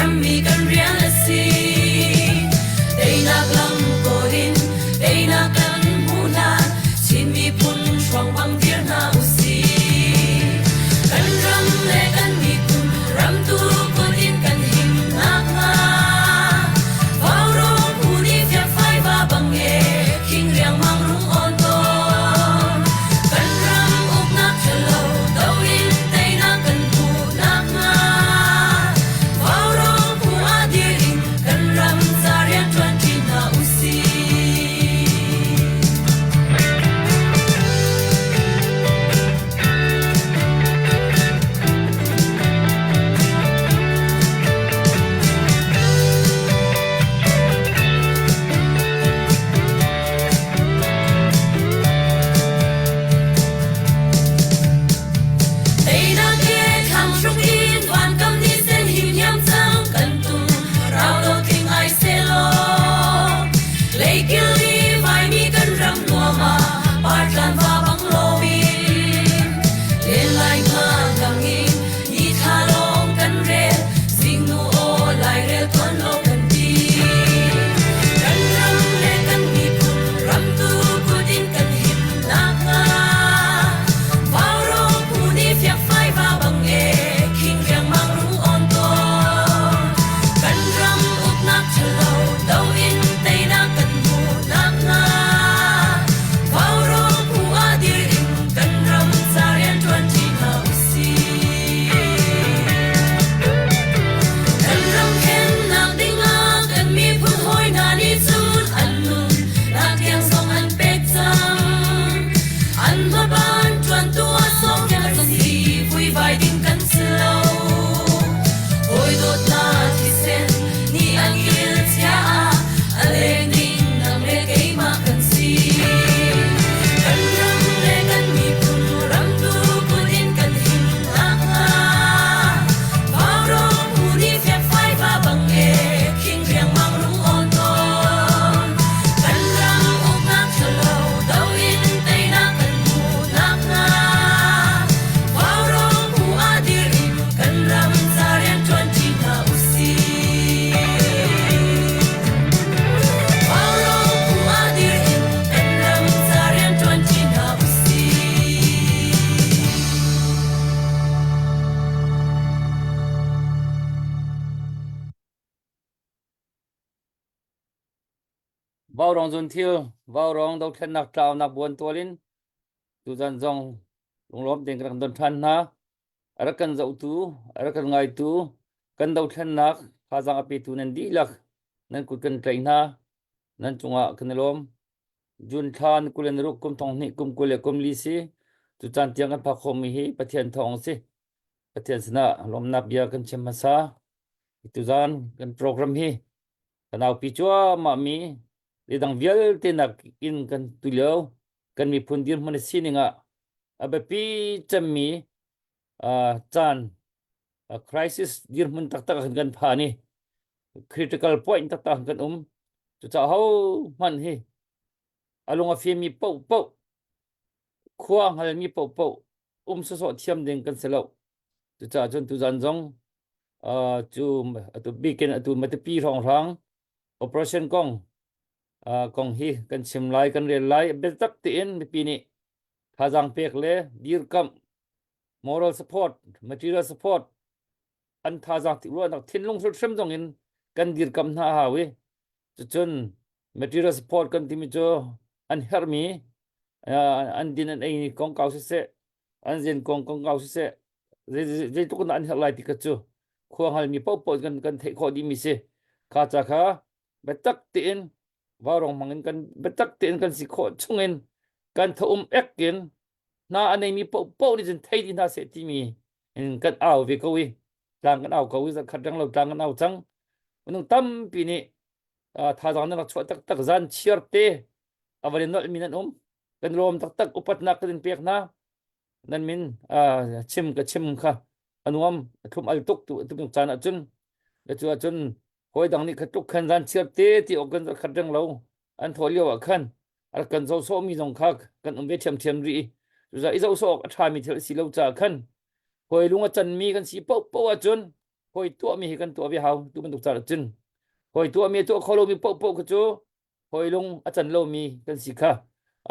rammi kan rian a si. Teinak lam kawl in teinak kan hmuh hlan Chin miphun hruang bang dir hna usih. Kan ram le kan miphun ramtu kut in kan him nakhnga Vaurawng phu nih fiakfai va bang e khing riangmang rung awn tawn. Kan ram uknak ṭhalo do in teinak kan hmuh nakhnga Vaurawng phu ah dir in kan ram ca rianṭuan ṭi hna usih. Teinak he thlang hruk in vankam ni sen him hiam cang kan tum rau lo tling ai selaw leikil i vaimi kan ram nuam ah partlan va bang loin len lai nga dang in ni thla lawng kan rel zingnu aw lairel tuan lo kan ti kan ram le kan miphun ramtu kut in kan him nakhnga Vaurawng phu nih fiakfai va bang e khing riangmang rung awn tawn kan ram uknak ṭhalo do in teinak kan hmuh nakhnga Vaurawng phu ah dir in kan ram ca rianṭuan ṭi hna usih. Kan ram khennak dingah kan miphun hawi hna nih cun an nun nak tiang zong an pek cang. An hmaban ṭuantu ah sawmpiak an si, vuivai ding kan si lo. Hawi dawtnak thisen nih an kil chia ah a leng ding nang le keimah kan si. Kan ram le kan miphun ramtu kut in kan him nakhnga Vaurawng phu nih fiakfai va bang e khing riangmang rung awn tawn. Kan ram uknak ṭhalo do in teinak kan hmuh nakhnga Vaurawng phu ah dir in kan ram ca rianṭuan ṭi hna usih. Vaurawng phu ah dir in kan ram ca rianṭuan ṭi hna usih. Vaurawng zunthil, vaurawng dothlennak tlaunak buantual in tuzan zong lunglawm tein kan rak don ṭhan hna. A rak kan zohtu, a rak kan ngaitu, kan dothlennak thazaang a petu nan dihlak nan kut kan tlaih hna. Nan cungah kan i lawm. June thla ni 26 kum thong hnih kum 24 si. Cu caan tiang kan phak khawhmi hi Pathian thawng a si. Pathian sinah lawmnak bia kan chim hmasa. Tuzan kan program hi kan aupi cuahmah mi leidang vialte nak in kan tulio kan miphun dirhmun a sining ah a biapi cemmi caan crisis dirhmun taktak ah kan phan i critical point taktak ah kan um. Cucaah ho hmanh hi a lung a fimmi paohpaoh khua hngalmi paohpaoh um sawsawh thiam ding kan si lo. Cucaah cun tuzan zong uh, cu atu bikin atu Matupi hrawnghrang operation kong uh, kong hi kan chim lai kan rel lai biatak tein mipi nih thazaang pek le dirkamh moral support material support an thazaang ruahnak thinlung hrimhrim zong in kan dirkamh hna a hau i cucun material support kan timi cu an herhmi an din an ei kongkau siseh an zin kong kongkau siseh zeitluk in an herh lai ti kha cu khua hngalmi paohpaoh kan kan theih khawh dihmi si kha ca kha biatak tein vaurawng hmang in kan biatak tein kan si khawh chungin kan thaum ek in hna a neimi paohpaoh nih cun thei dih hna seh timi in kan au ve ko i tlang kan au ko i zakhat reng lo tlang kan au cang minung tampi nih thazaang nan rak chuah taktak zan chiar te a van in nolh mi nan um kan lawm taktak upatnak kan in pek hna nan min chim ka chim kha a nuam a thlum al tuk tu tu caan ah cun le cu ahcun hawi dang nih kha tluk khan zan chiar te ti awk kan khat reng lo an thawh lio ah khan a kan zoh sawh mi zong kha kan um ve ṭhiamṭhiam rih i zoh sawh awk a ṭhami thil a si lo caah khan hawi lung a canmi kan si paohpaoh ahcun. Hawi tuahmi hi kan tuah ve hau tu bantuk caan cun hawi tuahmi tuah kho lomi paohpaoh kha cu hawi lung a can lomi kan si kha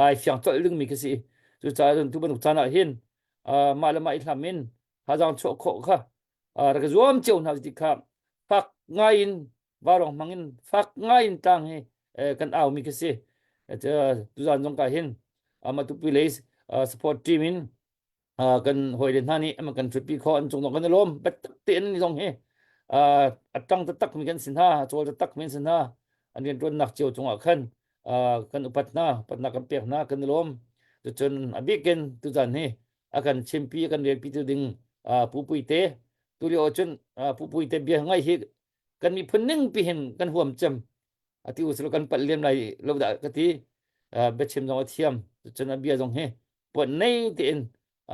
ai fiang colh dingmi khi si. Cucaah cun tu bantuk caan ah hin mah le mah i hlam in thazaang chuah khawh kha rak i zuam cio hna ti kha fak ngai in varong hmang in fak ngai in tlang hi kan au mi khi si. Tuzan zong ka hin Matupi lei support team in kan hawile hna nih an kan ṭhutpi khawh an cung zong kan i lawm biatak tein ni zong hi a ṭang taktak mi kan si hna a cawl taktak mi an si hna an rianṭuannak cio cungah khan kan upat hna upatnak kan pek hna kan i lawm cucun a bikin tuzan hi a kan chimpi a kan relpi tu ding Pu Puite tulio cun Pu Puite bia ngai hi kan miphun ning pi hin kan huam cem ati usilo kan palh lem lai lo dah ka ti biachim zong a thiam cun a bia zong hi puan nei tein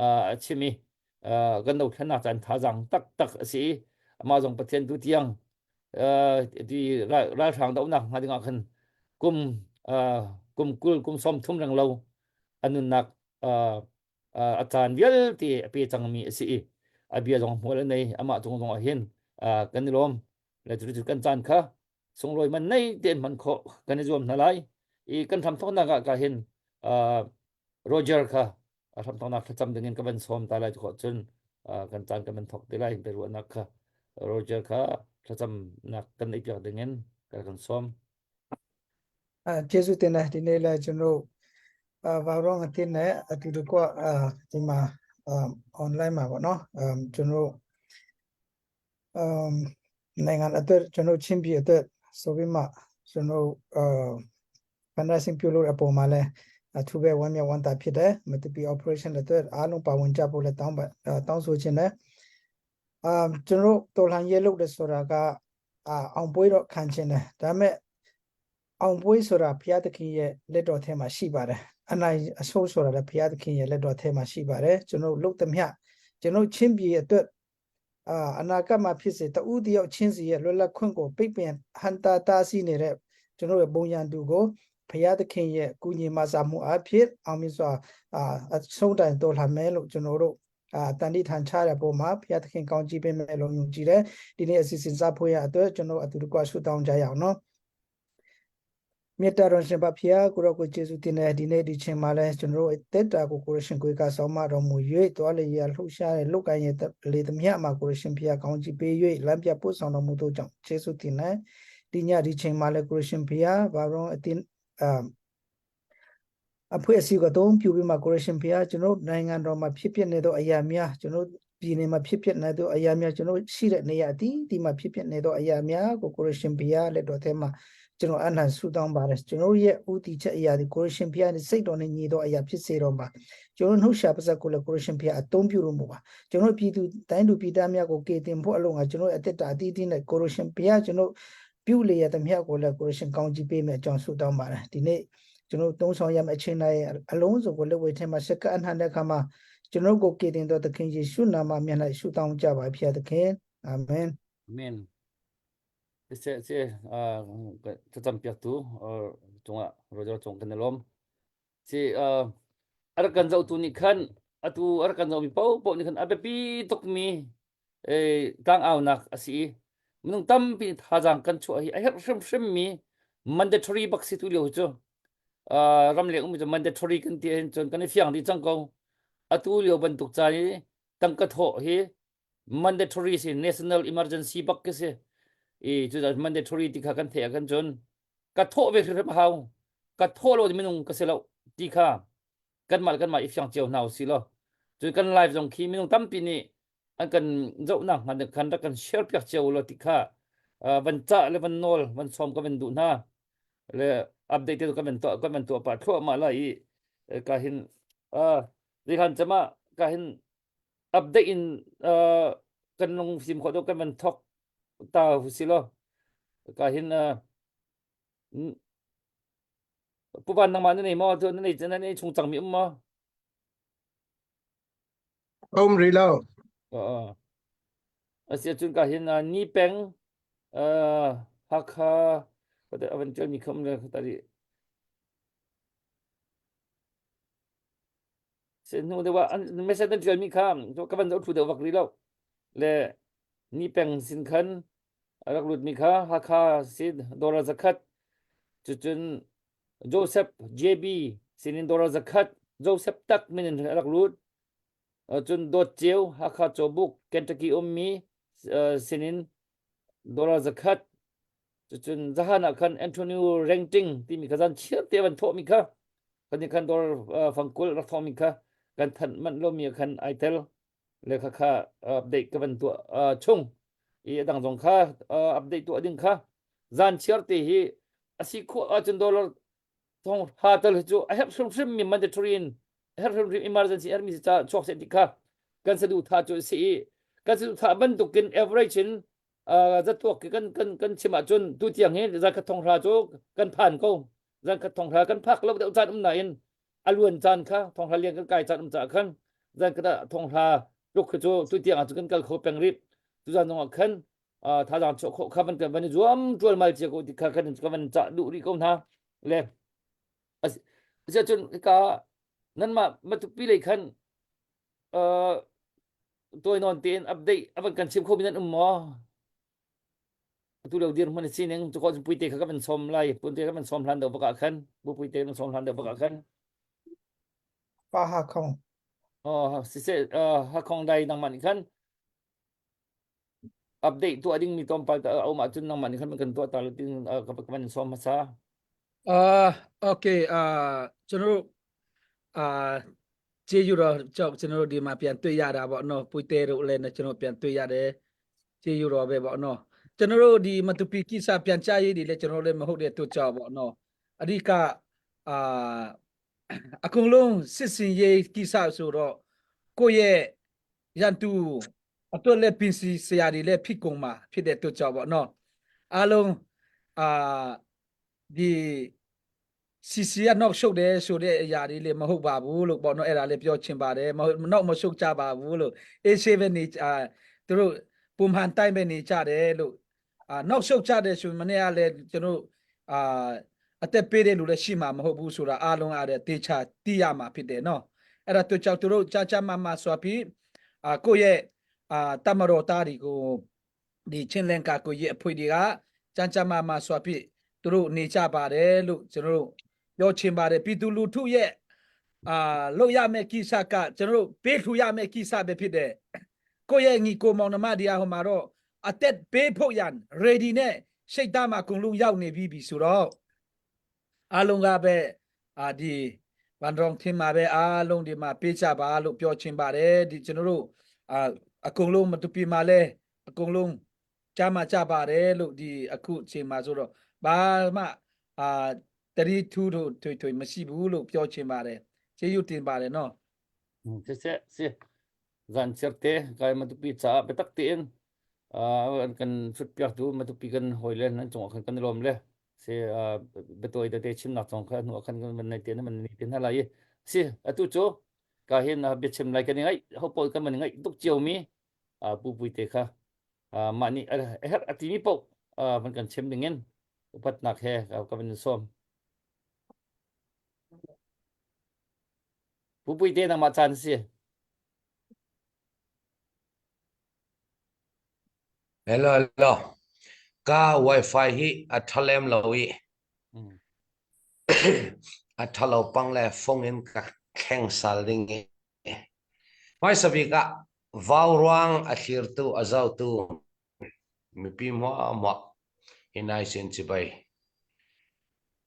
a chim i kan dothlennak caan thazaang taktak a si i amah zong Pathian tu tiang ti ralhrang dohnak hnga dingah khan kum kum 20 kum 30 reng lo a nunnak a caan vialte a pe cangmi a si i a bia zong hmual a nei amah cung zong ah hin kan i lawm le cu kan caan kha sunglawi man nei tein hman khawh kan i zuam hna lai i kan hramthawknak ah ka hin Roger kha a hramthawknak thlacam dingin ka van sawm ta lai khawh cun kan caan kan van thawk te lai biaruahnak kha Roger kha thlacamnak kan neih piak dingin ka kan sawm. ကျေးဇူးတင်တယ်ဒီနေ့လဲကျွန်တော်အာဘာရောငတင်နဲ့အတူတကွအာဒီမှာအာ online မှာပေါ့နော်အမ်ကျွန်တော်အမ်နိုင်ငံအတွက်ကျွန်တော်ချင်းပြည်အတွက်ဆိုပြီးမှကျွန်တော်အာ fundraising ပြုလုပ်တဲ့အပေါ်မှာလဲအထူးပဲဝမ်းမြောက်ဝမ်းသာဖြစ်တယ်မတပီ operation အတွက်အားလုံးပါဝင်ကြဖို့လဲတောင်းပါတောင်းဆိုခြင်းတယ်အာကျွန်တော်တော်လှန်ရေးလုပ်တယ်ဆိုတာကအာအောင်ပွဲတော့ခံခြင်းတယ်ဒါပေမဲ့အောင်ပွဲဆိုတာဘုရားသခင်ရဲ့လက်တော်ထဲမှာရှိပါတယ်အနိုင်အဆိုးဆိုတာလည်းဘုရားသခင်ရဲ့လက်တော်ထဲမှာရှိပါတယ်ကျွန်တော်လုပ်သမျှကျွန်တော်ချင်းပြည်အတွက် အာအနာဂတ်မှာဖြစ်စေတဦးတယောက်ချင်းစီရဲ့လွတ်လပ်ခွင့်ကိုပိတ်ပင်ဟန်တာတားဆီးနေတဲ့ကျွန်တော်ရဲ့ပုံရန်သူကိုဘုရားသခင်ရဲ့ကုညီမဆာမှုအဖြစ်အောင်မြင်စွာအာအဆုံးတိုင်တော်လှန်မယ်လို့ကျွန်တော်တို့အာတန်တိထန်ချတဲ့ပုံမှာဘုရားသခင်ကောင်းချီးပေးမယ်လို့ယုံကြည်တယ်ဒီနေ့အစီအစဉ်စဖို့ရအတွက်ကျွန်တော်အတူတကွဆုတောင်းကြရအောင်နော် မေတ္တာတော်ရှင်ပါဖျားကိုရောကိုကျေးဇူးတင်တယ်ဒီနေ့ဒီချိန်မှာလဲကျွန်တော်တို့တက်တာကိုကိုရရှင်ကိုကဆောင်းမတော်မူ၍တွားလေရလှုပ်ရှားတဲ့လုတ်ကိုင်းရဲ့လေသမျှမှာကိုရရှင်ဖျားကောင်းချီးပေး၍လမ်းပြပို့ဆောင်တော်မူသောကြောင့်ကျေးဇူးတင်တယ်ဒီညဒီချိန်မှာလဲကိုရရှင်ဖျားဘာလို့အတင်းအာအဖွဲ့အစည်းကတော့ပြုပြီးမှကိုရရှင်ဖျားကျွန်တော်နိုင်ငံတော်မှာဖြစ်ပျက်နေသောအရာများကျွန်တော်ပြည်နယ်မှာဖြစ်ပျက်နေသောအရာများကျွန်တော်ရှိတဲ့နေရာအသီးဒီမှာဖြစ်ပျက်နေသောအရာများကိုကိုရရှင်ဖျားလက်တော်ထဲမှာ ကျွန်တော်အနံဆုတောင်းပါတယ်ကျွန်တော်ရဲ့ဥတီချက်အရာဒီကိုရရှင်ဖျားနဲ့စိတ်တော်နဲ့ညီတော်အရာဖြစ်စေတော့ပါကျွန်တော်နှုတ်ရှာပါစက်ကိုလည်းကိုရရှင်ဖျားအသုံးပြုလို့မို့ပါကျွန်တော်ပြည်သူတိုင်းသူပြည်သားများကိုကယ်တင်ဖို့အလုံးကကျွန်တော်အသက်တာအသီးသီးနဲ့ကိုရရှင်ဖျားကျွန်တော်ပြုလေရတဲ့မြတ်ကိုလည်းကိုရရှင်ကောင်းချီးပေးမယ်အကြောင်းဆုတောင်းပါတယ်ဒီနေ့ကျွန်တော်သုံးဆောင်ရမယ့်အချိန်တိုင်းအလုံးစုံကိုလက်ဝဲထဲမှာစက္ကအနှံတဲ့အခါမှာကျွန်တော်ကိုကယ်တင်တော်သခင်ယေရှုနာမမြတ်၌ဆုတောင်းကြပါဖျားသခင်အာမင် အာမင် Se se thlacam piaktu cungah Roger cung kan i lawm. Si a rak kan zohtu nih khan atu a rak kan zohmi paohpaoh nih khan a biapi tukmi tlangaunak a si i minung tampi thazaang kan chuah hi a herh hrimhrimmi mandatory bak si tu lio hi cu ramleng ummi cu mandatory kan ti ahhin cun kan i fiang dih cang ko. Atu lio bantuk ca i tangka thawh hi mandatory si national emergency bak khi si i cu mandatory ti kha kan theih ah khan cun ka thawh ve hrimhrim a hau ka thawh lo minung ka si lo ti kha kanmah le kanmah i fiang cio hna usih law cun kan live zong khi minung tampi nih an kan zohnak hnga khan rak kan share piak cio law ti kha van cah le van nawl van sawm ka van duh hna le update te kan van tuah kan van tuah pah thluahmah lai i ka hin zeihan cama ka hin update in uh, kan lung sim khawh deuh kan van thok ta hu si lo ka hin uh, pu ban nangmah na nei maw tu na nei na nei chung cang mi um maw Um rih lo. Uh, asia cun ka hin uh, ni peng uh, Hakha avan ṭial mi kham le tari Se hnu deuh ah an message an ṭialmi kha ka van zoh thlu deuh vak rih lo. Le Ni peng sin khan a rak lutmi kha Hakha si dollar 100. Cucun Joseph JB sinin dollar 100 Joseph tak min in a rak lut. Cun Dawt Ceu Hakha Cawbuk Kentucky ummi sinin dollar 100. Cucun zahan ah khan Antonio Rengting timi kha zan chiar te van thawhmi kha kan nih khan dollar fangkul rak thawhmi kha kan thanh manh lomi ah khan ai tel le kha kha update ka van tuah chung i a dang zong kha update tuah ding kha zan chiar te hi asi khawh ahcun dollar thong ha tal hi cu a herh hrimhrim mi mandatory in a herh hrimhrim emergency herhmi si ca chuak seh ti kha kan saduhthah cu a si i kan saduhthah bantukin average in zatuak kan kan kan chim ahcun tu tiang hi zankhat thong hra cu kan phan ko zankhat thong hra kan phak lo deuh caan um nain a luan caan kha thong hra lian kan kai caan um caah khan zankhat ah thong hra tluk khi cu tu tiang ah cu kan kal kho peng rih tu zan zong ah khan thazaang chuah khawh kha van kan van i zuam ṭualmal cia ko ti kha kan ka van cah duh rih ko hna le asiahcun hika nanmah Matupi lei khan tawi nawn tein update a van kan chim kho mi nan um maw? Atu lio dirhmun a sining cu ko puite kha ka van sawm lai punte ka van sawm hlan deuh bak ah khan bu puite kan sawm hlan deuh bak ah khan Pa Ha Khong. Oh siseh Ha Khong dai nangmah nih khan update tuah ding mi tlawmpal a um ahcun nangmah nih khan kan tuah ta lo tin ka van sawm hmasa. Okay ကျွန်တော်တို့အာကျေးဇူးတော်ကြောင့်ကျွန်တော်တို့ဒီမှာပြန်တွေ့ရတာပေါ့နော်ပွေတဲတို့လည်းကျွန်တော်ပြန်တွေ့ရတယ်ကျေးဇူးတော်ပဲပေါ့နော်ကျွန်တော်တို့ဒီမတူပီကိစ္စပြန်ကြားရေးတွေလည်းကျွန်တော်လည်းမဟုတ်တဲ့တို့ကြောင့်ပေါ့နော်အဓိကအာအကုန်လုံးစစ်စင်ရေးကိစ္စဆိုတော့ကိုယ့်ရဲ့ ရန်သူအတွက်လည်းပင်စီဆရာတွေလည်းဖြစ်ကုန်မှာဖြစ်တဲ့အတွက်ကြောင့်ပေါ့နော်အားလုံးအာဒီစီစီကနောက်ရှုပ်တယ်ဆိုတဲ့အရာတွေလည်းမဟုတ်ပါဘူးလို့ပေါ့နော်အဲ့ဒါလည်းပြောချင်ပါတယ်မဟုတ်နောက်မရှုပ်ကြပါဘူးလို့အေးဆေးပဲနေအာသူတို့ပုံမှန်တိုင်းပဲနေကြတယ်လို့အာနောက်ရှုပ်ကြတယ်ဆိုရင်မနေ့ကလည်းကျွန်တော်အာအသက်ပေးတဲ့လူလည်းရှိမှာမဟုတ်ဘူးဆိုတာအားလုံးအားတဲ့တေချာသိရမှာဖြစ်တယ်နော် အဲ့ဒါသူကြောင့်သူတို့ကြာကြာမမဆိုပြီးအာကိုယ့်ရဲ့အာတမတော်သားတွေကိုဒီချင်းလန်ကာကိုရဲ့အဖွေတွေကကြာကြာမမဆိုပြီးသူတို့နေကြပါတယ်လို့ကျွန်တော်တို့ပြောချင်ပါတယ်ပြည်သူလူထုရဲ့အာလုပ်ရမယ့်ကိစ္စကကျွန်တော်တို့ပေးထူရမယ့်ကိစ္စပဲဖြစ်တယ်ကိုယ့်ရဲ့ညီကိုမောင်နှမတရားဟိုမှာတော့အသက်ပေးဖို့ရန် ready နဲ့စိတ်သားမှာအကုန်လုံးရောက်နေပြီပြီဆိုတော့ အားလုံးကပဲအာဒီဗန်ဒရောင်ထင်မှာပဲအားလုံးဒီမှာပေးကြပါလို့ပြောချင်ပါတယ်ဒီကျွန်တော်တို့အာအကုန်လုံးမတူပီမှာလဲအကုန်လုံးကြားမှာကြပါတယ်လို့ဒီအခုအချိန်မှာဆိုတော့ဘာမှအာတတိထူးတို့ထွေထွေမရှိဘူးလို့ပြောချင်ပါတယ်ကျေးဇူးတင်ပါတယ်နော် Siseh si zan chiarte kai Matupi caah biatak tein an kan hrutpiaktu Matupi kan hawile nan cungah khan kan i lawm le si biatawi tete chimnak zong kha hnu ah khan kan van nei te na van nei te hna lai i si atu cu ka hin biachim lai kan i ngaih ho pawl kan van i ngaih tuk cio mi pu pui te kha mah nih a herh a timi paoh van kan chim ding in upatnak he ka van in sawm Pu pui te nangmah caan si Hello, hello. Ka Wi-Fi hi a ṭha lem lo i a ṭha lo pang le fung in ka thleng sal ding i hmaisa bik ah vauruang a thlirtu a zohtu mipi hmuahhmuah hi nai sin cibai.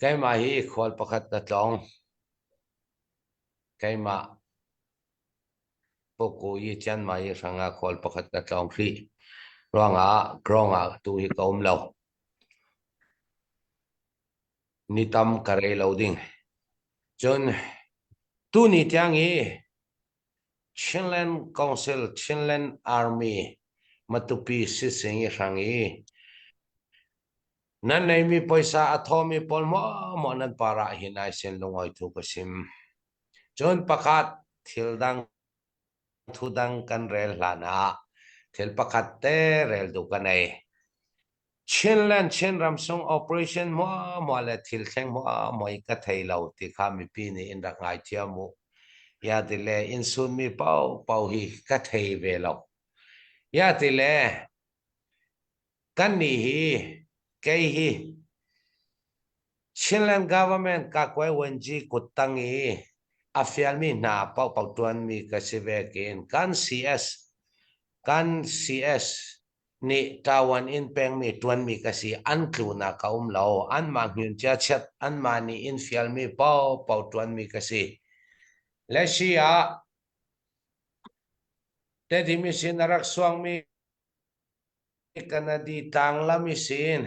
Keimah hi khual pakhat ka tlawng. Keimah Pawkaw i Chiangmai i hrangah khual pakhat ka tlawng hrih ruangah Grong ah tu hi ka um lo. Ni tam ka rei lo ding. Cun tuni tiang i Chinland Council Chinland Army Matupi sising i hrang i nan neimi poisa a thawmi pawl maw nan para hi nai sin lungawi thu ka sim. Cun pakhat thil dang thu dang kan rel hlan ah thil pakhat te rel duh ka nei. Chinland Chinram sung operation muahmuah le thil thleng muahmuah i ka thei lo ti kha mipi nih in rak ngaithiam u. Ya ti le inn sunmi paohpaoh hi ka thei ve lo. Ya ti le. Kannih hi kei hi Chinland government Kakuai Wenji kuttang i a fialmi hna paohpaoh ṭuanmi ka si vekin kan CS kan CS nih ṭawan in pengmi ṭuanmi ka si an tlunak ka um lo anmah hngin cia chiat anmah nih in fialmi paohpaoh ṭuanmi ka si. Le si ah Tedim sin a rak suangmi Kanadi tlanglam i sin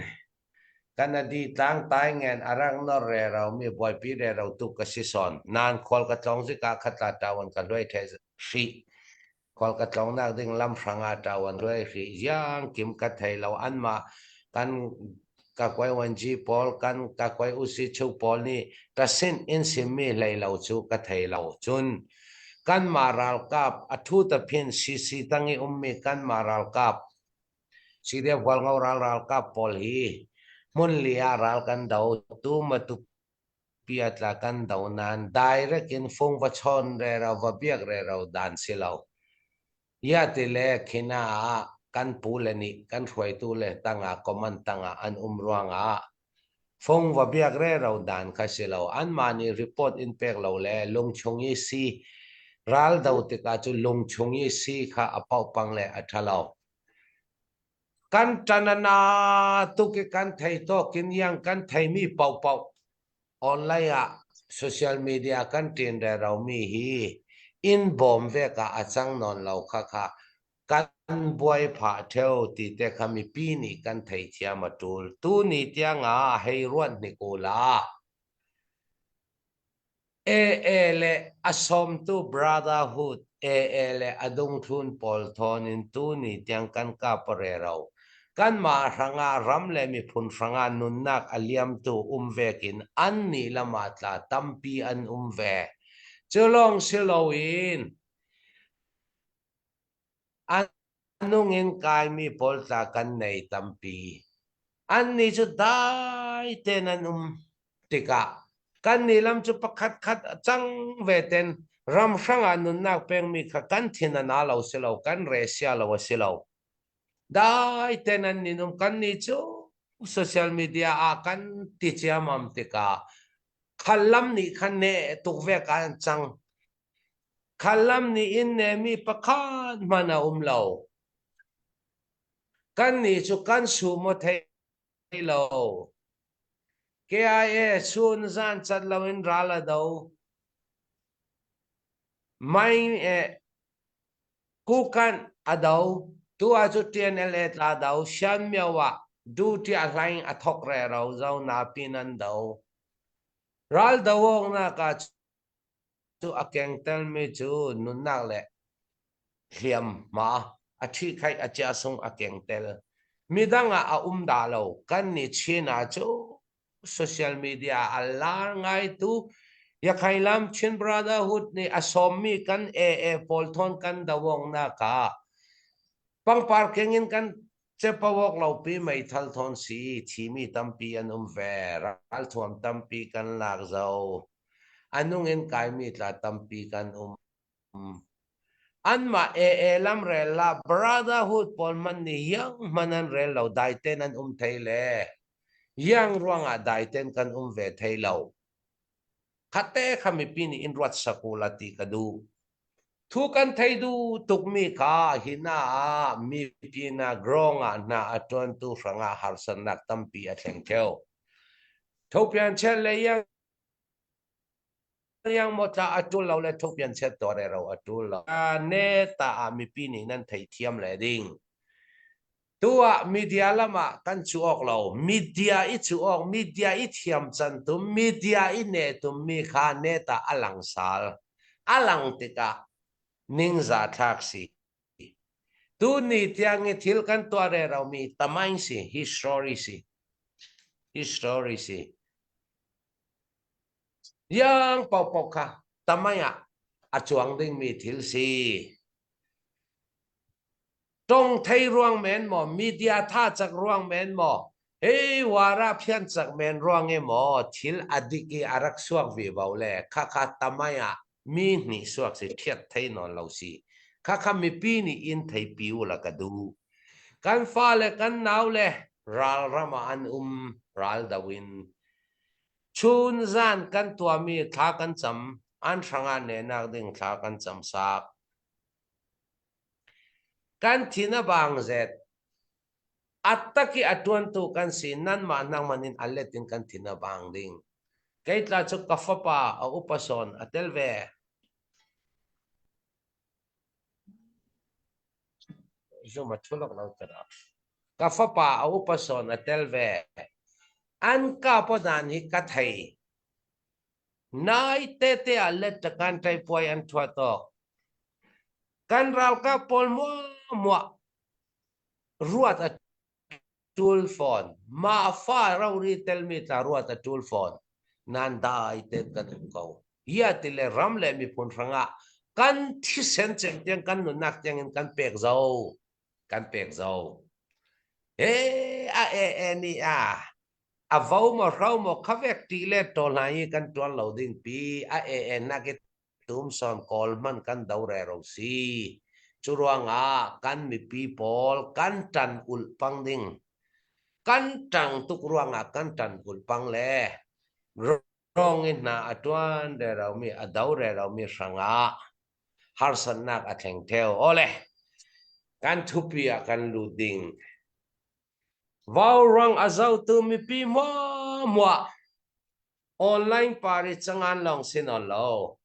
Kanadi tlang taingen a rak nor rero mi buaipi rero tuk ka si sawn. Nain khual ka tlawng zikah khatla ṭawan ka hluai the hrih. Khual ka tlawngnak ding lam hrangah ṭawan hluai hrih. Ziang kim ka thei lo anmah kan kakuai-wanji pawl kan kakuai usi chu pawl nih ka sin in simmi hlei lo cu ka thei lo. Cun kanmah ralkap a thu taphin CC tang i ummi kanmah ralkap CDF Hualngo ral ralkap pawl hi hmun li ah ral kan do tu matupi a tla kan do nain direct in fung va chawn rero va biak rero dan si lo. Ia ti le khina ah kan pu le nih kan hruaitu le tangah command tangah an um ruangah fung va biak rero dan kha si lo. Anmah nih report in pek lo le lungchung i si ral do tikah cu lungchung i si kha a paohpang le a ṭha lo. Kan ṭan a na tuk i kan thei tawk in iang kan theimi paohpaoh online ah social media kan ṭin reromi hi in bawm vek ah a cang nawn lo kha kha kan buai phah ṭheo ti te kha mipi nih kan theithiam a ṭul. Tuni tiangah hei ruat hnik u la. AA le a sawmtu Brotherhood AA le a dungthlun pawl thawn in tuni tiang kan kap rero. Kanmah hrangah ram le miphun hrangah nunnak a liamtu um vekin an nih lam ah tla tampi an um ve. Cu lawng si loin a nung in kaimi pawl tla kan nei tampi. Annih cu dai tein an um tikah kannih lam cu pakhat khat a cang ve ten ram hrang ah nunnak pengmi kha kan thin a na lo si lo, kan re sia lo a si lo. Dai tein an nin um kannih cu social media ah kan ti ciamam tikah khal lam nih khan ne tuk ve kan cang. Khalam nih in nemi pakhat hmanh a um lo. Kannih cu kan sumaw thei lo. KIA chun zan cat loin ral a do. Mai eh, Kukan a do. Tu ah cu TNLA tla do. Shan Myo ah duty a hlaing a thok rero zo na pin an do. Ral do awknak ah cu a kengtelmi cu nunnak le hliamhma a ṭhihkhaih a chiasung a kengtel. Midang ah a um dah lo. Kan nih Chin ah cu social media a lar ngai tu Yakhai lam Chin Brotherhood nih a sawmmi kan AA pawl thawn kan dawongnak ah pangpar keng in kan Cepawok lopi meithal thawn si thimi tampi an um ve. Ralthuam tampi kan lak zau. A nung in kaimi tla tampi kan um. Anmah AA lam rel la Brotherhood pawl hmanh nih iang hmanh an rel lo daiten an um thei le iang ruangah daiten kan um ve thei lo. Khate kha mipi nih in ruat sak u la ti ka duh. Thu kan thei duh tukmi kha hi na ah mipi na grong ah hna a ṭuantu hrangah harsatnak tampi a thleng ṭheo. Thopian chel le iang yang maw tla a ṭul lo le thopian chet to re ro a ṭul lo. Ne ta ah mipi nih nan thei thiam le ding. Tu ah media lam ah kan cu awk lo. Media i cu awk, media i thiam can tum, media i ne tum mi kha ne ta a lang sal. A lang tikah ningza thlak si. Tu ni tiang i thil kan tuah re ro mi tamain si, history si. History si. Yang paohpaoh kha tamai ah a cuang dingmi thil si. Tong thei ruang men maw, media tha cak ruang men maw, hei wara phian cak men ruang i maw thil a dik i a rak suak vi bo le khakha tamai ah mi hnih suak si thiat thei nawn lo si. Khakha mipi nih in thei pi u la ka duh. Kan fale kan naule ralram ah an um ral do in. Chun zan kan tuahmi thla kan cam an hrangah nehnak ding thla kan cam sak. Kan thin a bang zet. Attak i a ṭuantu kan si nanmah nangman in a let in kan thin a bang ding. Kei tla cu ka fapa a upa sawn a tel ve. Zum a ṭhulok lo tara. Ka fapa a upa sawn a tel ve. An ka po dan hi ka thei. Nai te te ah let kan ṭai puai an ṭhua tawk. Kan ralkap pawl muah ruat a ṭul fawn. Mah fa rori telmi tla ruat a ṭul fawn. Nan dai ten kan um ko. Ia ti le ram le miphun hrangah kan thisen cem tiang kan nunnak tiang in kan pek zo. Kan pek zo. E a e e ni a a vo mo hro mo khavek ti le to hna i kan tuan lo ding pi a e e nak i tumsawn kawl hmanh kan do rero si. Cu ruangah kan mipi pawl kan ṭan ulh pang ding. Kan ṭang tuk ruangah kan ṭan ulh pang le rong i hna a ṭuan reromi a do reromi hrangah harsatnak a thleng theo. Awle, kan thupi ah kan lut ding. Vauruang a zohtu mipi muahmuah online pari cangan lawng si nawn lo.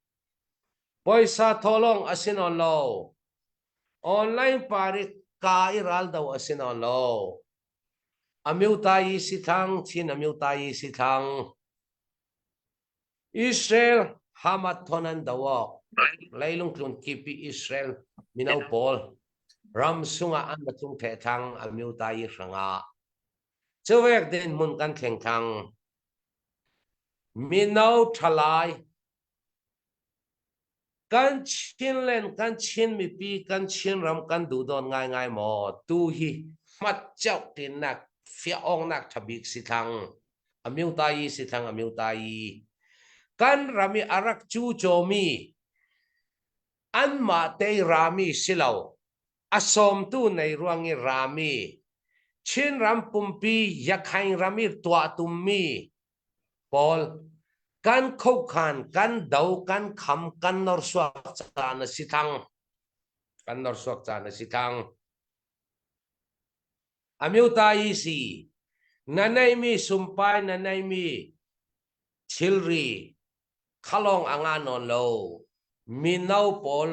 Poisa thaw lawng a si nawn lo. Online pari ka i raldo a si nawn lo. Amyota yi si thlang, Chin amyota yi si thlang. Israel Hamat thon an do awk leilung tlun kip i Israel mino pawl ram sungah an va tlung theh thang amyota i hrangah cuvek dinhmun kan thleng thang mino thalai Kan Chinland, kan Chin mipi, kan Chinram kan duh dawn ngaingai maw? Tu hi hmat ceuh tinnak, fiah awngnak thabik si thlang. Amyota yi si thlang, amyota yi. Kan ram i a rak cu cawmi, anmah tei rami si lo, a sawmtu nei ruang i rami, Chinram pumpi Yakhain ram i tuah tummi, Paul, kan khokhan, kan do, kan kham, kan norsuak caan a si thang. Kan norsuak caan a si thang. Amyuta i si, na neimi sumpai, na neimi thilri, khalong anga nawn lo. Mino pawl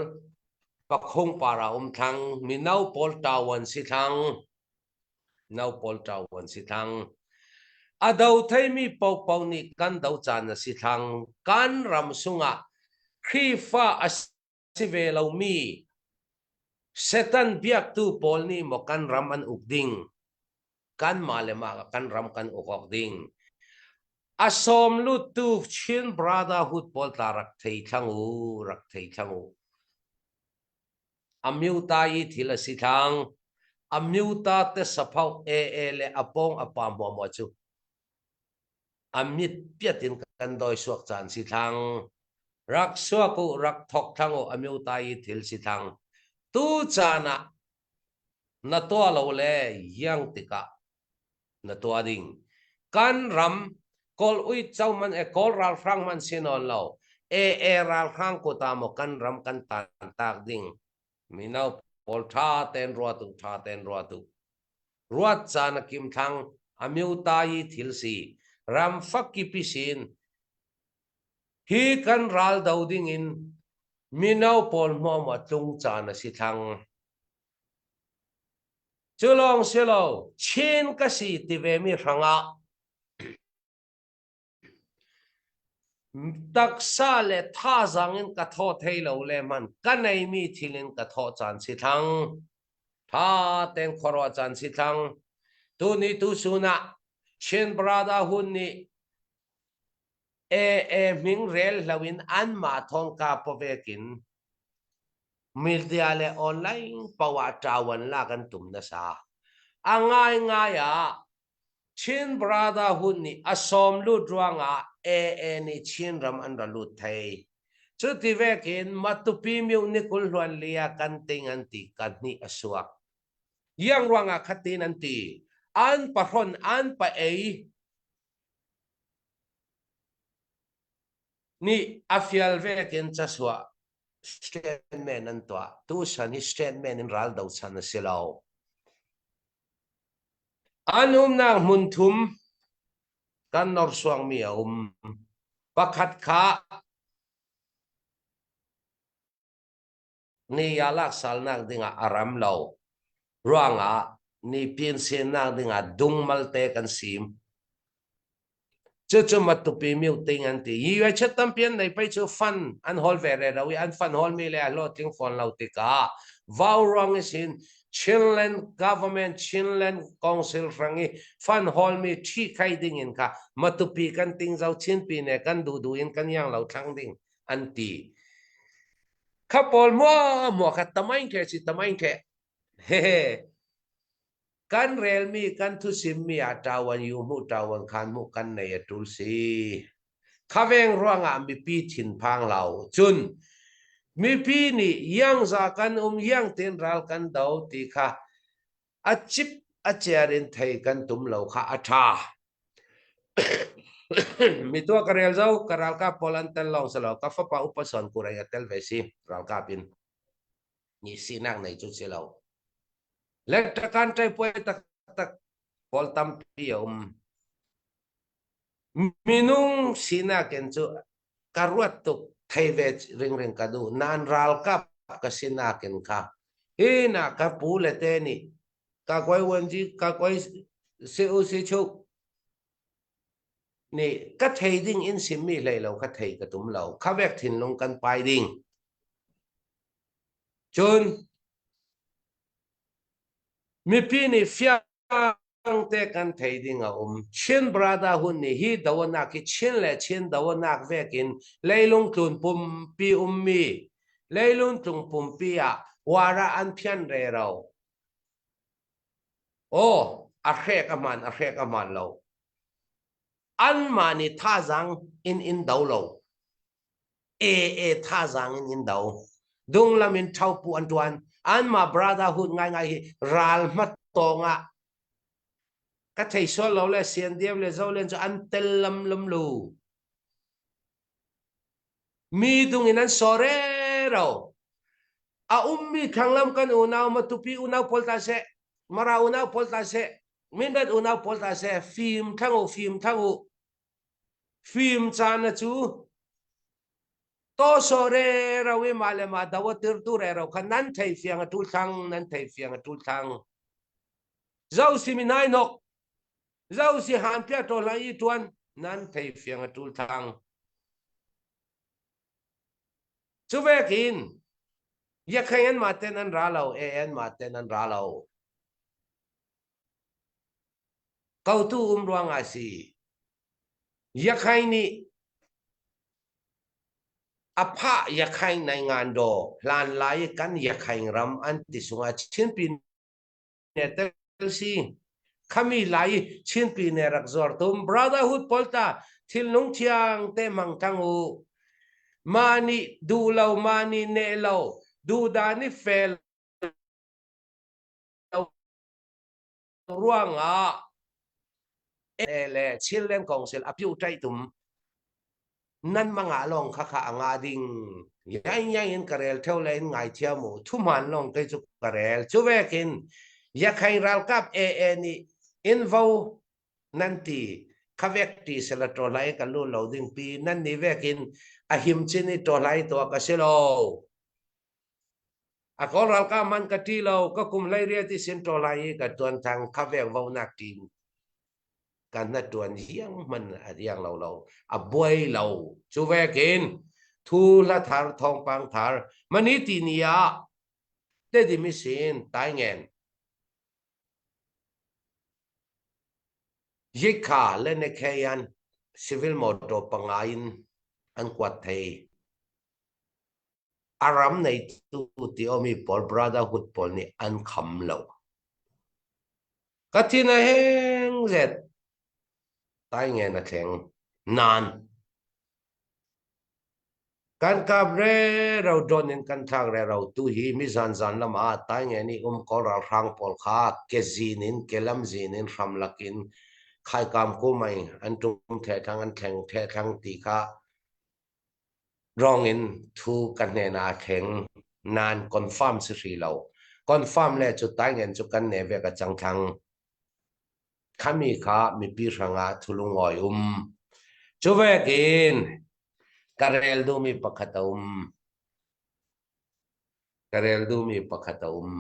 pakhung para um thlang, mino pawl tawan si thlang. No pawl ṭo an si thlang. A do theimi paohpaoh nih kan do caan a si thlang. Kan ram sungah Khrihfa a si ve lomi Satan biaktu pawl nih maw kan ram an uk ding? Kanmah le mah kan ram kan uk awk ding. A sawm luttu Chin Brotherhood pawl tla rak thei thlang u, rak thei thlang u. Amyuta i thil a si thlang. Amyuta te saphau ee le a pawng a pa hmuahhmuah cu a mit piat in kan dawi suak caan si thlang. Rak suak u, rak thok thlang u, amyuta i thil si thlang. Tu caan ah na tuah lo le iang tikah na tuah ding. Kan ram Kawl uico man e Kawl ralhrang man si nawn lo. AA ralhrang kuta maw kan ram kan tan tak ding. Mino pawl tha ten ruat u, tha ten ruat u. Ruat caan a kim thlang, a miuta i thil si. Ram fakipi sin hi kan ral do ding in mino pawl hmuahmuah tlung caan a si thlang. Cu lawng si lo, Chin ka si ti vemi hrangah taksa le thazaang in ka thaw thei lo le man ka neimi thil in ka thawh caan si thlang. Tha ten khuaruah caan si thlang. Tuni tusun ah Chin Brotherhood nih AA hming rel hlo in anmah thawngka pawek in media le online poah ṭawan lak an tum nasa. A ngaingai ah Chin Brotherhood nih a sawm lut ruangah AA nih Chinram an ra lut thei. Cuti vekin Matupi myu ni 24 ah kan ting an ti ka hnih a suak. Iang ruangah khatin an ti. An pahron an pa ei nih a fial vekin casuah statement an tuah. Tu san hi statement in ral do chan a si lo. An umnak hmun thum kan norsuangmi a um. Pakhat kha ni ya lak salnak dingah a ram lo ruangah ni pin sinak dingah dungmal te kan sim. Cucu Matupi meeting an ti. Hi yue chet tampi an nei pei cu fund an hawl ve re lo i an fund hawl mi le a hlawhtling fawn lo tikah vau ruang isin Chinland government Chinland Council hrang i fund hawl mi ṭhi khai ding in kha Matupi kan ting zo Chinpi ne kan duh duh in kan iang lo thlang ding an ti. Kha pawl mua mua kha tamain khe si tamain khe hehe Kan relmi kan thusimmi ah ṭawan yu hmuh ṭawan khan hmuh kan nei a ṭul si. Khaveng ruangah mipi thinphang lo. Cun mipi nih iangza kan um iang tein ral kan do ti kha a cip a cer in thei kan tum lo kha a ṭha. Mi tua ka rel zo ka ralkap pawl an tel lawng si lo ka fapa upa son kurei a tel ve si ralkap in. Ni sinak nei cu si lo. Le takan ṭai puai taktak pawl tampi a um. Minung sinak in cu ka ruat tuk thei ve ringring ka duh. Nan ralkap ka sinak in kha hi na ka pu le te nih ka koi wanji ka koi si u si chuk nih ka thei ding in simmi hlei lo ka thei ka tum lo kha vek thinlung kan pai ding Cun mipi nih fiangte kan thei ding a um. Chin Brotherhood nih hi donak hi Chin le Chin donak vekin leilung tlun pumpi ummi leilung tlung pumpi ah war ah an phian rero. Aw, a hrek a hman, a hrek a hman lo. Anmah nih thazaang in in do lo. AA thazaang in in do. Dunglam in ṭhopu an ṭuan. Anmah brotherhood ngaingai hi ral hmatawng ah ka thei sual lo le CNDF le Zolen cu an tel lam lam lu. Mi dung in an sore ro. A ummi thlanglam kan unau Matupi unau pawl ta seh, Mara unau pawl ta seh, Mindat unau pawl ta seh, fim thlang u, fim thlang u. Fim caan cu tawsawh rero i mah le mah do a tirtu rero kha nan thei fiang a ṭul thlang, nan thei fiang a ṭul thlang. Zo si mi nai nok, zo si han pia ṭawl hlah i ṭuan, nan thei fiang a ṭul thlang. Cu vekin yakheng an mah ten an ra lo, e an mah ten an ra lo. Kotu um ruangah a si. Yakhain nih a phah Yakhain nai ngan daw hlan lai i kan Yakhain ram an ti sungah Chinpi ne tel si. Khami lai i Chinpi ne rak zuar tum Brotherhood pawl ta thilnung thiang te mang thang u. Ma nih duh lo ma nih ne lo duhdan i fel ruangah le Chinland Council a piu ṭai tum nan mangah lawng kha kha a nga ding yain yain in ka rel theo le in ngai thiam u thuman lawng te cu ka rel cu vekin yakhain ralkap AA nih invo nan ti khavek ti sela to lai ka lu lo ding pi nan ni vekin a him chin i to lai to ka si lo A Kawl ralkap man ka ṭi lo, ka kum 18 i sin ṭaw lai i ka ṭuan thang kha veng vonak ṭin kan na ṭuan hiang hman a riang lo lo a buai lo cu vekin thu hla thar thawngpang thar mani ti ni ah tedim i sin taingen yikha le nekheyan civil motor panga in an kuat thei A ram neitu ti omi pawl Brotherhood pawl nih an kham lo. Ka thin a heng zet. Tai ngen a thleng. Nan. Kan kap rero drone in kan thlak rero tu hi mizan zan lam ah Taingen i um Kawl ralhrang pawl kha kezin in kelamzin in hramlak in khaikam kumai an tum thehthlang an thleng thehthlang ti kha Rong in thu ka hnen ah a thleng. Nain confirm si hri lo. Confirm le cu Taingen cu kan ne ve ka cang thlang. Khami kha mipi hrangah thulungawi um. Cu vekin ka rel duhmi pakhat a um. Ka rel duhmi pakhat a um.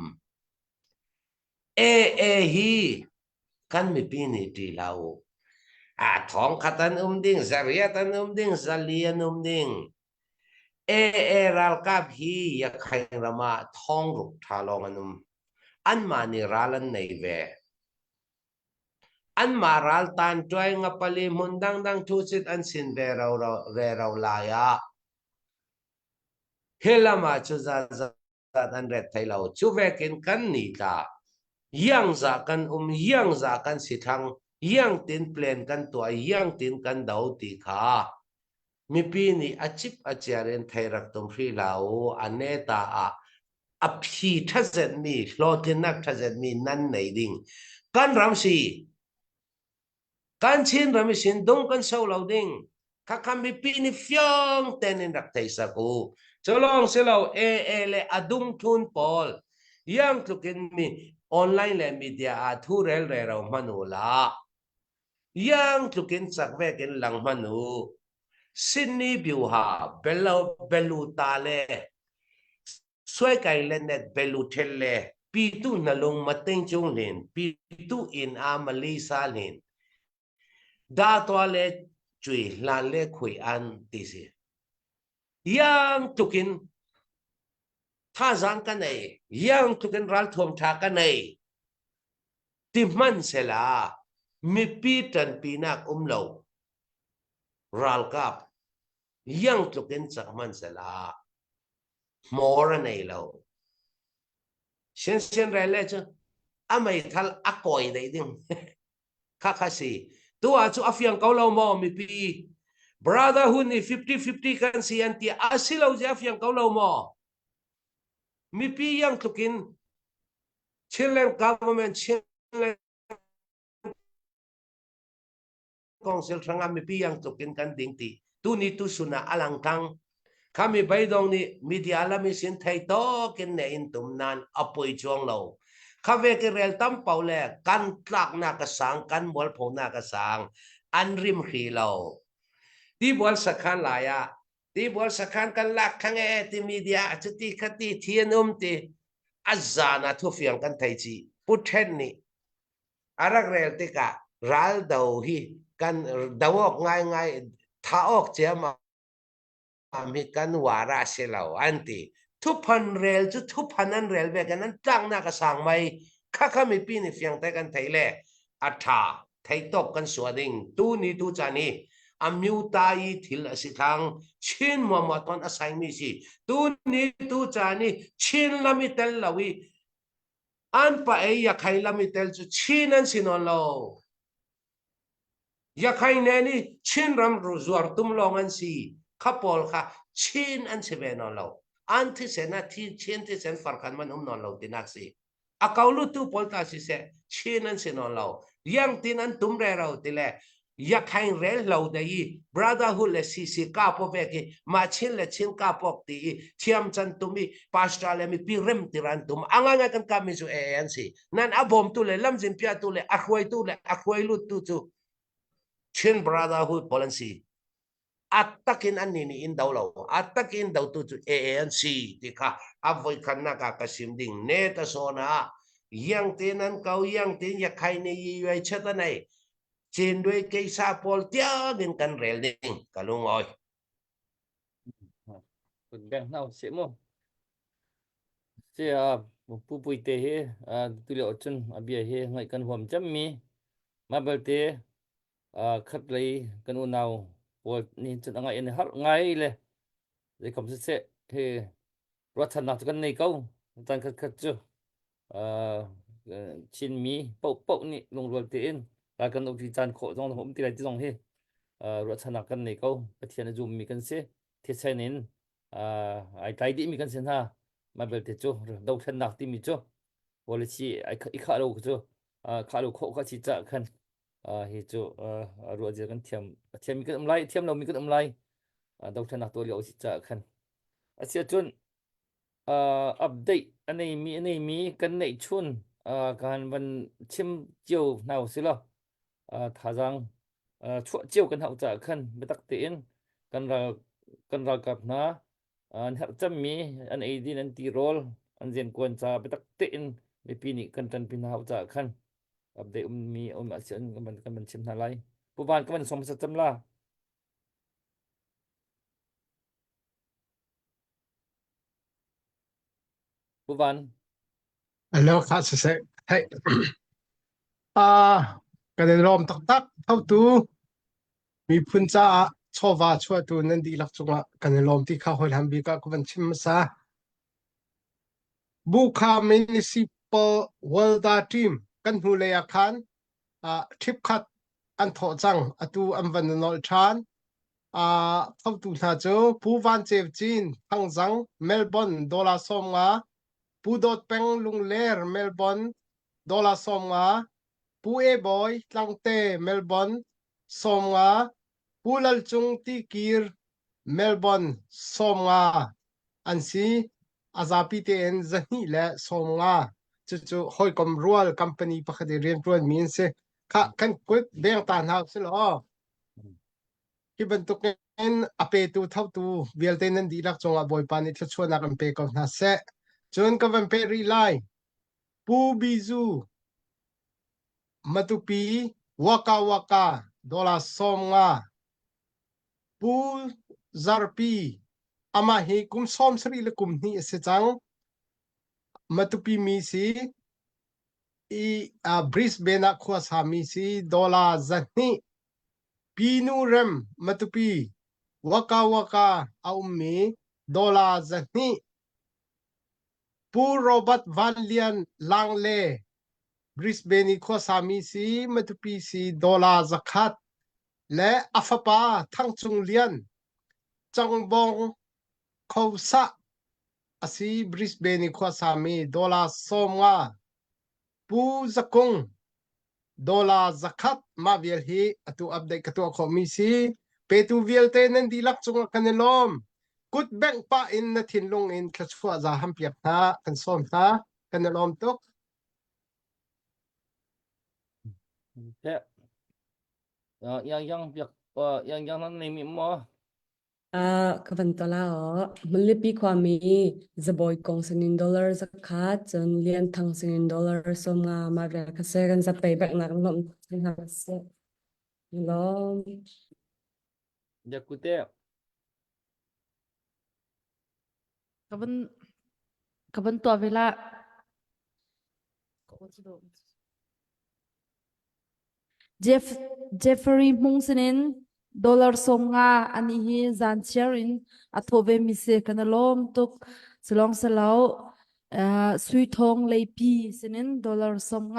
AA hi kan mipi nih ṭih hlah u. A thong khat an um ding, zariat an um ding, zali an um ding. AA ralkap hi Yakhain ram ah thong ruk ṭha lawng an um. Anmah nih ral an nei ve. Anmah ral tan ṭuai ngapali hmun dangdang thusit an sin ve ro ve ro lai ah hi lam ah cu zat an ret thai lo. Cu vekin kan ni tla iangza kan um iangza kan si thlang iang tin plan kan tuah iang tin kan do ti kha mipi nih a cip a ciar in thei rak tum hri hlah u a neta ah a phi ṭhazetmi hlawhtlinnak ṭhazetmi nan nei ding kan ram si kan Chin ram i sin dung kan so lo ding khakha mipi nih fiang ten in rak thei sak u cu lawng si lo AA le a dung thun pawl yang tluk in mi online le media ah thu rel re ro hman u la yang tluk in chak vek in lang hman u Sydney biuha belo belu ta le suai kai le net belu thel le pi tu na lung ma ting chung lin pi tu in a malisa lin da to le chui hlan le khui an ti si yang tukin thazang ka nei yang tukin ral thuam tha ka nei ti hman sela mipi ṭanpinak um lo ralkap yang tlukin cak hman sela hmawr a nei lo sian rel le cu a meithal a kawi dei ding kha kha si tu ah cu a fiang ko lo maw mipi brotherhood nih 50-50 kan si an ti a si lo je a fiang ko lo maw mipi yang tlukin Chinland government Chinland Council hrangah mipi yang tluk in kan ding ti tu ni tu sun ah alang tang khami beidong nih media lami sin thei tawk in ne in tum nan apoi chuang lo khave ki rel tam pau le kan tlak na ka sang kan mual pho na ka sang an rim hri lo ti bual sakhan lai ah ti bual sakhan kan lak thang e ti media chu ti khati thian um ti azana thu fiang kan thei chi pu then nih a rak rel tikah ral do hi kan do awk ngaingai tha awk ciammam hi kan uar a si lo an ti. Thuphan rel cu thuphan an rel ve kan an tlaknak a sang mai khakha mipi nih fiangte kan thei le a tha thei tawk kan sua ding tu ni tu caan hi a myuta i thil a si thlang Chin muamua ton a saimi si tu ni tu caan hi Chin lam i tel lo i An pa ei yakhai lam i tel cu Chin an si nawn lo. Yakhai ne nih Chin ram zuar tum lawng an si. Kha pawl kha Chin an si ve nawn lo. An thisen ah thi Chin thisen farkhan man um nawn lo tinak si. A ko lutu pawl ta siseh Chin an si nawn lo. Yang tin an tum rero ti le yakhain rel lo de i brotherhood le CC ka po ve ki ma chin le chin ka pok ti i thiam chan tum i pastor le mipi rem ti ran tum anga nga kan ka mi chu e an si nan a bom tu le lamzin pia tu le a hruai tu le a hruai lut tu chu Chin brotherhood pawl an si atakin an ni ni in do lo atakin do tu chu ANC ti kha a voi khan na ka ka sim ding ne ta so na yang tin an kau yang tin ya khai ni yi yue chet anai chin dui keisa pawl tiang in kan rel ding ka lung oi Kun beng hna se mu se a pu pui te hi tu lio cun a bia hi ngaih kan huam cem mi ma belte khat lei kan unau pawl nih cun a ngaih an i harh ngai le zeikom siseh hi ruahchannak cu kan nei ko caan khat khat cu Chinmi paohpaoh nih lungrual tein ral kan dohṭi caan khawh zong um ti lai ti zong hi ruahchannak kan nei ko Pathian a zummi kan si thisen in. Ai tlai dihmi kan si hna. Mah belte cu dothlennak timi cu policy ai i khah lo cu khah lo khawh kha si cah khan hi cu ruah zia kan thiam a thiammi kan um lai thiam lomi kan um lai dothlennak tuah lio si cah khan asiahcun update a neimi a neimi kan neih chun kan van chim cio hna usih law thazaang chuah cio kan hauh caah khan biatak tein kan ral kan ralkap hna an herh cemmi an eidin an tirawl an riankuan ca biatak tein mipi nih kan ṭanpi hna hauh caah khan update ummi um ahcun kan van kan van chim hna lai. Pu Van ka van som hmasa cem la. Pu Van. Hello, kha siseh. Hey. Ah, kan in lawm taktak. Thotu miphun caah chawva chuahtu nan dihlak cungah kan i lawm ti kha hawi bik ah ka van chim hmasa. Bukha Municipal Walda Team kan hnulei ah khan ah ṭhipkhat an thawh cang. Atu an van i nolh ṭhan. Ah, thotu hna cu Pu Van Ceu Cin, Thangzang, Melbourne, dollar 50, Pu Dawt Peng Lungler, Melbourne, dollar 50, Pu E Bawi, Tlangte, Melbourne, 50, Pu Lal Cung Tikir, Melbourne, 50 an si. A zapi tein 250. Cucu hawikom rual company pakhat i rianṭuanmi an si. Khah, kan kut veng ta hna usih law. Hi bantukin a petu thotu vialte nan dihlak cungah Bawipa nih thluachuahnak in pe ko hna seh. Cun ka van peh rih lai. Pu Bizu Matupi Waka Waka dollar 50 Pu Zarpi amah hi kum 70 le kum hnih a si cang. Matupi mi si i uh, Brisbane ah khua sami si dollar 200 Pinu rem Matupi Waka Waka a ummi dollar 200 Pu Robert Van Lian Langle Brisbane i khuasami si Matupi si dollar 100 le a fapa Thang Cung Lian Cangbong Khosah a si Brisbane i khuasami dollar 50 Pu Zakung dollar 100 mah vial hi atu update ka tuah khawhmi si. Petu vialte nan dihlak cungah kan i lawm. Kut bengh pah in na thinlung in thluachuah za ham piak hna kan sawm hna. Kan i lawm tuk. Te. Yang yang piak yang yang nan nei mi maw? Ah, ka van tol ah Hmunlipi khuami Zabawi kong sinin dollar 100 cun Lian Thang sinin dollar 50 mah vial kha si kan zapei beknak lawmh hna sih. Lawm. Jakute. Ka van ka van tuah ve la. Jeff, Jeffrey Hmung sinin dollar 50 ani hi zan chiar in a thawh ve mi si kan i lawm tuk. Silong silo uh, sui thong leipi sinin dollar 50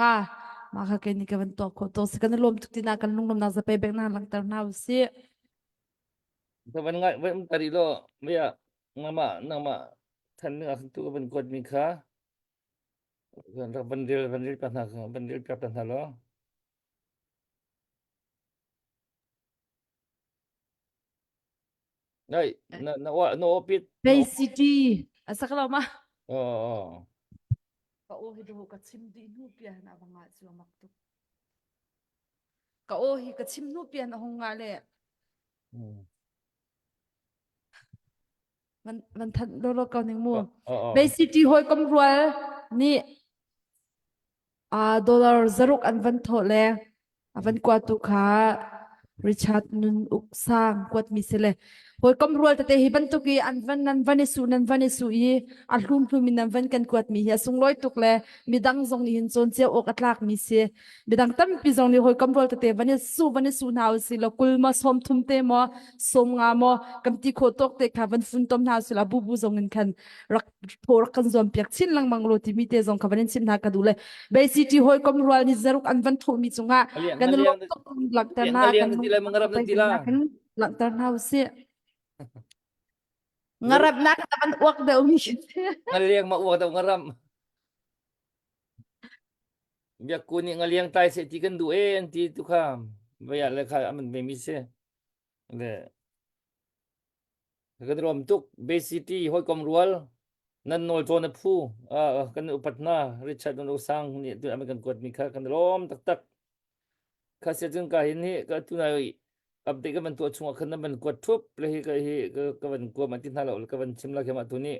mah kha kei nih ka van tuah khawh tuk si kan i lawm tuk tina kan lunglawmnak zapei bek na langhter hna usih. Ka van ngai van tari lo bia nangmah nangmah than ning ah tu ka van kuat mi kha Van rel van rel piak hna van rel piak hna law. Nai na na wa na opit. Bay City a sak lo ma. Oh oh. Ka o hi do ka chim dih hnu pian a banga chu mak tuk. Ka o hi ka chim hnu pian a hung nga le. Van van thanh lolo ko ning mu. Bay City hawikom rual nih dollar 6 an van thawh le a van kuatu kha Richard Nun Uk Sang kuatmi si le hawikom rual tete hi bantuk i an van nan van i su nan van i su i a hlum hlum in nan van kan kuatmi hi a sunglawi tuk le midang zong nih hin cawn cio awk a tlakmi si midang tampi zong nih hawikom rual tete van i su van i su hna usih law kul maw 30 te maw 50 maw kan ti khawh tawk te kha van funtom hna usih law bubu zong in khan rak thaw rak kan zuam piak chin lengmang lo timi te zong kha van in chim hna ka duh le Bay City hawikom rual nih zaruk an van thawhmi cungah kan lawm tuk langhter hna kan langhter hna usih. Ngarap nak ka van uak deuh mi si. Ngaliang ma uak deuh ngaram. Biakku nih ngaliang tai se ti kan duh e an ti tu kha. Vaya le kha aman ve mi si. Le Kan rom tuk Bay City hawikom rual nan nawl cawn a phu kan upat hna Richard nan Osang nih tu an kan kuat mi kha kan lawm taktak kha sia cun ka hin hi ka tu nai update ka van tuah chungah khan nan van kuat thup le hi ka hi ka van kuam an ti hna lo ka van chim la khem tu ni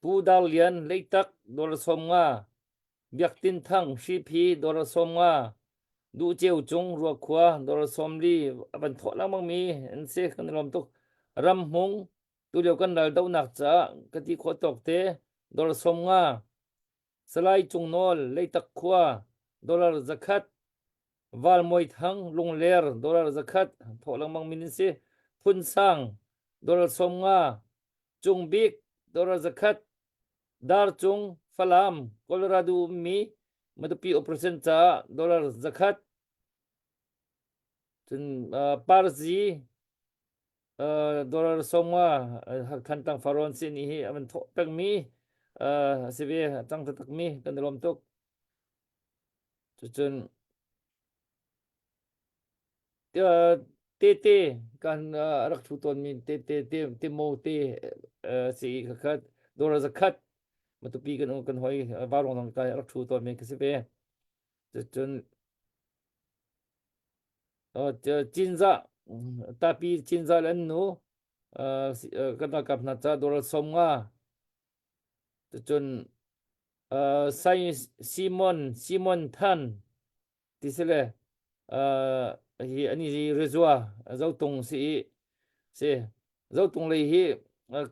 Pu Dar Lian Leitak dollar 50 Biak Tin Thang Hriphi dollar 50 Duh Ceu Cung Ruakhua dollar 40 a van thawh lengmang mi an si kan i lawm tuk Ram Hmung tulio kan ral dohnak caah ka ti khawh tawk te dollar 50 Salai Cung Nawl Leitak khua dollar 100 Valmawi Thang Lungler dollar 100 thawh lengmang min an si Phun Sang dollar 50 Cung Bik dollar 100 Darcung, Falam, Colorado ummi Matupi operation caah dollar 100 cun uh, Parzi uh, dollar 50 Thantlang Faron sin hi a van thawh pengmi uh, a si ve a cang taktakmi kan i lawm tuk. Cucun Tete kan a rak ṭhu tawnmi tete te timo te si kha dollar 100 Matupi kan kan hoi Vaurawng zong kai rak ṭhu tawnmi ka si ve. Cun Cinzah tapi Cinzah le an nu kan ralkap hna ca dollar 50 cun Sai Simon Simon Than ti si le uh, hi ani hi rezua zotung si i si zotung lei hi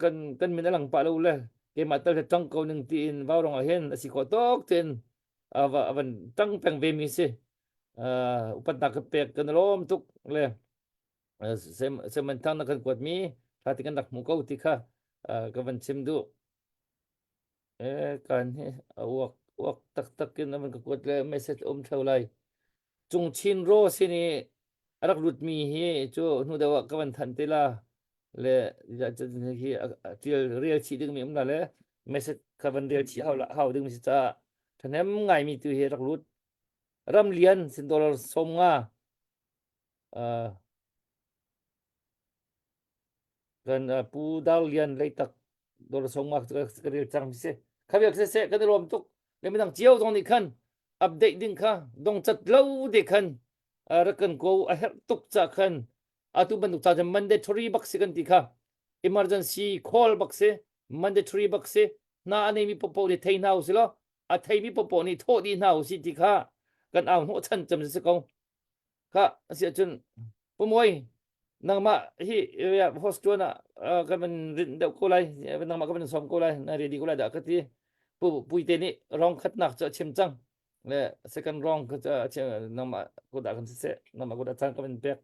kan kan min alang pa lo le keimah tal he tang ko ning ti in vaurong ah hin asi khawh tok tin ava avan tang peng ve mi si upatnak ka pek kan lawm tuk le sem thang na kan kuat mi tha ti kan rak hmu ko ti kha ka van chim duh Eh, kan hi a uak uak taktak in a van ka kuat le message um theo lai. Cung Chin Ro sin i a rak lutmi hi cu hnu deuh ah ka van thanh te la le hi tial rel chih dingmi um la le message ka van rel chih hau hau dingmi si caah ṭhahnem ngaimi tu hi rak lut. Ram lian sin dollar 50 uh, Kan Pu Dar Lian Leitak dollar sawmnga ka rel cang mi si. Kha vial siseh kan i lawm tuk. Le midang cio zong nih khan update ding kha dongcat lo te khan rak kan ko a herh tuk ca khan atu bantuk ca cu mandatory bak si kan ti kha emergency call bak si mandatory bak si hna a neimi popo nih thei hna usih law a theimi popo nih thawh dih hna usih ti kha kan au hnawh chan cem si ko Kha asi ahcun Pumawi nangmah hi host tuan ah kan van rinh deuh ko lai nangmah ka van sawm ko lai na ready ko lai dah ka ti pu puite nih rong khatnak cu a chim cang le second rong ka nangmah ko dah kan siseh nangmah ko dah caan ka van pek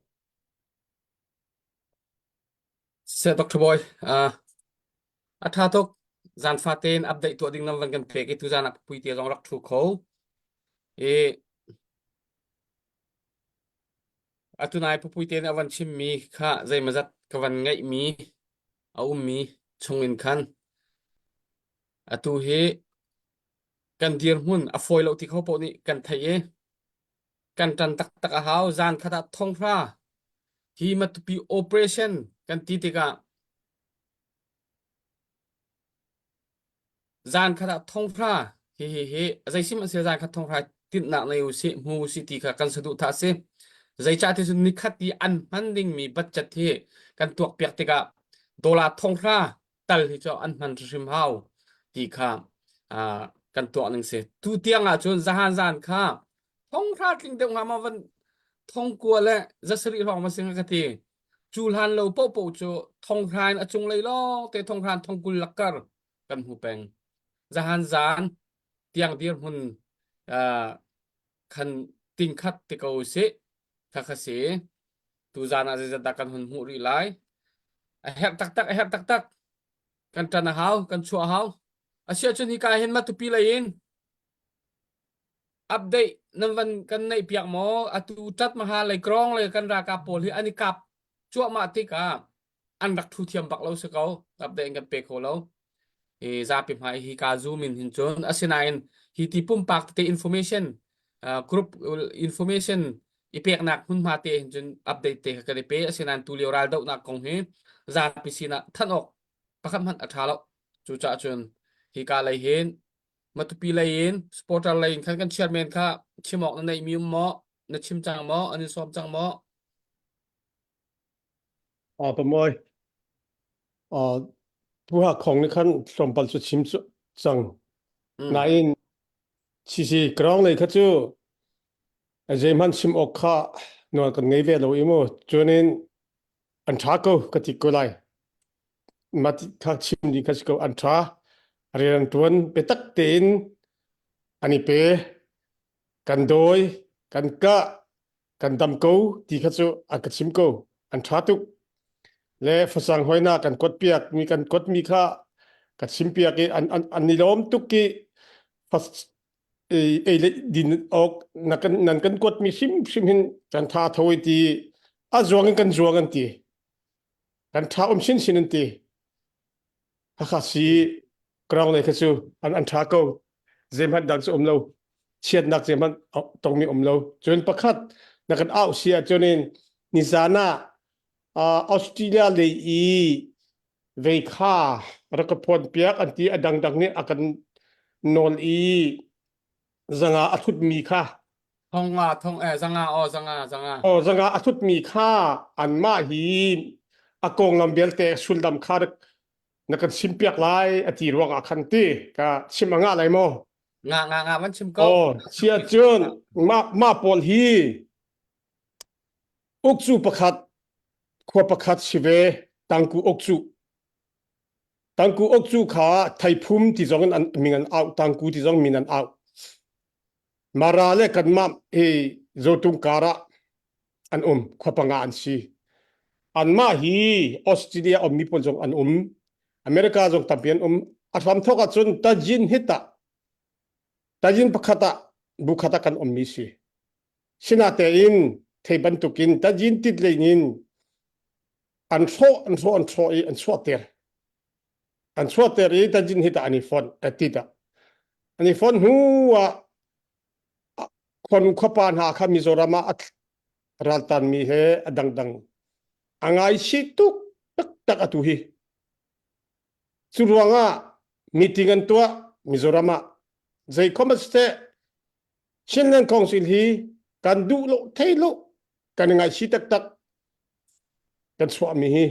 Se Dr. Boy, uh, a tha tuk. Zan fatin update tuah ding nan van kan pek i tu zan ah puite zong rak thu kho. I atu nai pupuite nih a van chimmi kha zeimazat ka van ngeihmi a ummi chungin khan atu hi kan dirhmun a fawi lo ti kho paoh nih kan theih i kan ṭan taktak a hau. Zan khat ah thonghra hi Matupi operation kan ti tikah zan khat ah thonghra hi hi hi zeisim an si zan khat thonghra tinhnak nei usih hmu usih ti kha kan saduhthah a si. Zeicah ti cun nikhat i an hman dingmi budget hi kan tuakpiak tikah dollar thonghra tal hi cu an hman hrimhrim hau ti kha uh, kan tuak ning si. Tu tiang ah cun zahan zan kha thonghra tling deuh nga ma van thongkua le zasarih hrawng ma sing ka ti. Cu hlan lo popo cu thonghra in a cunglei lawng te thonghra thongkul lakkar kan hmu peng. Zahan zan tiang dirhmun uh, khan tingkhat te ko sih kha kha si tu zan ah zeizat dah kan hun hmuh rih lai a herh taktak a herh taktak kan ṭan a hau kan chuah a hau asiahcun hika hin matupi lei in update nan van kan neih piak maw atu ṭat maha lei krong lei kan ralkap pawl hi an i kap cuahmah tikah. an rak thu thiam bak lo si ko update in kan pe kho lo i zapi hmai hi ka zoom in hin cun asinain hi ti pumpak tete information uh, group information i peknak hmunhma te hin cun update te kha kan i pe asinain tu lio ral dohnak kong hi zapi sinah thanh awk pakhat hmanh a tha lo cucaah cun hi ka lei hin Matupi lei in supporter lei in khan kan chairman kha chim awk na neih mi um maw na chim cang maw an in sawm cang maw A pamoy a tuha khong ni khan tlawmpal cu chim cu cang Mm. nain sisi krong lei kha cu zeihmanh chim awk kha nawl kan ngei ve lo i mu cunin an ṭha ko ka ti ko lai mah ti kha chim ding kha si ko an ṭha rian an ṭuan biatak tein an i pe kan dawi kan kah kan dam ko ti kha cu an ka chim ko an ṭha tuk le facang hoina kan kuat piak mi kan kuat mi kha ka chim piak i an an an i lawm tuk i ei le din awk na kan nan kan kuat mi hrimhrim hin kan tha tho i ti a zuang in kan zuang an ti kan tha um sin sin an ti Hakha si krang le kha cu an an tha ko zeihmanh dang cu um lo chiatnak zeihmanh tongmi um lo cun pakhat na kan au si ahcun in nizan ah Australia lei i vei kha rak ka phuan piak an ti a dangdang nih a kan nawl i zanga a thutmi kha Thong nga thong eh zanga o zanga zanga o zanga a thutmi kha anmah hi a konglam vialte sullam kha na kan chim piak lai a ti ruang ah khan ti ka chim a ngah lai maw nga nga nga van chim ko oh sia cun ma ma pawl hi ukcu pakhat khua pakhat si ve tangku ukcu tangku ukcu kha theiphum ti zong in an min an au tangku ti zong min an au mara le kanmah hi zotung karah an um khua panga an si anmah hi Australia ummi pawl zong an um America zong tampi an um a hram thawk ahcun tajin hit ah tajin pakhat ah bu khat ah kan ummi si Sinatein thei bantukin tajin tit lei in an hrawh an hrawh an hrawh i an chuahter. An chuahter i tajin hi tah an i fonh tit ah. An i fonh hnu ah khuanu khuapa hna kha Mizoram ah a raltanmi he a dangdang a ngaihchih tuk taktak atu hi. Cu ruangah meeting an tuah Mizoram ah zeikhom a siseh Chinland Council hi kan duh lo thei lo kan i ngaihchih taktak kan chuahmi hi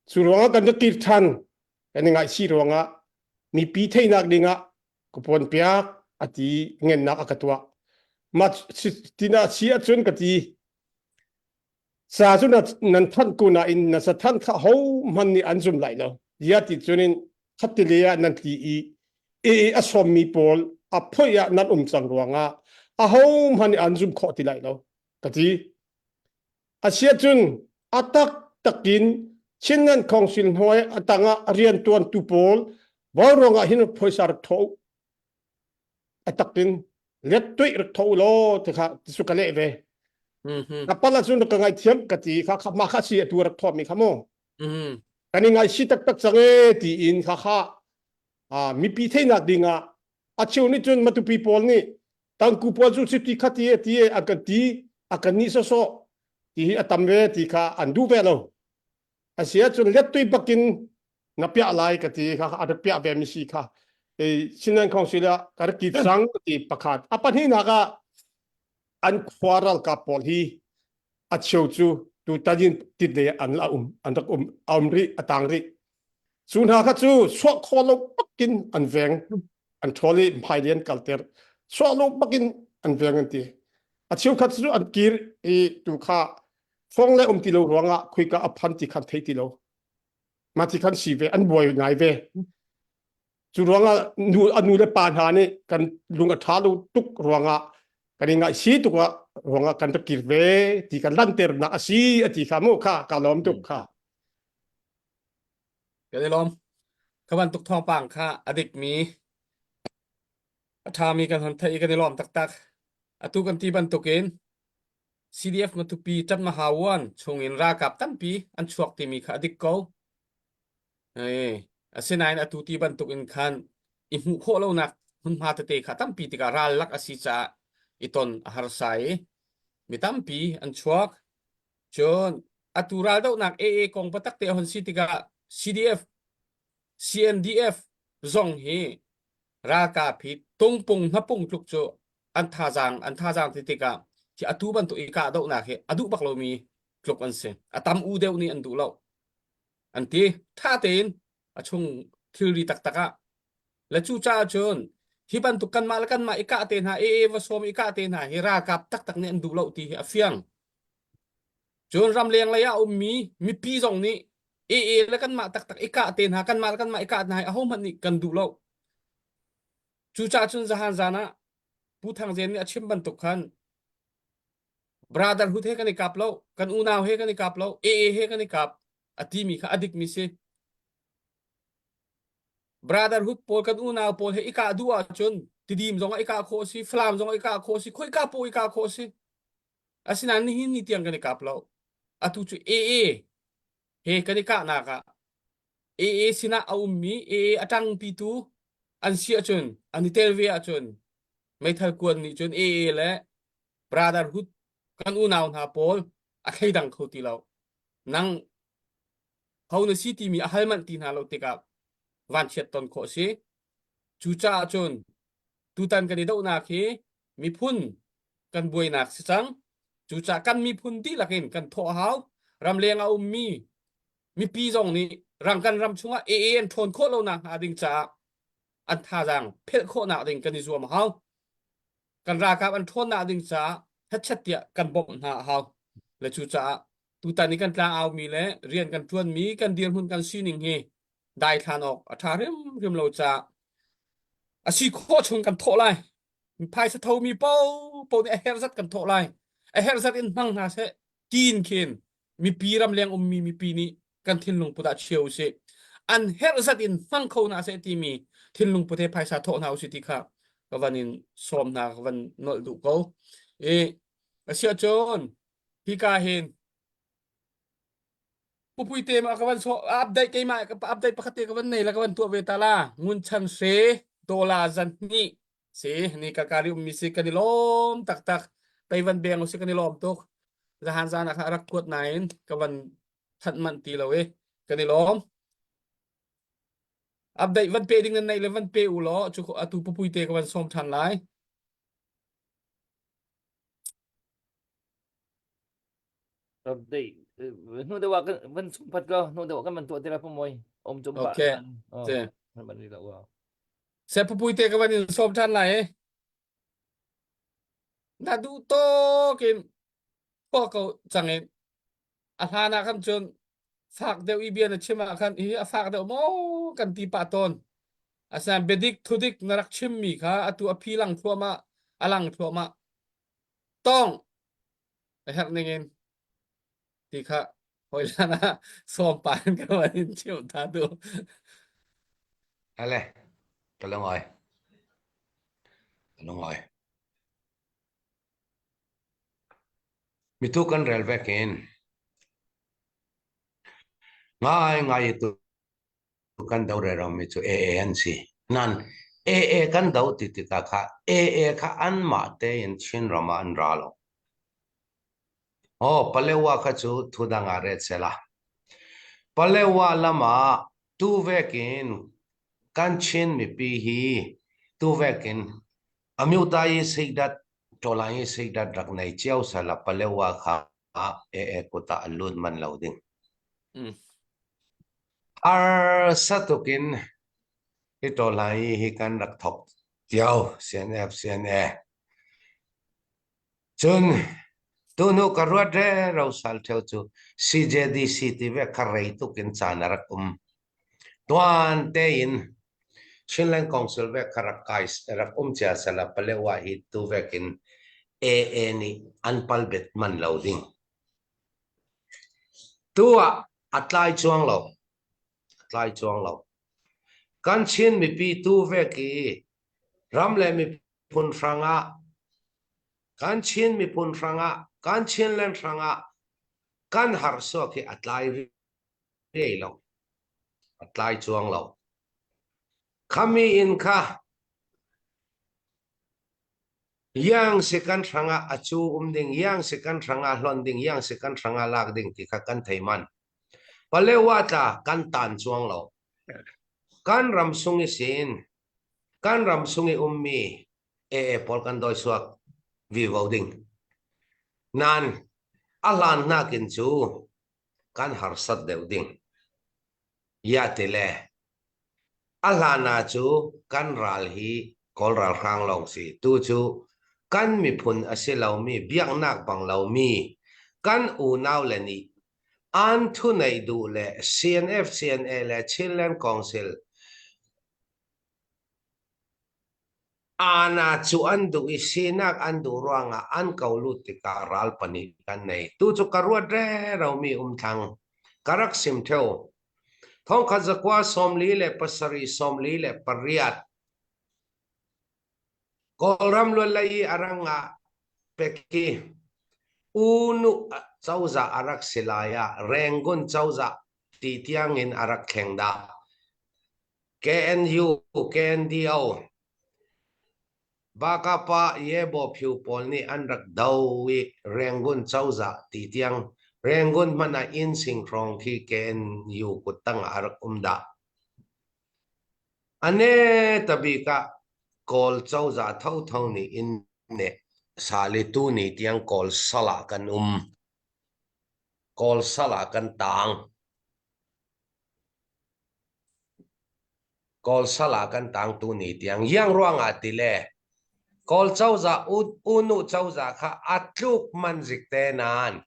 cu ruangah kan rak kir than kan i ngaihchih ruangah mipi theihnak dingah ka puan piak a ti ngennak a ka tuah mah tina si ahcun ka ti Sa cu nan thanh ko nain na sathanh kha hohmanh nih an zum lai lo. Zia ti cunin khattile ah nan tli i e a sawmmi pawl a phoih ah nan um cang ruangah ahohmanh nih an zum khawh ti lai lo ka ti. Asiahcun a taktak in Chinland Council hnuai a tangah riantuantu pawl vauruang ah hin phaisa rak thawh a tak in let tuih rak tho law ti kha ti ka leh ve ka pala cun ka ngai thiam ka ti kha kha ma kha si atu rak thawm mi kha mu kan i ngai si taktak cang e ti in kha kha a mipi theinak ding ah a cheu nih cun matupi pawl nih tangku pawl cu ti kha ti ti an kan ti a kan ni so so ti hi a tam ve ti kha an duh ve lo a si ahcun let tui bakin na piah lai ka ti kha a rak piah ve mi si kha Chinland Council ah ka rak ti cang ti pakhat a pahnihnak ah an khua ralkap pawl hi a cheu cu tu tajin tit le an la um an rak um a um rih a tang rih cu hna kha cu chuah kho lo bakin an veng an ṭhawl i hmailei an kalter chuah lo bakin an veng an ti a cheukhat cu an kir i tu kha fong le um ti lo ruangah khuika a phan ti khan thei ti lo mah ti khan si ve an buai ngai ve cu ruangah nu a nu le pa hna nih kan lung a ṭha lo tuk ruangah kan i ngaihsi tuk ah ruangah kan rak kir ve ti kan lanternak a si a ti kha mu kha ka lawm tuk kha Kan i lawm. Kha bantuk thawngpang kha a dikmi a ṭhami kan hon theih i kan i lawm taktak. Atu kan ti bantukin. CDF Matupi Ṭatmahawan chungin ralkap tampi an chuak timi kha a dik ko. Ei, asinain atu ti bantuk in khan i hmuh khawh lonak hmunhma tete kha tampi tikah ral lak a si caah i ton a harsa i mi tampi an chuak. Cun atu raldohnak AA kong biatak te a hun si tikah CDF, CNDF zong hi ralkap hi tungpung hnapung tluk cu an thazaang an thazaang ti tikah hi atu bantuk i kahdohnak hi a duh bak lomi tluk an si. A tam u deuh nih an duh lo. An ti. Tha tein a chung thilri taktak ah le cu caah cun hi bantuk kanmah le kanmah i kah te hna ee va sawm i kah te hna hi ralkap taktak nih an duh lo ti hi a fiang. Cun ramleng lei ah a ummi mipi zong nih ee le kanmah taktak i kah te hna kanmah le kanmah i kah hna hi ahohmanh nih kan duh lo. Cucaah cun zahan zan ah Pu Thang Zen nih a chim bantuk khan brotherhood he kan i kap lo, kan unau he kan i kap lo, AA he kan i kap a timi kha a dikmi si. Brotherhood pawl kan unau pawl he i kah duh ahcun Tidim zong ah i kah khawh a si, Falam zong ah i kah khawh a si, khoika paoh i kah khawh a si. Asinain nihin ni tiang kan i kap lo. Atu cu AA he kan i kahnak ah AA sinah a ummi AA a ṭangpitu an si ahcun an i tel ve ahcun meithal kuan nih cun AA le Brotherhood kan unau hna pawl a thleidang kho ti lo. Nang ho na si timi a hal manh ti hna lo tikah vanchiat ton khawh a si. Cucaah cun tutan kan i dohnak hi miphun kan buainak si cang. Cucaah kan miphun dihlak in kan thawh a hau. Ramleng a ummi mipi zong nih rang kan ram chungah AA an ṭhawn khawh lonak hnga ding caah an thazaang phelh khawhnak ding kan i zuam a hau. Kan ralkap an ṭhawnnak ding caah hetchet tiah kan bawmh hna a hau. Le cucaah tutan i kan tlang aumi le rian kan ṭuanmi kan dirhmun kan sining hi daithlan awk a ṭha hrimhrim lo caah a si khawh chung kan thawh lai. Phaisa thomi paohpaoh nih a herh zat kan thawh lai. A herh zat in hmang hna seh tiin khin mipi ramleng ummi mipi nih kan thinlung put ah chia usih. An herh zat in hmang kho hna seh timi thinlung put he phaisa thawh hna usih ti kha ka van in sawm hna ka van nolh duh ko. I asiahcun hika hin Pupui te ma ka van so update keimah update pakhat te ka van nei la ka van tuah ve ta la ngun chan hre dola zan hnih si ni ka kari ummi si kan i lawm taktak pei van beng si kan i lawm tuk zahan zan ah khan rak kuat nain ka van thanh manh ti lo i kan i lawm update van pe ding nan nei le van pe u law cu atu pupui te ka van sawm than lai Update. Hnu deuh ah kan van sung phat lo hnu deuh ah kan van tuah te la pumoi. Om chum pa. Okay. Oh. Te. Ban ri lo wa. Se pupui te ka van in sawm than lai. Na duh tok in ko ko chang in a hlan ah khan cun fak deuh i bia na chim ah khan hi a fak deuh maw kan ti pah tawn. Asinain biadik thudik na rak chimmi kha atu a phi lang thluahmah a lang thluahmah. Tong a herh ning in ti kha hawi hlan ah sawm pa in ka van in chimh ta tu. Ale, ka lungoi. Ka lungoi. Mitu kan rel vek in ngai ngai tu kan do re mi cu AA an si. Nan AA kan do ti tikah kha AA kha anmah tein Chinram ah an ra lo. Oh, Palewa kha cu thudang ah ret sela. Palewa lam ah tuvek in kan Chin mipi hi tuvek in Amyuta i seidat Tolai i seidat rak nei cio sala Palewa kha AA kut ah a lut man lo ding. Mm. Harsa tukin hi tolai hi kan rak thok cio CNF CNA. Cun tunu ka ruat re ro sal theo cu CJDC ti ve kha rei tukin caan a rak um. Tuan tein Chinland Council ve kha rak kai rak um cia sala Palewa hi tu vekin AA nih an pal bet man lo ding. Tu ah a tlai chuang lo. A tlai chuang lo. Kan Chin mipi tu vek i ram le miphun hrangah kan Chin miphun hrangah. Kan Chinland hrangah kan harsuak hi a tlai rei lo. A tlai chuang lo. Khami in kha yang si kan hrangah a cu um ding, yang si kan hrangah hlon ding, yang si kan hrangah lak ding ti kha kan thei man. Palewa tla kan tan chuang lo. Kan ram sung i sin, kan ram sung i ummi AA pawl kan dawi suak vivo ding. Nan a hlan nakin cu kan harsat deuh ding. Ya ti le a hlan ah cu kan ral hi Kawl ralhrang lawng si. Tu cu kan miphun a si lomi biaknak bang lomi kan unau le nih an thu neih duh le CNF CNA le Chinland Council Ana cu an duh i sinak an duh ruangah an ko lut tikah ral pahnih kan nei. Tu cu ka ruat reromi umthlang. Ka rak sim theo. Thongkhat zakua 47 48 Kawlram luanlei i a rang ah peki Unu cozah a rak si lai ah Rangoon cozah ti tiangin a rak thleng dah. KNU, KNDO, Bakapa Yebo Phyu pawl nih an rak do i Rangoon cozah ti tiang Rangoon hmanh ah inn sing hrawng khi KNU kuttang ah a rak um dah. A ne tabik ah Kawl cozah thotho nih inn ne sali tu ni tiang Kawl sal ah kan um. Kawl sal ah kan taang. Kawl sal ah kan tang tu ni tiang iang ruangah ti le Kawl cozah unu cozah kha a tluk man zik te nain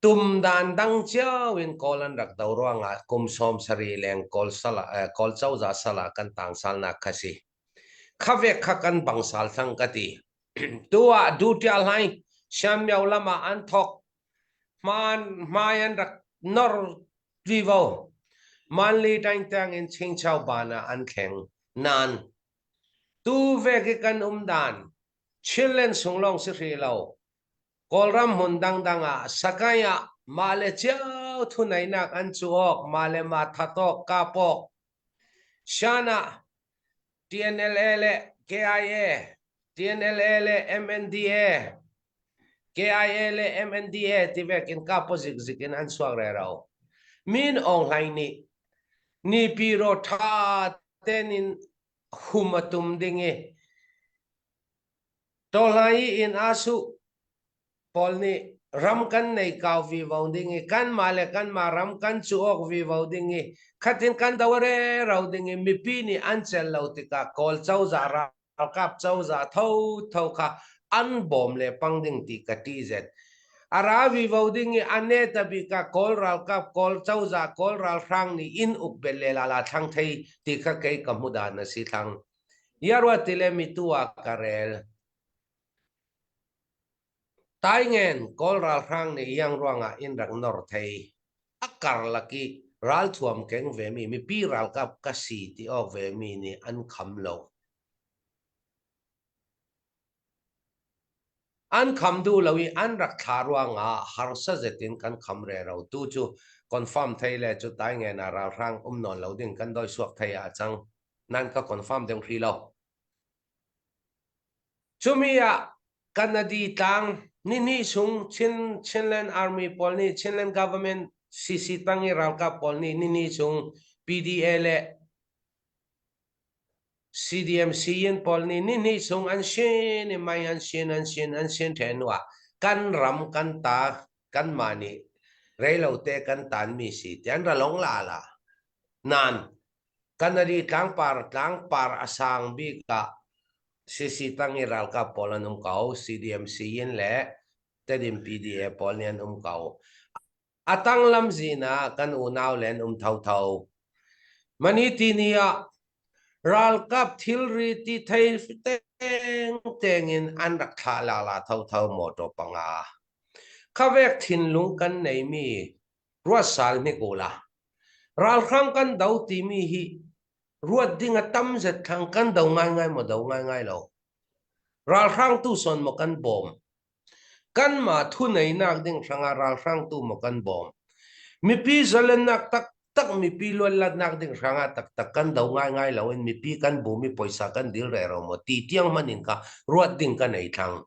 tum dan dang cio in Kawl an rak do ruangah kum 70 leng Kawl sal ah Kawl cozah sal ah kan tang salnak kha si. Kha vek kha kan bang sal thang ka ti. Tu ah Dutia hlai Siammiao lam ah an thok hmaan hmai an rak nor vivo. Manli taing in chingchau ban ah an thleng. Nan tu ve ki kan um dan Chinland sung lawng si hri lo. Kawlram hmun dangdang ah Sakai ah mah le cio thuneinak an cu awk mah le mah thatawk kapawk Shan ah TNLA le KIA, TNLA le MNDA, KIA le MNDA ti vek in kapo zikzik in an chuak rero. Min Aung Hlaing nih nipi ro tha ten in hum a tum ding i Tawhlai i in asu pawl nih ram kan nei kau vivo ding i kanmah le kanmah ram kan cu awk vivo ding i khatin kan do re ro ding i mipi nih an cel lo tikah Kawl cozah ralkap cozah tho tho kha an bawm le pang ding ti ka ti zet a ra vivo ding i ane tabika Kawl ralkap Kawl cozah Kawl ralhrang nih in uk bel le la la thlang thei ti kha kei ka hmu dan a si thlang yarwa tile mi tu ah ka rel Taingen Kawl ralhrang nih iang ruangah inn rak nor thei. A karlak i ralthuam keng vemi mipi ralkap ka si ti awk vemi nih an kham lo. An kham duh lo i an rak thlah ruangah harsa zet in kan kham rero. Tu cu confirm thei le cu Taingen ah ralhrang um nawn lo ding kan doi suak thei ah cang. Nan ka confirm deuh hrih lo. Cumi ah Kanadi tlang nihnih chung Chin Chinland Army pawl nih Chinland Government CC tang i ralkap pawl nih nihnih chung PDA le CDMC in pawl nih nihnih chung an sin i mei an sin an sin an sin ṭhen hnu ah kan ram kan ta kanmah nih reilo te kan tanmi si ti an ra long la la. Nan Kanadi tlangpar tlangpar a sang bik ah CC tang i ralkap pawl an um ko. CDMC in le Tedim PDA pawl nih an um ko. A tang lamzin ah kan unau le an um thotho. Mani tini ah ralkap thilri ti thei teng teng in an rak thlah la la thotho motor panga. Khavek thinlung kan neimi ruat sal hnik ula. Ralhrang kan do timi hi ruat ding a tam zet thlang kan do ngaingai maw do ngaingai lo. Ralhrang tu son maw kan bawm. Kanmah thu neinak ding hrangah ralhrang tu maw kan bawm. Mipi zalennak taktak mipi luanlatnak ding hrangah taktak kan do ngaingai lo in mipi kan bum i poisa kan dil rero maw ti tiang hmanh in ka ruat ding ka nei thlang.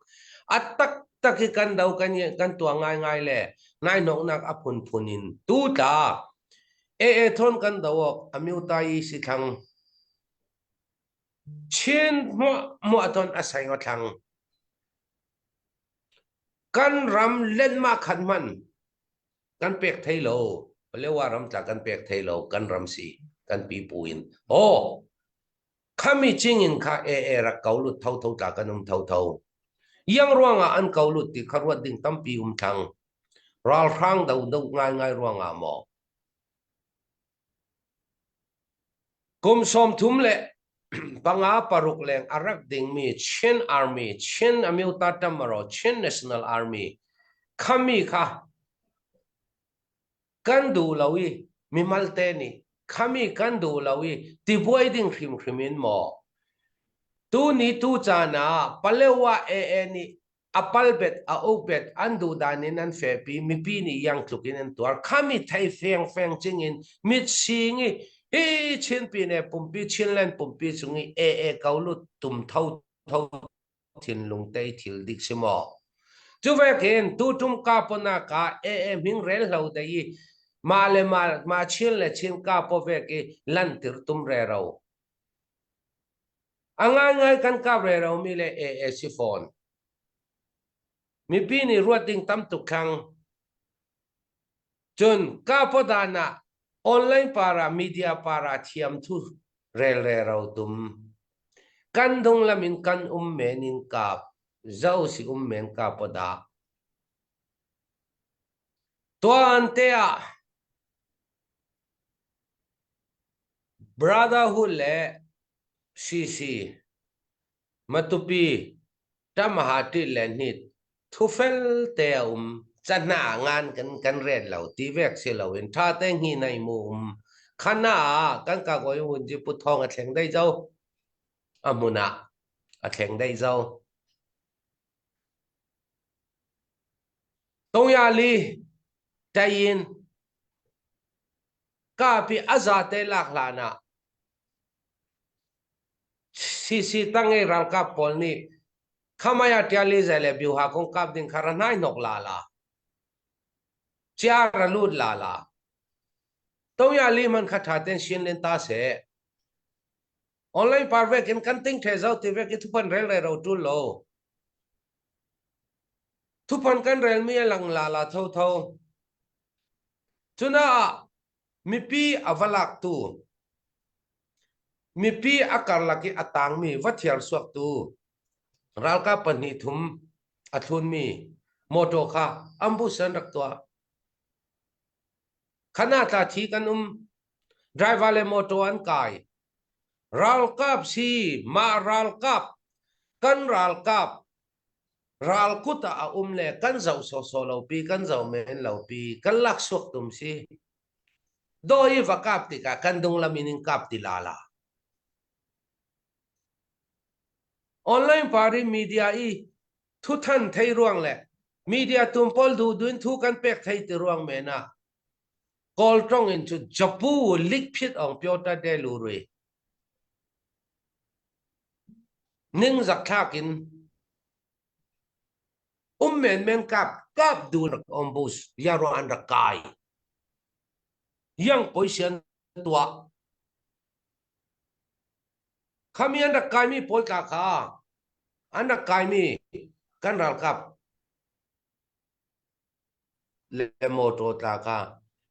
A taktak i kan do kan kan tuah ngaingai le nainoknak a phunphun in tu tla ee thon kan do awk amyuta i si thlang Chin hmuah hmuah ton a sai ngo thlang. Kan ram lenma khat man kan pek thei lo. Palewa ram tla kan pek thei lo kan ram si kan pipu in. Oh khami ching in kha e e rak ko lut tho tho tla kan um tho tho. Yang ruangah an ko lut ti kha ruat ding tampi um thlang. Ralhrang do do ngai ngai ruangah maw. Kum 35 paruk leng a rak dingmi Chin Army, Chin Amyota Tamaro, Chin National Army khami kha kan duh lo i mimalte nih khami kan duh lo i tibuai ding hrimhrim in maw tu ni tu caan ah Palewa AA nih a palbet a upet an duhdan in an fepi mipi nih yang tluk in an tuar khami thei feng feng ching in mit sing i hi Chinpi ne pumpi Chinland pumpi chung i e e ko lut tum tho tho thinlung te thil dik si maw chu vekin tu tum ka pona ka e e ming rel hlo de i ma le ma ma chin le chin ka po vek i lan tir tum re ro A ngaingai kan kap rero mi le AA si fawn. Mipi nih ruat ding tam tuk thlang. Cun kapodan ah online para media para thiam thu rel rero tum. Kan dung lam in kan um men in kap zo si um men kapoda. Tuan te ah Brotherhood le CC, Matupi, Tamahati le Hnit thufel te a um cahna ngan kan kan ret lo ti vek si lo in tha te ngi nai mu um khana kan ka goi hun ji pu thong a thleng dai zo a hmun ah a thleng dai zo Tongya li tayin Kapi a zate lak hlan ah CC tangei ralkap pawl nih Khamaya Tiali zai le Byuha kong kap ding kha ra hnai hnok la la. Chia ra lut la la. Toya li man kha tha ten shin len ta se. Online par vek in kan ting the zau ti vek i thupan rel re ro tul lo. Thupan kan rel mi lang la la tho tho. Cunaah mipi a va laktu, mipi a karlak i a tangmi va thiarsuaktu ralkap pahnih thum a thlunmi mawṭaw kha ambush an rak tuah. Khana tla thi kan um. Driver le mawṭaw an kai. Ralkap si mah ralkap kan ralkap Ral kut ah a um le kan zoh sawsawh lo pi, kan zoh men lo pi, kan laksuak tum si. Do i va kap tikah kan dung lam in in kap ti la la. Online party media i thuthan thei ruang le media tum pawl du duin thu kan pek thei ti ruang men ah Kawl tong in cu japu lik phit ong pyo ta de lu rui. Ningzak thlak in um menmen kap kap du rak om bus yaro an rak kai. Yang poisian tuah. Khami an rak kai mi pawl tla kha an rak kai mi kan ralkap le motor tla kha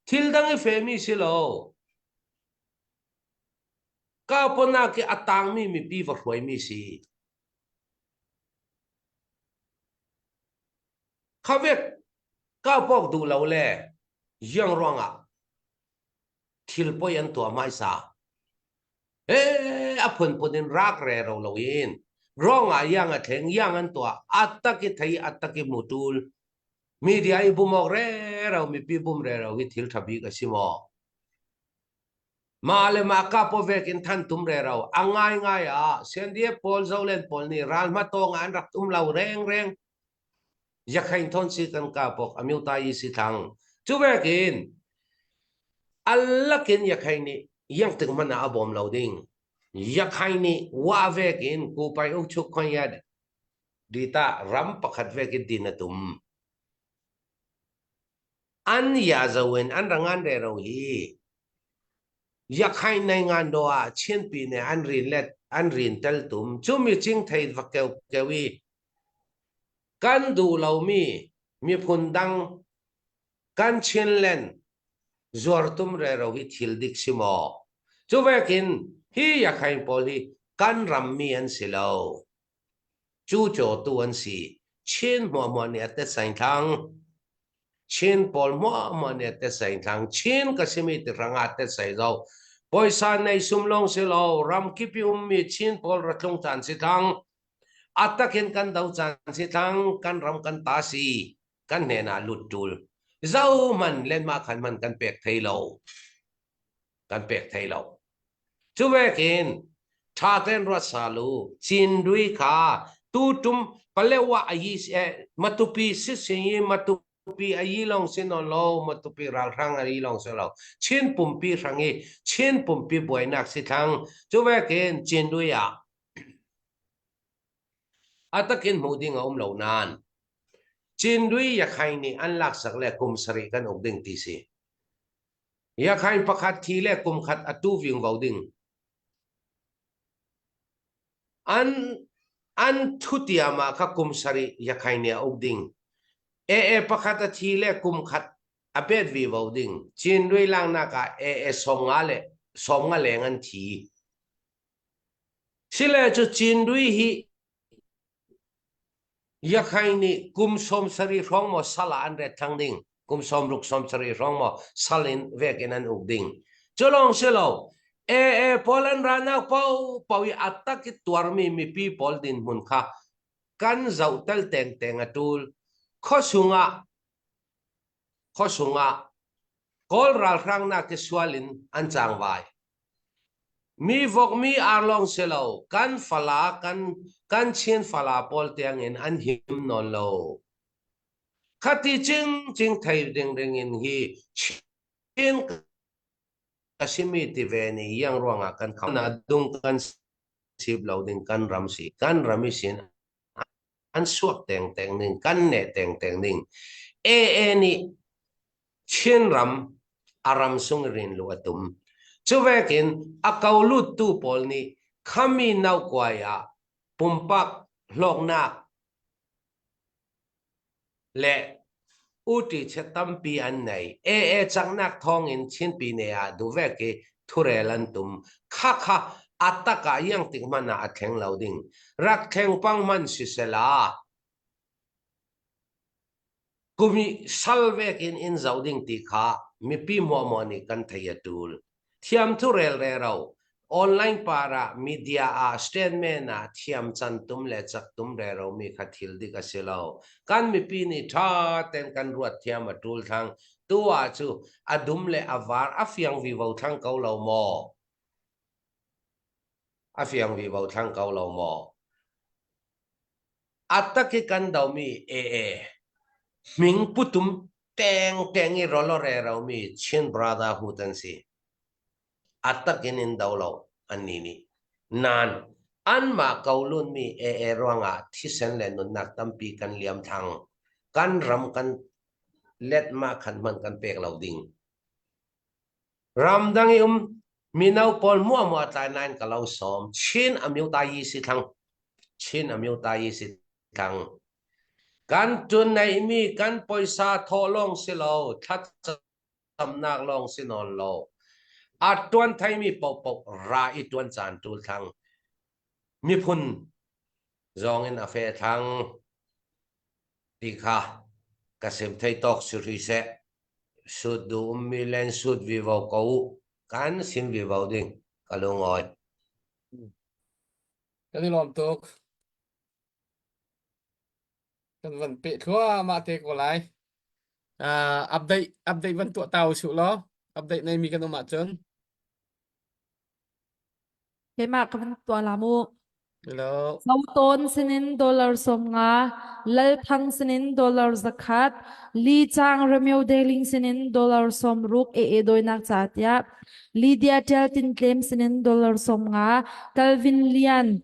thil dang i femi si lo. Kaupanak i a tangmi mipi va hruaimi si. Khavek kaupawk duh lo le yang ruangah thil poi an tuah hmaisa. He a phunphun in rak re ro lo in rong ah yang a thleng yang an tuah atak i thei atak i mutul media i bum awk re ro mipi bum re ro hi thil tha bik a si maw Mah le mah kapo vek in than tum rero. A ngaingai ah CNDF pawl Zoland pawl nih ral hmatawng ah an rak tum lo rengreng. Yakhain thon si kan ka pok amyota yi si thang. Cu vekin allakin yakhain nih yang tik man ah a bawm lo ding. Yakhain nih wa vekin kupai uk chuk khon ya dita ram pakhat vekin din a tum. An ya zo in an rangan re ro hi Yakhain nei ngan do ah Chinpi ne an rin let an rin tel tum cumi ching thei va keu keu i kan duh lomi miphun dang kan Chinland zuar tum rero hi thil dik si maw? Cu vekin hi Yakhain pawl hi kan rammi an si lo. Cu cawtu an si. Chin hmuahhmuah nih a tet saing thlang. Chin pawl hmuahhmuah nih a tet saing thlang. Chin ka simi ti hrangah tet sai zo. Poisa nei sum lawng si lo, ram kip i ummi Chin pawl ratlung caan si thlang. A takin kan do caan si thlang, kan ram kan ta si, kan hnen ah lut tul. Zo man lenmah khan man kan pek thei lo. Kan pek thei lo. Cu vekin ṭha tein ruat sal u. Cindui kha tutum Palewa ayi eh, Matupi sising i Matupi ayi lawng si nawn lo Matupi ralhrang ayi lawng si lo Chin pumpi hrang i Chin pumpi buainak si thlang cu vekin Cindui ah a takin hmuh ding a um lo nain Cindui Yakhain nih an laksak le kum sarih kan uk ding ti si. Yakhain pakhat thi le kum khat a tu vingvo ding. An an thutiam ah kha kum sarih Yakhain nih a uk ding. AA pakhat a thi le kum khat a bet vivo ding. Cindui langnak ah AA 50 le 50 leng an thi. Sile cu Cindui hi Yakhain nih kum 70 hrawng maw sal ah an ret thang ding, kum 60 70 hrawng maw sal in vek in an uk ding. Cu lawng si lo, AA pawl an ranak paohpaoh i a tak i tuarmi mipi pawl dinhmun kha kan zoh tel tengteng a tul. Khuasung ah khuasung ah Kawl ralhrang nak i sual in an cangvai. Mi vok mi ar lawng si lo, kan fala kan kan Chin fala pawl tiang in an him nawn lo. Khati cing cing thei ding ring in hi Chin ka simi ti ve ni yang ruangah kan kham na dung kan sip lo ding kan ram si kan ram i sin an suak tengteng ning kan ne tengteng ning AA nih Chinram a ram sung rin lu a tum cuvekin a ko lut tu pawl nih khami naukuai ah pumpak hlawknak le uṭi che tampi an nei. AA cangnak thawngin Chinpi ne ah duhvek i thurel an tum. Khakha a tak ah iang tik hmanh ah a thleng lo ding. Rak thleng pang hmanh sisela kum i sal vek in in zoh ding ti kha mipi hmuahhmuah nih kan thei a tul. Thiam thu rel rero online par ah media ah statement ah thiam can tum le cak tum rero mi kha thil dik a si lo. Kan mipi nih ṭha ten kan ruat thiam a ṭul thlang. Tu ah cu a dum le a var a fiang vivo thlang ko lo maw? A fiang vivo thlang ko lo maw? A tak i kan domi AA hming putum tengteng i rolore romi Chin Brotherhood an si. A tak in in do lo annih nih. Nain anmah ko lunmi AA ruangah thisen le nunnak tampi kan liam thang. Kan ram kan let mah khan hmanh kan pek lo ding. Ramdang i um mino pawl muahmuah tlai nain ka lo sawm. Chin amyota yi si thlang. Chin amyota yi si thlang. Kan tun neihmi kan poisa thawh lawng si lo, thlacamnak lawng si nawn lo. A tuan thaimi paohpaoh ra i tuan caan tul thlang. Miphun zong in a fe thlang. Ti kha ka sim thei tawk si hrih seh. Sut du ummi len sut vivo ko u. Kan sim vivo ding ka lungawi. Kan i lawm tuk. Kan van peh thluahmah te ko lai. Uh, update update van tuah ta usih law. Update nei mi kan um ahcun. Keimah ka van tuah la mu. Hello. Zotawn sinin dollar 50, Lalthang sinin dollar 100, Li Chang Romeo Deling sinin dollar 60 AA doinak ca tiah Lydia Tial Tin Tlem sinin dollar 50, Calvin Lian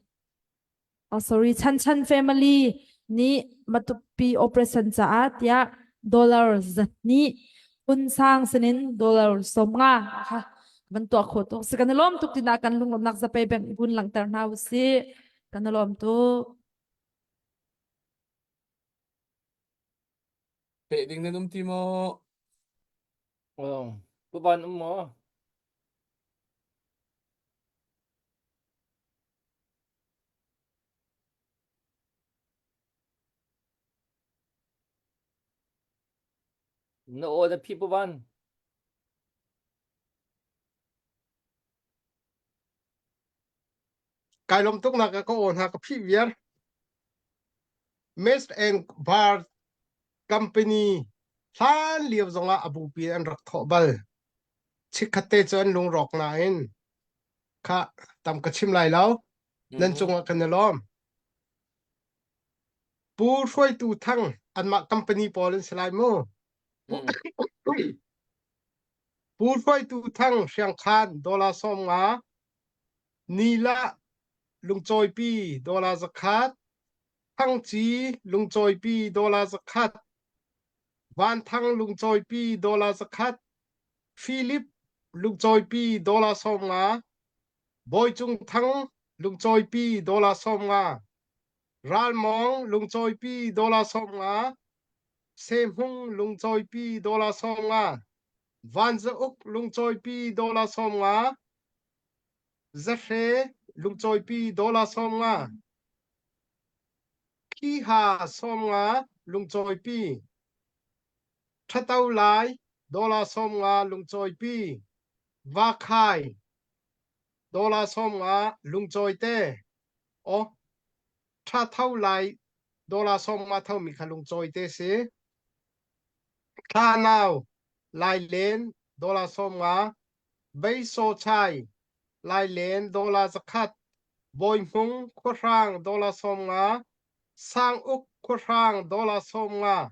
oh sorry Chan Chan family nih Matupi operation caah tiah dollar 200 Phun sang sinin dollar 50 kha van tuah kho tuk si kan i lawm tuk tina kan lunglawmnak zapei bank vun langhter hna usih kan i lawm tuk Peh ding nan um ti maw? Oh, pu ban um maw? Na aw na phi pu ban. Kai lawm tuk nak ka aw hna ka phih viar. Mest and Bar Company hlan lio zongah a bupi an rak thawh bal. Chikkhat te cu an lungrawk nain kha tam ka chim lai lo. Nan cungah kan i lawm. Pu Hruaitu Thang anmah company pawl an si lai mu. Pu Hruaitu Thang Hriangkhan dollar 50, Nila lungcawipi dollar 100, Thangci lungcawipi dollar 100, Vanthang lungcawipi dollar 100, Philip lungcawipi dollar 50, Bawicung Thang lungcawipi dollar 50, Ralmawng lungcawipi dollar 50, Sehmung lungcawipi dollar 50, Vanzauk lungcawipi dollar 50, Zahre lungcawipi dollar 50, Khiha 50 lungcawipi, Thato Lai dollar 50 lungcawipi, Vakhai dollar 50 lungcawite, Aw ṭha tho lai dollar 50 thomi kha lungcawi te si. Thlanau Lailen dollar 50, Beisaw Chai Lailen dollar 100, Bawihmung Khuahrang dollar 50, Sanguk Khuahrang dollar 50,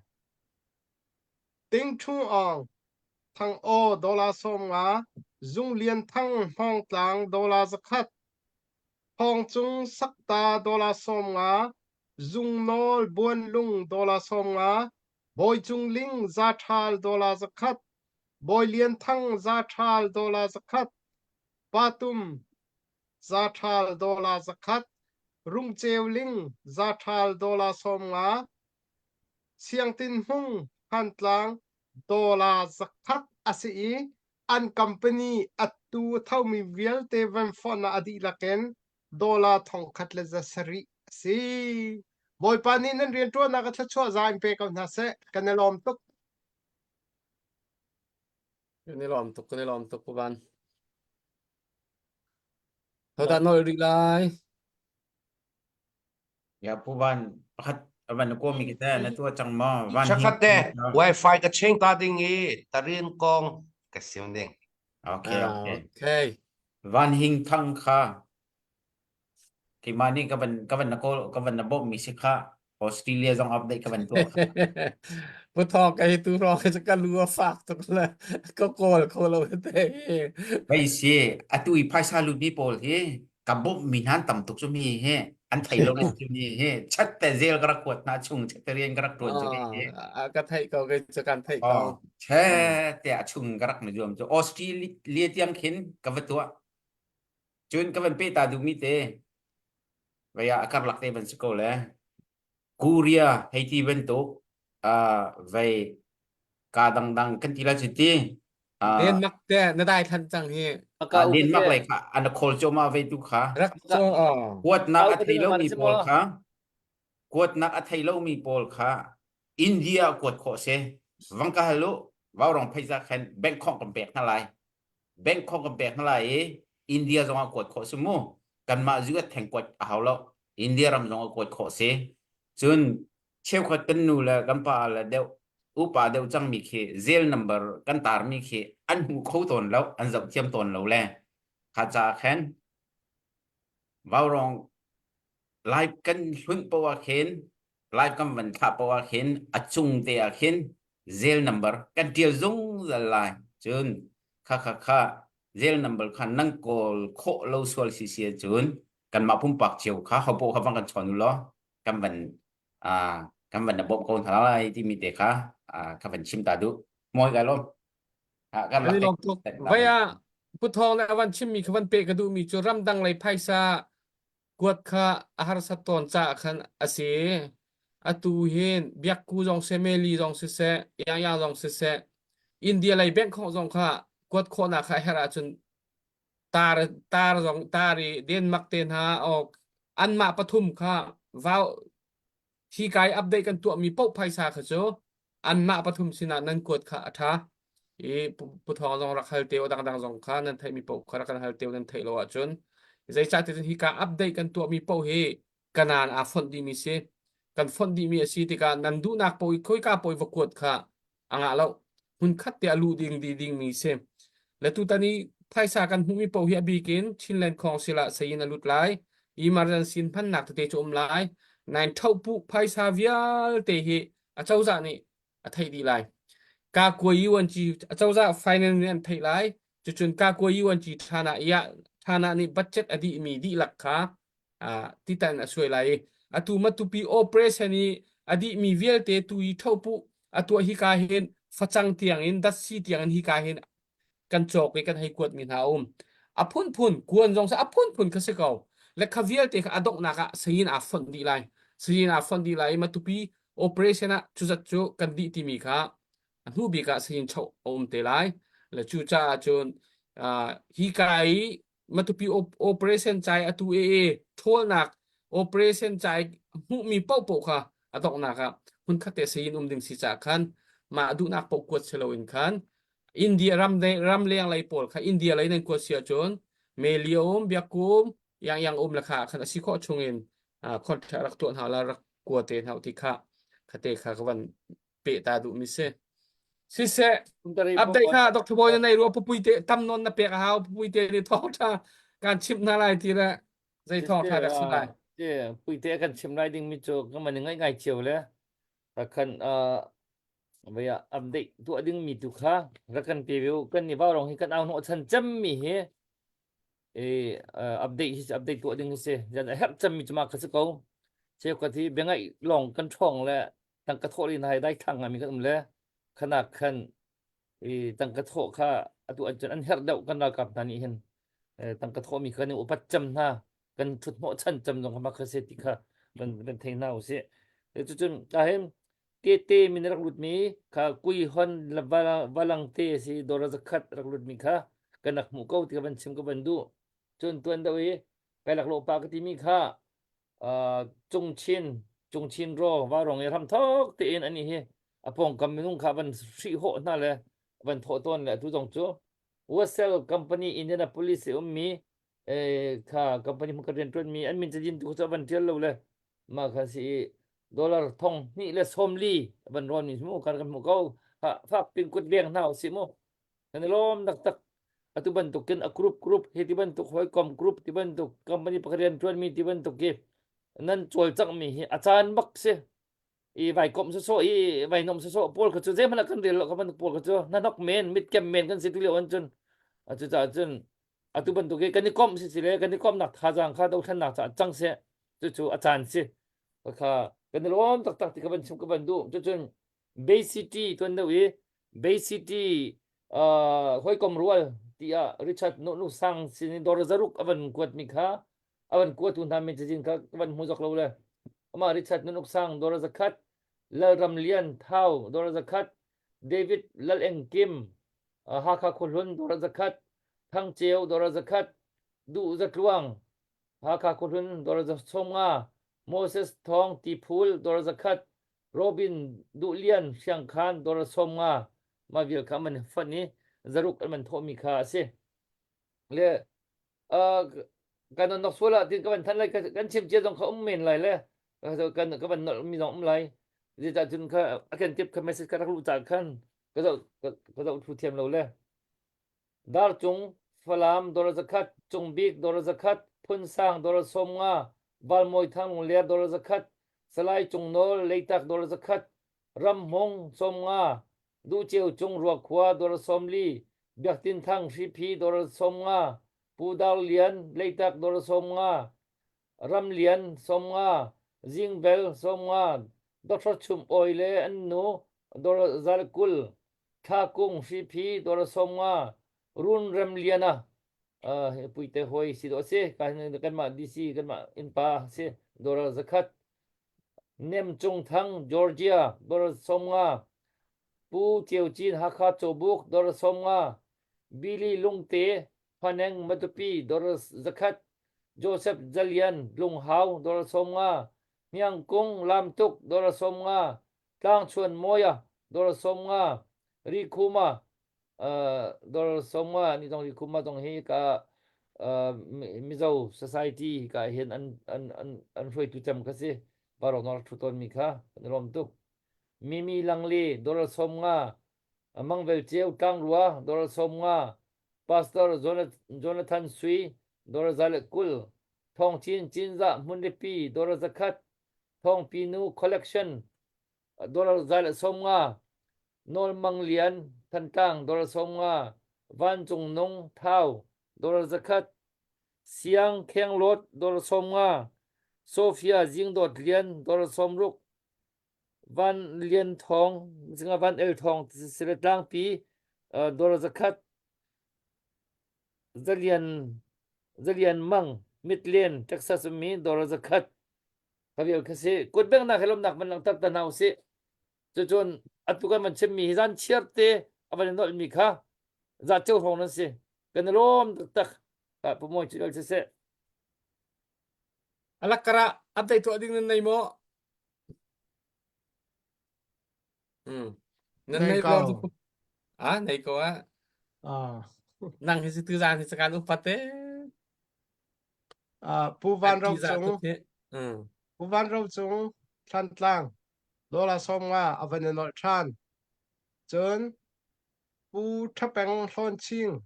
Tingṭhu Awng Thang Aw dollar 50, Zung Lian Thang Hmawngtlang dollar 100, Thawngcung Sakta dollar 50, Zungnawl Buanlung dollar 50, Bawicung Ling Zaṭhal dollar 100, Bawi Lian Thang Zaṭhal dollar 100, Patum Zaṭhal dollar 100, Rungceu Ling Zaṭhal dollar 50, Siangtin Hmung Thantlang dollar 100 a si i an company attu thomi vialte van fonh ah a dihlak in dollar 1700 a si. Bawipa nih nan rianṭuannak a thluachuah za in pe ko hna seh. Kan i lawm tuk. Kan i lawm tuk, kan i lawm tuk, Pu Van. Hodah nawl rih lai? Ya Pu Van pakhat van ko mi kita na tua cang ma van Chakhat te wifi ka cheng ta ding i tarin kong ka sim ding. Okay Ah, okay. okay. Van hing thang kha keimah nih ka van ka van na kawl ka van na bawmh mi si kha Australia zong update ka van tuah kha. Pu Thawng ka hi tu rong hi cu ka lu a fak tuk le ka kawl kho lo te. Vei si atu i phaisa lut mi pawl hi ka bawmh mi hna an tam tuk cu mi hi an thei lo le cu mi hi chat te zel ka rak kuat hna chung chat te rian ka rak tuan cu mi hi Ah, ka theih ko kei cu kan theih ko. Oh, che te a chung ka rak na zuam cu Australia tiang khin ka va tuah cun ka van pe ta duh mi te vei ah a karlak te van si ko le Korea hei ti bantuk uh, vei ka dangdang kan ti la cu ti Denmark te na dai than cang hi Denmark lei kha an khawl coma ve tu kha rak cho kuatnak a thei lomi pawl kha kuatnak a thei lomi pawl kha India kuat khawh se vang ka halu vaurong phaiza khan bank khong kan pek hna lai bank khong kan pek hna lai i India zong ah kuat khawh si mu kanmah zu theng kuat a hau lo India ram zong ah kuat khawh si cun cheukhat kan nu le kan pa le deuh upa deuh cangmi khi zel number kan tarmi khi an hmu kho tawn lo an zoh thiam tawn lo le kha ca khen vaurong. Live kan hlunh poah ah khin live kan van thlah poah ah khin a cung te ah khin Zelle number kan tial zungzal lai. Cun kha kha kha Zelle number kha nan kawl khawh lo sual si si ahcun kanmah pumpak cio kha hopoh kha van kan chawn u law kan van uh, kan van na bawmh ko hna lai timi te kha uh, ka van chim ta duh. Mawi ka lawm. Ah, kan Ani lawm tuk. Vai ah Pu Thawng le avan chimmi kha van pe ka duhmi cu ramdang lei phaisa kuat kha a harsat tawn caah khan a si. Atu hin Biakku zong seh, Meli zong siseh, Yangyang zong siseh, India lei bank khawh zong kha kuat khawhnak kha a herh ahcun tar tar zong tar i Denmark te hna ok anmah pathum kha vau hi kai update kan tuahmi paoh phaisa kha cu anmah pathum sinah nan kuat kha a ṭha i Pu Thawng zong rak hal te u dangdang zong kha nan theihmi paoh kha rak kan hal te u nan theih lo ahcun zeicahtiah cun hika update kan tuahmi paoh hi kanan aa fonh dihmi si kan fonh dihmi a si tikah nan duhnak paoh i khoika paoh i va kuat kha a ngah lo hmunkhat te a luh ding dih dingmi si le tutan i phaisa kan hmuhmi paoh hi a bik in Chinland Council ah sayin a lut lai emergency in hmannak tete cu um lai nain thohpuh phaisa vialte hi acozah nih a theih dih lai ka yuanci acozah finance nih an theih lai cucun ka yuanci thana ia thana nih budget a dihmi dihlak kha titan a suai lai i atu matupi operation i a dihmi vialte tu i thopu atuah hi ka hin facang tiang in datsi tiang in hi ka hin kan cawk i kan hei kuat mi hna a um a phunphun kuan zong a phunphun kha si ko le kha vialte kha a donghnak ah sayin aa fonh dih lai sayin aa fonh dih lai i matupi operation ah cuzat cu kan dih timi kha a hnu bik ah sayin choh a um te lai le cu caah cun hi ka i matupi operation cai atu e e ṭhawlnak operation cai hmuhmi paohpaoh kha a donghnak ah hmunkhat te sayin um ding si caah khan mah duhnak paoh kuat si loin khan India ram ram leng lei pawl kha India lei nan kuat si ahcun Melium Biakum yang yang um la kha khan a si khawh chungin contract rak tuah hna la rak kua te hna ti kha khate kha ka van pe ta duh mi si siseh update kha Dr. Boy na nei rua pupui te tam non na pek a hau pupui te ni thawng tha kan chim hna lai ti le zei thawng tha dak si lai pui te kan chim lai ding mi cu ka man ngai ngai chiu le khan Vei ah update tuah dingmi tu kha rak kan pe ve u. Kan nih vaurawng hi kan au hnawh chan cemmi hi i update hi update tuah ding hi si. Jan a herh cemmi cu mah kha si ko. Cheukhat hi biangaih lawng kan ṭhawng le tangka thawh li hna hi daithlang ngaimi kan um le khanak khan i tangka thawh kha atu an cun an herh deuh kan ralkap hna nih hin tangka thawhmi kha kan i upat cem hna kan ṭhut hnawh chan cem zong kha mah kha si ti kha kan kan thei hna usih. Cucun ahhin Tete min rak lutmi kha kui hon valang te si dora zakhat rak lutmi kha kan rak hmuh ko ti ka van chim ka van duh. Cun tuan deuh i kai lak pa ka timi kha Cungchin Cungchin ro varong i hramthok tein ani hi a pawngkam minung kha van hrih hawh hna le van thawh tawn le atu zong cu Wesel company Indianapolis i ummi kha company hmun ka rian ṭuanmi an min cazin tu cu van ṭial lo le mah kha si i dollar thong hnih le sawm li van rawn mi mu kan kan hmu ko ha fak pin kut leng hna usih mu kan i lawm taktak atu bantuk kin a group group hi ti bantuk hawikom group ti bantuk company pakhat rian ṭuanmi ti bantuk hi nan cawlcangh mi hi a caan bak si i vai komh sawsawh i vai nom sawsawh pawl kha cu zeihmanh ah kan rel lo kha bantuk pawl kha cu hnanok men mitkem men kan si tu lio an cun atu caah cun atu bantuk i kan i komh si si le kan i komhnak thazaang kha dothlennak caah cang seh cucu a caan si kha kan i lawm taktak ti ka van chim ka van duh cucun Bay City tuan deuh i Bay City uh, hawikom rual tiah Richard Nonu Sang sin in dor zaruk a van kuat mi kha a van kuatu hna min cazin kha ka van hmu zok lo le amah Richard Nunuk Sang dor zakhat Lalram Lian Thau dor zakhat David Lal Eng Kim Hakha Khuahlun dor zakhat Thang Ceu dor zakhat Duh Zatluang Hakha Khuahlun dor 150 Moses Thawng Tiphul dor zakhat Robin Duh Lian Hriangkhan dor 50 mah vial kha man fun i zaruk an man thawhmi kha a si le kan nok sual ah tin ka van than lai kan chim cia zong kha um men lai le kan ka van nolh mi zong um lai zeicah cun kha a kan tip kha message ka rak luh caan khan ka zoh ka zoh thu thiam lo le Darcung Falam dor zakhat Cungbik dor zakhat Phunsang dor 50. Valmawi Thang Lungler dollar 100, Salai Cung Nawl Leitak dollar 100, Ram Hmung 50, Duhceu Cung Ruakhua dollar 40, Biak Tin Thang Hriphi dollar 50, Pu Dar Lian Leitak dollar 50, Ram Lian 50, Zingvel 50, Dr. Chum Awi le an nu dollar 20, Thla Kung Hriphi dollar 50, Run Rem Liana uh, puite hoi si do si kan kanmah DC kanmah innpa si dollar zakhat Nem Cung Thang Georgia dollar 50 Pu Ceu Cin Hakha Cawbuk dollar 50 Billy Lungte Phaneng Matupi dollar zakhat Joseph Zalian Lunghau dollar 50 Hniang Kung Lamtuk dollar 50 Tlangchuan Mawia dollar 50 Rikhuma dollar 50 ni zong Rikhuma zong hi ka Mizo Society ka hin an an an an hruaitu cem kha si parok nak thu ton mi kha kan lawm tuk Mimi Langli dollar 50 Mangvel Ceu Tlangrua dollar 50 Pastor Jonathan Sui dollar 120 Thong Cin Cinzah Hmunripi dollar 100 Thawngpi Nu Collection dollar 150 Nawl Mang Lian Thantlang dollar 50 Vancung Nung Thau dollar 100 Siang Khenglawt dollar 50 Sophia Zingdawt Lian dollar 60 Van Lian Thawng zinga Van El Thawng sile tlangpi dollar 100 Zalian Zalian Mang Midland Texas ummi dollar 100 Ka vial kha si. Kut bengnak he lawmnak van langhter ta hna usih. Cucun atu kan van chimmi hi zan chiar te a van i nolhmi kha za ceu hrawng nan si. Kan i lawm taktak. Ka Pu Mawi cu siseh. Alak kara update tuah ding nan nei maw? Hmm. Nan Nei nei ko. lo. Ah, nei ko ah. Ah. Nang hi si tu zan hi sakan upat te. Ah, Pu Van Ro Cung, Mm. Pu Van Ro Cung, Thlantlang, Dola som nga a van i nolh ṭhan. Cun Pu Ṭhapeng Hlawn Ching,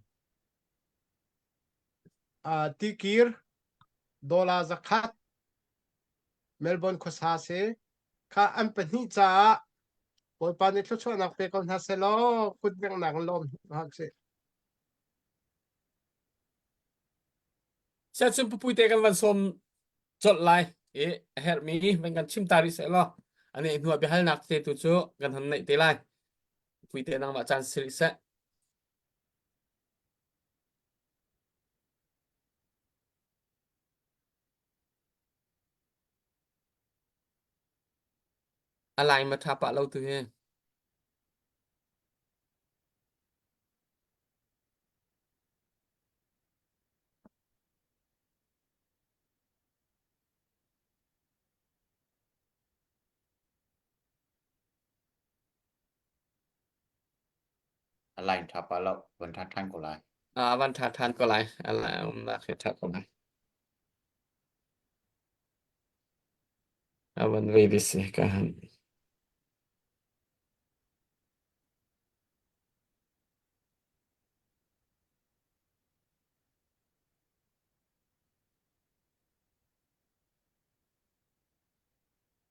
ah, Tikir, Dola 100, Melbourne khuasa si. Kha an pahnih caah Bawipa nih thluachuahnak pe ko hna seh law kut benghnak in lawm hna sih. Siacun pupuite kan van sawm colh lai i a herhmi van kan chim ta rih seh law ani hnu ah biahalnak te tu cu kan hon neih te lai. Puite nangmah caan si rih seh. A lai ma ṭha pah lo tu hi. A line ṭha pah lo van ṭha ṭhan ko lai. Ah van ṭha ṭhan ko lai. A lai umnak hi ṭha ko lai. A van ve di si ka han.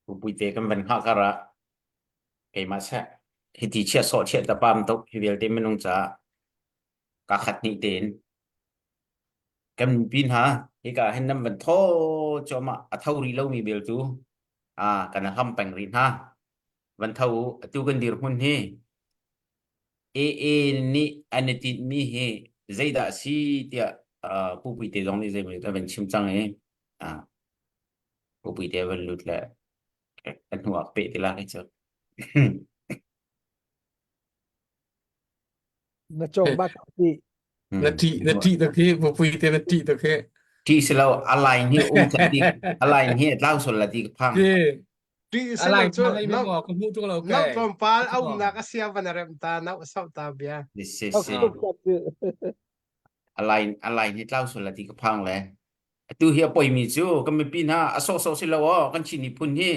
Pupuite kan van hngah kar ah keimah seh hiti chiah sawh chiah ta pam tuk hi vialte minung caah ka khat hnih tein kan mipi hna hika hin nan van thaw cuahmah a tho rih lomi bel cu a kan hlam peng rih hna van tho u atu kan dirhmun hi AA nih an i tinhmi hi zeidah a si tiah uh, Pu Puite zong nih zeimaw a van chim cang i uh, Pu Puite van lut le a hnu ah peh ti la kai cu. Na cawk bak ti. Na ṭih na ṭih tuk hi Pu Puite na ṭih tuk hi. Ṭih si lo a line hi um ti a line hi a tlau sual la ti ka phang. Ṭih si lo cu nau tlawmpal a umnak a sia van a rem ta nau a sauh ta bia. Si si. A line a line hi tlau sual la ti ka phang le. Atu hi a poimi cu kan mipi hna a sawhsawh si lo aw kan Chin miphun hi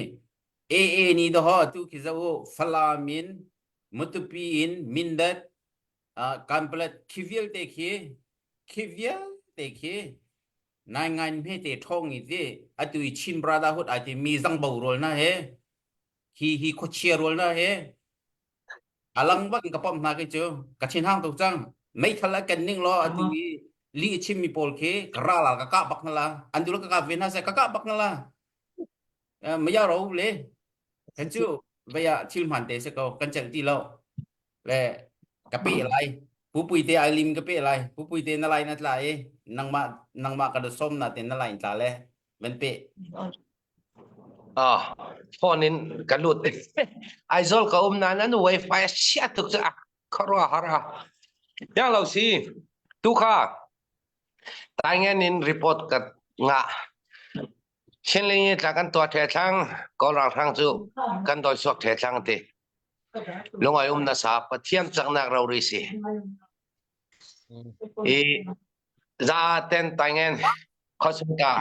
AA ni doho tu khi zo Falam in Matupi in Mindat uh, Kanpalet khi vialte khi khi vialte khi. Nai ngai hme te ṭhawng i ti atu i Chin Brotherhood ai ti mi zangbo rual na he hi hi khuachia rual na he alang bak in ka pom hna khi cu ka thin hang tuk cang meithal a ken ning law atu i li a chim mi pawl khi ka ral ah ka kah bak hna la an dul ka kah ve hna seh ka kah bak hna la maya ro le kan cu vaya thil hman te se ko kan celh ti lo le ka pe lai pupui te ai lim ka pe lai pupui te na lai na tla i nangmah nangmah ka som na te na lai tla le van pe Ah, phone in ka lut. Aizawl ka um nain an wifi a chia tuk cu a khuaruah har a. Yang lo si, tu kha taingen in report ka ngah. Chinling i tla kan tuah the thlang, Kawl ralhrang cu kan dawi suak the thlang ti. Lungoi um na sa Pathian caknak rori si. I za ten taingen khosungka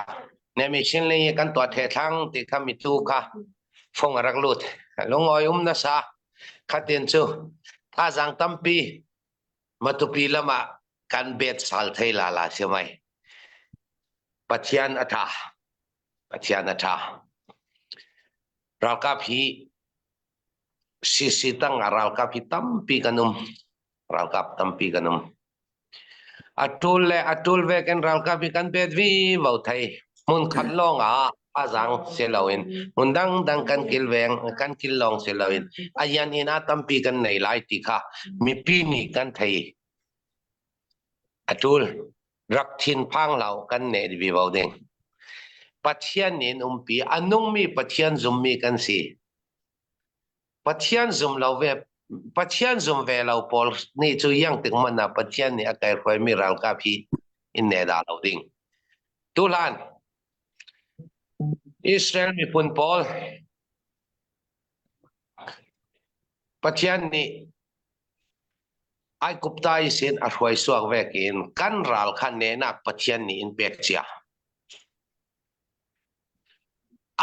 nemi Chinling i kan tuah the thlang ti kha mitu kha fung a rak lut. Lungoi um na sa khatin cu thazang tampi Matupi lam ah kan bet sal thei la la si mai. Pathian a tha. Pathian a tha. Ralkap hi CC tang ah ralkap hi tampi kan um. Ralkap tampi kan um. A tul le a tul ve kan ralkap hi kan bet vi vo thei. Hmun khat lawng ah a zang si loin hmun dang dang kan kilveng kan kil lawng si loin a yan in a tampi kan nei lai ti kha mipi nih kan thei. A tul rak thin phang lo kan ne vi vo ding. Pathian nih umpi a nungmi Pathian zummi kan si. Pathian zum lo ve Pathian zum ve lo pawl nih cu yang tik man ah Pathian nih a kai hruaimi ralkap hi in ne dah lo ding. Tuhlan Israel miphun pawl Pathian nih Aikupta sin a hruai suak vek in kan ral kha nehnak Pathian nih in pek cia.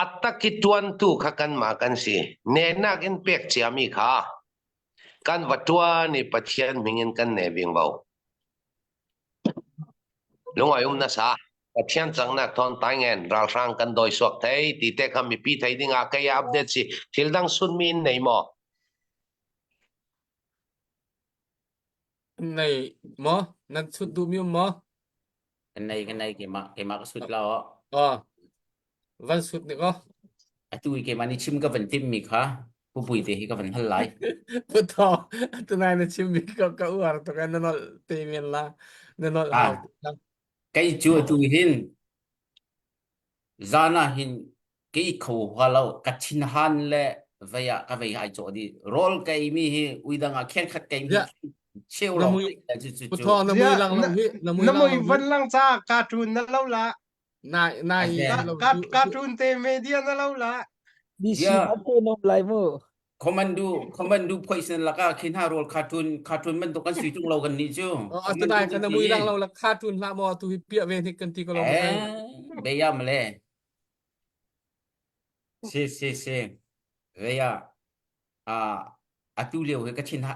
A tak i ṭuantu kha kanmah kan si. Nehnak in pek ciami kha kan va ṭuan i Pathian min in kan ne vingvo. Lungoi um nasa. Pathian cangnak thawn taingen ralhrang kan dawi suak thei ti te kha mipi thei ding ah kei update si thil dang sunmi in nei maw? Nei maw? Nan chut duhmi um maw? Kan nei kan nei keimah keimah ka sut la aw. Aw. Van sut nik aw. Atu i keimah nih chim ka van timh mi kha pupui te hi ka van hal lai. Putho tunai na chim mi ka ka uar tuk na nol te men la na nol hau. Kei cu atu hin Zan ah hin ka i kho hnga lo. Ka thinhan le vei ah ka vei ai cawh dih. Rawl ka eimi hi uidang ah khenkhat ka eimi Yeah. cheu Na lawng mui ka ei cu cu Pu cu. Thaw na mui Ziah, lang lo na, hi na mui na lang mui lo hi van lang ca cartoon na lo la. na na A i he. Ka, lo ka, zu cartoon te media na lo la. DC Yeah. man te nom lai mu. Commando commando poison laka khin ha rawl cartoon cartoon bantuk kan sui tung lo kan nih cu. Oh, Commando tunai kan kan na si. mui lang lo la cartoon hlah maw tu hi piah ve hnik kan ti ko lo ma Eh, beya male. Si si si. Beya. Ah, atu lio hi ka thin ha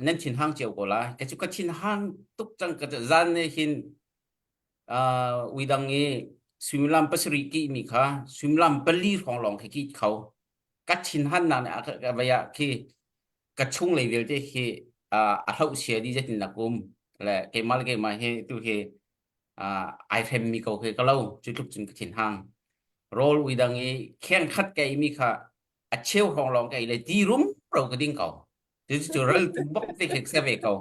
nan thin hang cio ko lai. Ka cu ka thin hang tuk cang ka zan ne hin uh, uidang i suimilam pasarih ki mi kha suimilam pali hrawng lawng khi ki kho. Ka thin han nak nih a vaya khi ka chung lei vialte khi a hloh sia di zetin nak um le keimah le keimah hi tu hi ai hrem mi ko khi ka lo cu tluk cun ka thin hang rawl ui dang i kheng khat ka ei mi kha a cheu hrawng lawng ka ei le ti rum ro ka ding ko cu cu ral tu bak te khi se ve ko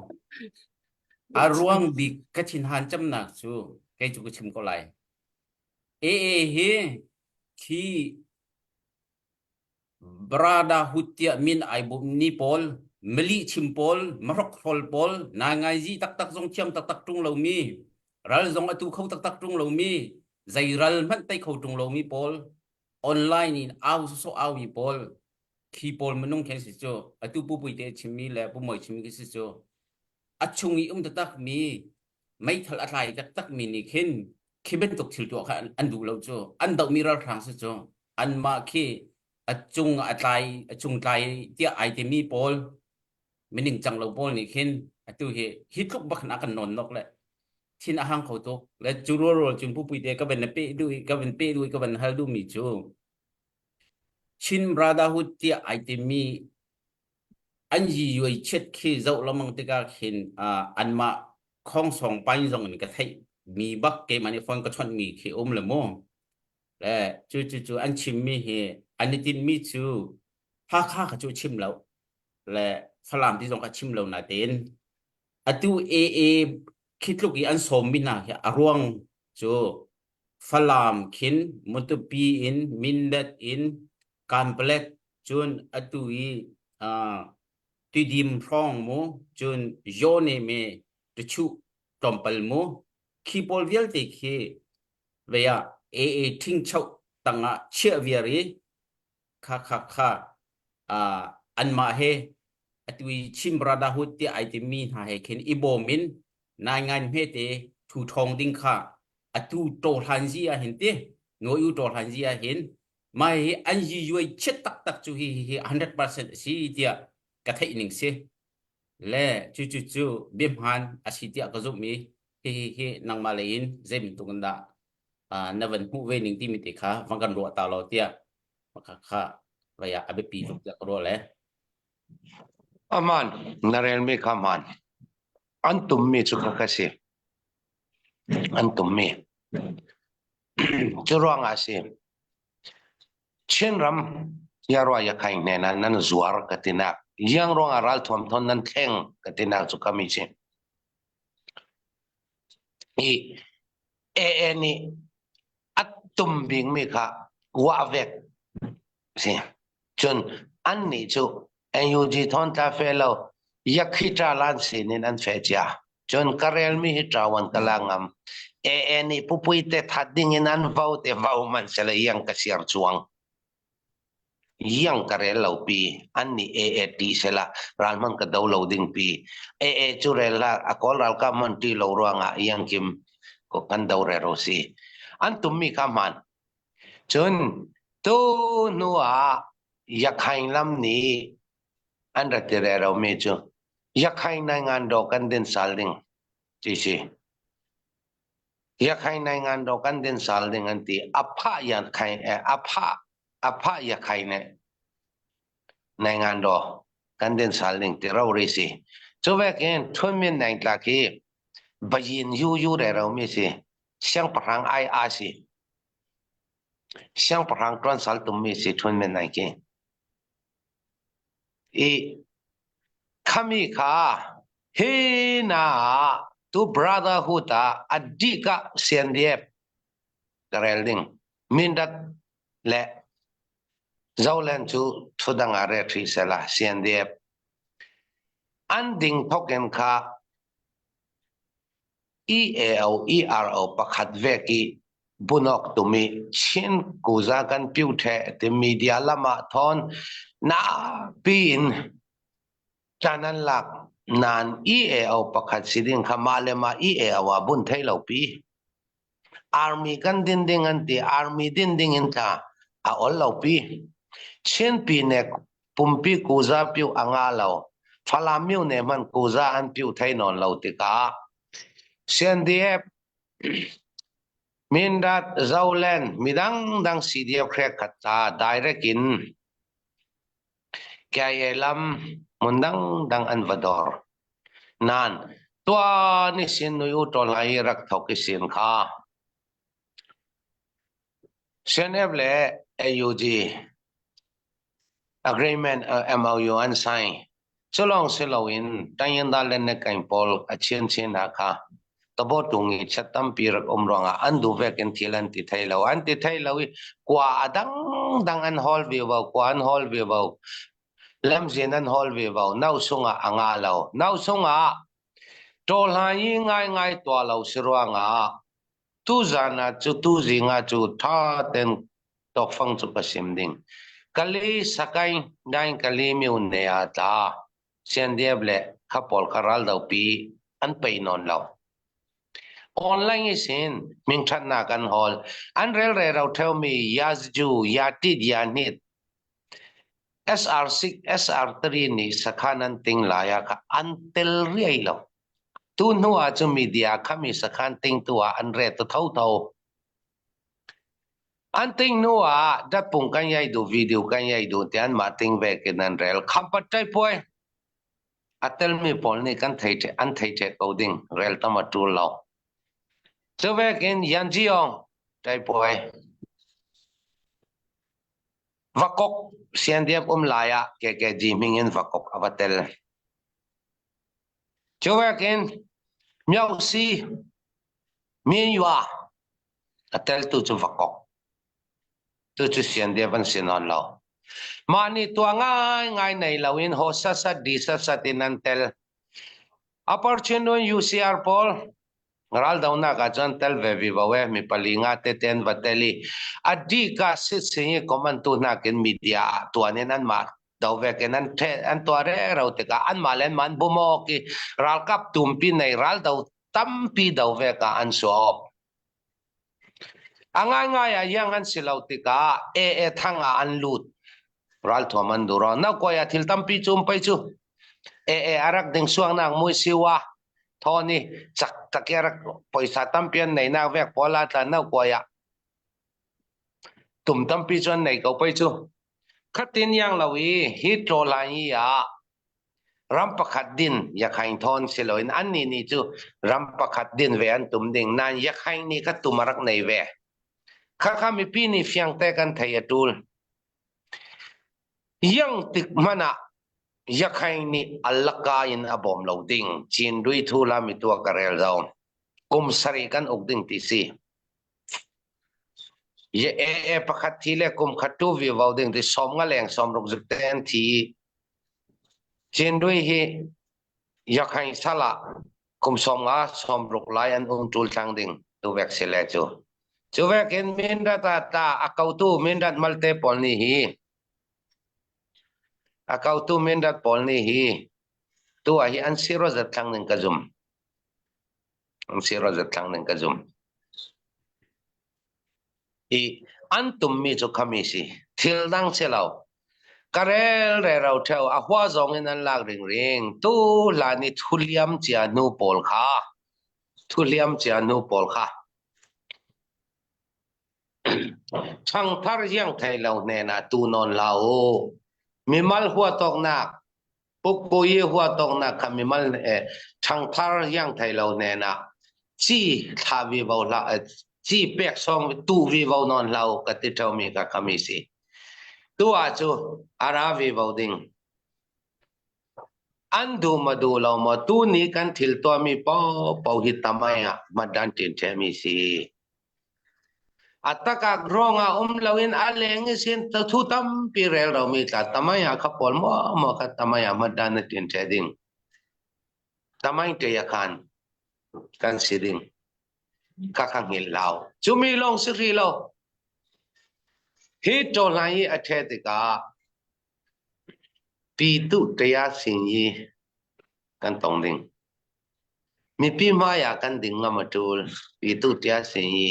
a ruang bik ka thin han camnak cu kei cu ka chim ko lai AA hi khi Brotherhood tiah min ai bummi pawl, malihchim pawl, mahrokhrawl pawl, naingaizi taktak zong thiam taktak ṭung lomi, ral zong atu kho taktak ṭung lomi, zei ral hmanh tei kho ṭung lomi pawl, online in au sawsawh aumi pawl, khi pawl minung khi an si cu. Atu Pu Puite chimmi le Pu Mawi chimmi khi si cu. A chung i um taktakmi, meithal a tlai taktakmi nih khin khi bantuk thil tuah kha an duh lo cu. An dohmi ralhrang si cu. Anmah khi a cung a tlai a cung tlai tiah ai timi pawl miningcang lo pawl nih khin atu hi hi tluk bak khin a kan nawn nok le. Thin a hang kho tuk. Le cu rualrual cun pupui te ka van na pe duh i ka van pe duh i ka van hal duhmi cu Chin Brotherhood tiah ai timi an yi chiat khi zoh lengmang tikah khin uh, anmah khongsong pain zong in ka theih mi bak keimah nih phone ka chawnh mi khi um le mu le cu cu cu an chim mi hi an i tinh mi cu Hakha kha cu chim lo le Falam ti zong kha chim lo natein atu AA khi tluk i an sawm mi hna hi a ruang cu Falam khin Matupi in Mindat in Kanpalet cun atu i uh, Tidim hrawng mu cun Yone me Tachuh tlawmpal mu khi pawl vialte khi vei ah AA ṭhingchoh tangah chiah viar i kha kha kha uh, anmah he atu i Chin Brotherhood tiah ai timi hna he khin i bawm in nai ngan hmete thu ṭhawng ding kha atu ṭawhlan zi ah hin ti noi u ṭawhlan zi ah hin mai hi an yi yuai chiat taktak cu hi hi 100% a si tiah ka theih ning si le cu cu cu biahmaan a si tiah ka zumh i hi hi hi nangmah lei in zei bantuk in dah na van hmuh ve ning timi te kha van kan ruah ta law tiah kha kha vaya a biapi tuk tiah ka ruah le Aman na relmi kha man an tummi cu kha ka si an tummi cu ruangah si Chinram yarwa yakhaing hnen ah nan zuar ka tinak yang ruangah ralthuam thon nan thleng ka tinak cu kami si i AA nih a tum bikmi kha wah vek si cun an nih cu NUG thon tla fe lo yakhi ṭa lan sin in an fe cia cun ka relmi hi ṭawan ka la ngam AA nih pupui te that ding in an vote e vo man sele yang ka siar chuang yang ka rel lo pi an nih AA ti sela ral man ka do lo ding pi AA cu rel la a kawl ralkap man ti lo ruangah yang kim ko kan do re ro si an tummi kha man cun tu hnu ah yakhain lam nih an ra ti re ro mi cu yakhain nai ngan do kan din sal ding ti si yakhain nai ngan do kan din sal ding an ti apha yan khain apha apha yakhain ne nai ngan do kan din sal ding ti ro ri si cu vekin thun min nai tla khi bayin yu yu re ro mi si siangpahrang ai a si siangpahrang tuan sal tum mi si thun min nai ki I khami kha hi na tu brotherhood ah a dika CNDF ka rel ding Mindat le Zoland cu thudang ah re thri sela CNDF an ding thoken kha EAO ERO pakhat vek i bunok tumi Chin kuza kan piu the ti media lama thon na pi in canan lak nan EAO pakhat siding kha ma le ma EAO a bun thei lo pi Army kan din ding an ti. Army din ding in tla a ol lo pi. Chin pi ne pumpi kuza piu a nga lo. Falam miu ne man kuza an piu thei non lo tikah CNDF Mindat Zoland midang dang CDF khrek khat ta direct in KIA lam mun dang dang an va dor. Nan tua ni sin nui u tol lai rak thok i sin kha. CNF le AUG agreement uh, MOU an sign. Culong si loin Tayinda le Nekain pawl a chian chin ha kha tabo tung i chat tampi rak um ruangah an du vek in thil an ti thei lo an ti thei lo i kwa adang dang an hol vivo kwa an hol vivo lamzin an hol vivo nau sungah a nga lo nau sungah ṭawhla i ngaingai tuah lo si ruangah tuzan ah cu tuzing ah cu ṭha ten tawkfang cu ka sim ding kali sakai dain kali miu ne ah tla CNDF le kha pawl kha raldo pi an pei nawn lo online isin mingṭhatnak an hawl an rel re ro theumi yazju yatit yanit SR6 SR3 nih sakhan an ting lai ah kha an tel riai lo. Tu hnu ah cun media khami sakhan tingtu ah an re ta thotho. An ting hnu ah datpung kan yai du video kan yai du ti an mah ting ve kin an rel. Khampat ṭai puai. A telmi pawl nih kan thei an thei ṭhe ko ding rel tam a ṭul lo. Cu vekin Yan Jiong ṭai puai. Vakok CNDF um lai ah KKG hming in Vakok a va tel. Cu vekin Myosi Minyua a teltu cu Vakok. Cucu CNDF an si nawn lo. Mah nih tuah ngaingai nei loin ho sasat di sasat in an tel. Upper Chinun UCR pawl raldonak ah cun tel ve vivo e mi pali nga te ten va tel i a dika sit sing i comment tu nakin media ah tuan in an mah do vek in an the an tua re ro tikah an mah len man bumok i ralkap tumpi nei raldo tampi do vek ah an suop A ngaingai ah iang an si lo tikah AA thang ah an lut. Ralthuam an dur. Naukawi ah thil tampi cu um pei cu. AA a rak ding suangnak mui siwa thawni cak tak i a rak poisa tampi an neinak vek pawl ah tla naukawi ah tum tampi cu an nei ko pei cu. Khatin iang lo i hi tlaw i ah ram pakhat din yakhaing thawn si loin annih nih cu ram pakhat din ve an tum ding nain yakhaing nih kha tum a rak nei ve khakha mipi nih fiangte kan thei a tul yang tik hmanh ah yakhaing nih allaka in a bawm lo ding chin rui thu la mi tua ka rel zo kum sarih kan uk ding ti si ye e e pakhat thi le kum khat tu vi vo ding ti som nga leng som ruk zik te an thi Cindui hi Yakhaing sal ah kum 50 60 lai an um ṭul tlang ding tuvek si le cu. Cuvek in Mindat ah ta a kotu Mindat malte pawl nih hi a kotu Mindat pawl nih hi tu ah hi an siro zat thlang ning ka zum. An siro zat thlang ning ka zum. I an tummi cu khami si. Thil dang si lo. Ka rel rero theo a hua zong in an lak ringring. Tu hlan i thuliam cia hnu pawl kha thuliam cia hnu pawl kha ṭhangthar hiang thei lo hnen ah tu nawn la u. Mimal hua tawknak Pukpuyi hua tawknak kha mimal ṭhangthar iang thei lo hnenah ci thla vivo hlah ci pek sawng tu vivo nawn hlah u ka ti ṭheumi kha khami si. Tu ah cu a ra vivo ding. An duh ma duh lo maw tu ni kan thil tuahmi paohpaoh hi tamai ah hmatdan ṭin ṭhemi si. A takak ruangah um loin a leng i sin thu tampi rel romi tla tamai ah kha pawl maw maw kha tamai ah hmatdan na ṭin ṭhe ding. Tamai ṭe ya khan kan si ding. Kha kha hngilh lau. Cumi lawng si ri lo. Hi ṭawlai i a ṭhe tikah Pitu ṭea sin i kan tong ding. Mipi hmai ah kan ding ngam a ṭul. Pitu ṭea sin i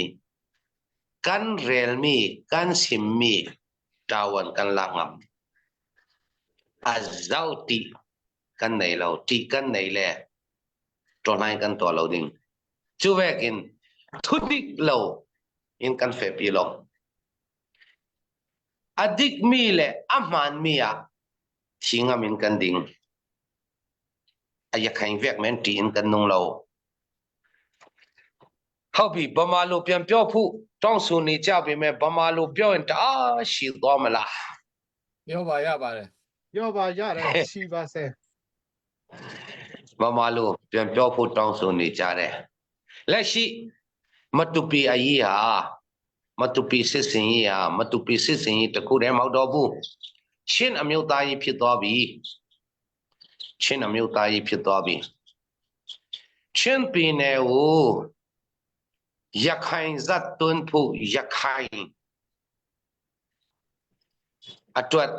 kan relmi, kan simmi ṭawan kan lak ngam. A zau ṭih kan nei lo. Ṭih kan nei le ṭawlai kan tuah lo ding. Cu vekin thudik lo in kan fehpi lo. A dikmi le a hmaanmi ah thi ngam in kan ding. A yakhaing vek men ṭih in kan nung lo. Haupi bama lu pian pyo phu tong su ni cha pi me bama lu pyo in ta shi do ma la. ပြောပါရပါတယ် ပြောပါရတယ်ရှိပါစေ ဗမာလူပြန်ပြောဖို့တောင်းဆိုနေကြတယ်လက်ရှိမတူပီအကြီးဟာမတူပီစစ်စင်ကြီးဟာမတူပီစစ်စင်ကြီးတခုတည်းမဟုတ်တော့ဘူးချင်းအမျိုးသားကြီးဖြစ်သွားပြီချင်းအမျိုးသားကြီးဖြစ်သွားပြီချင်းပြည်နယ်ကိုရခိုင်ဇတ်တွန်းဖို့ရခိုင်အတွက်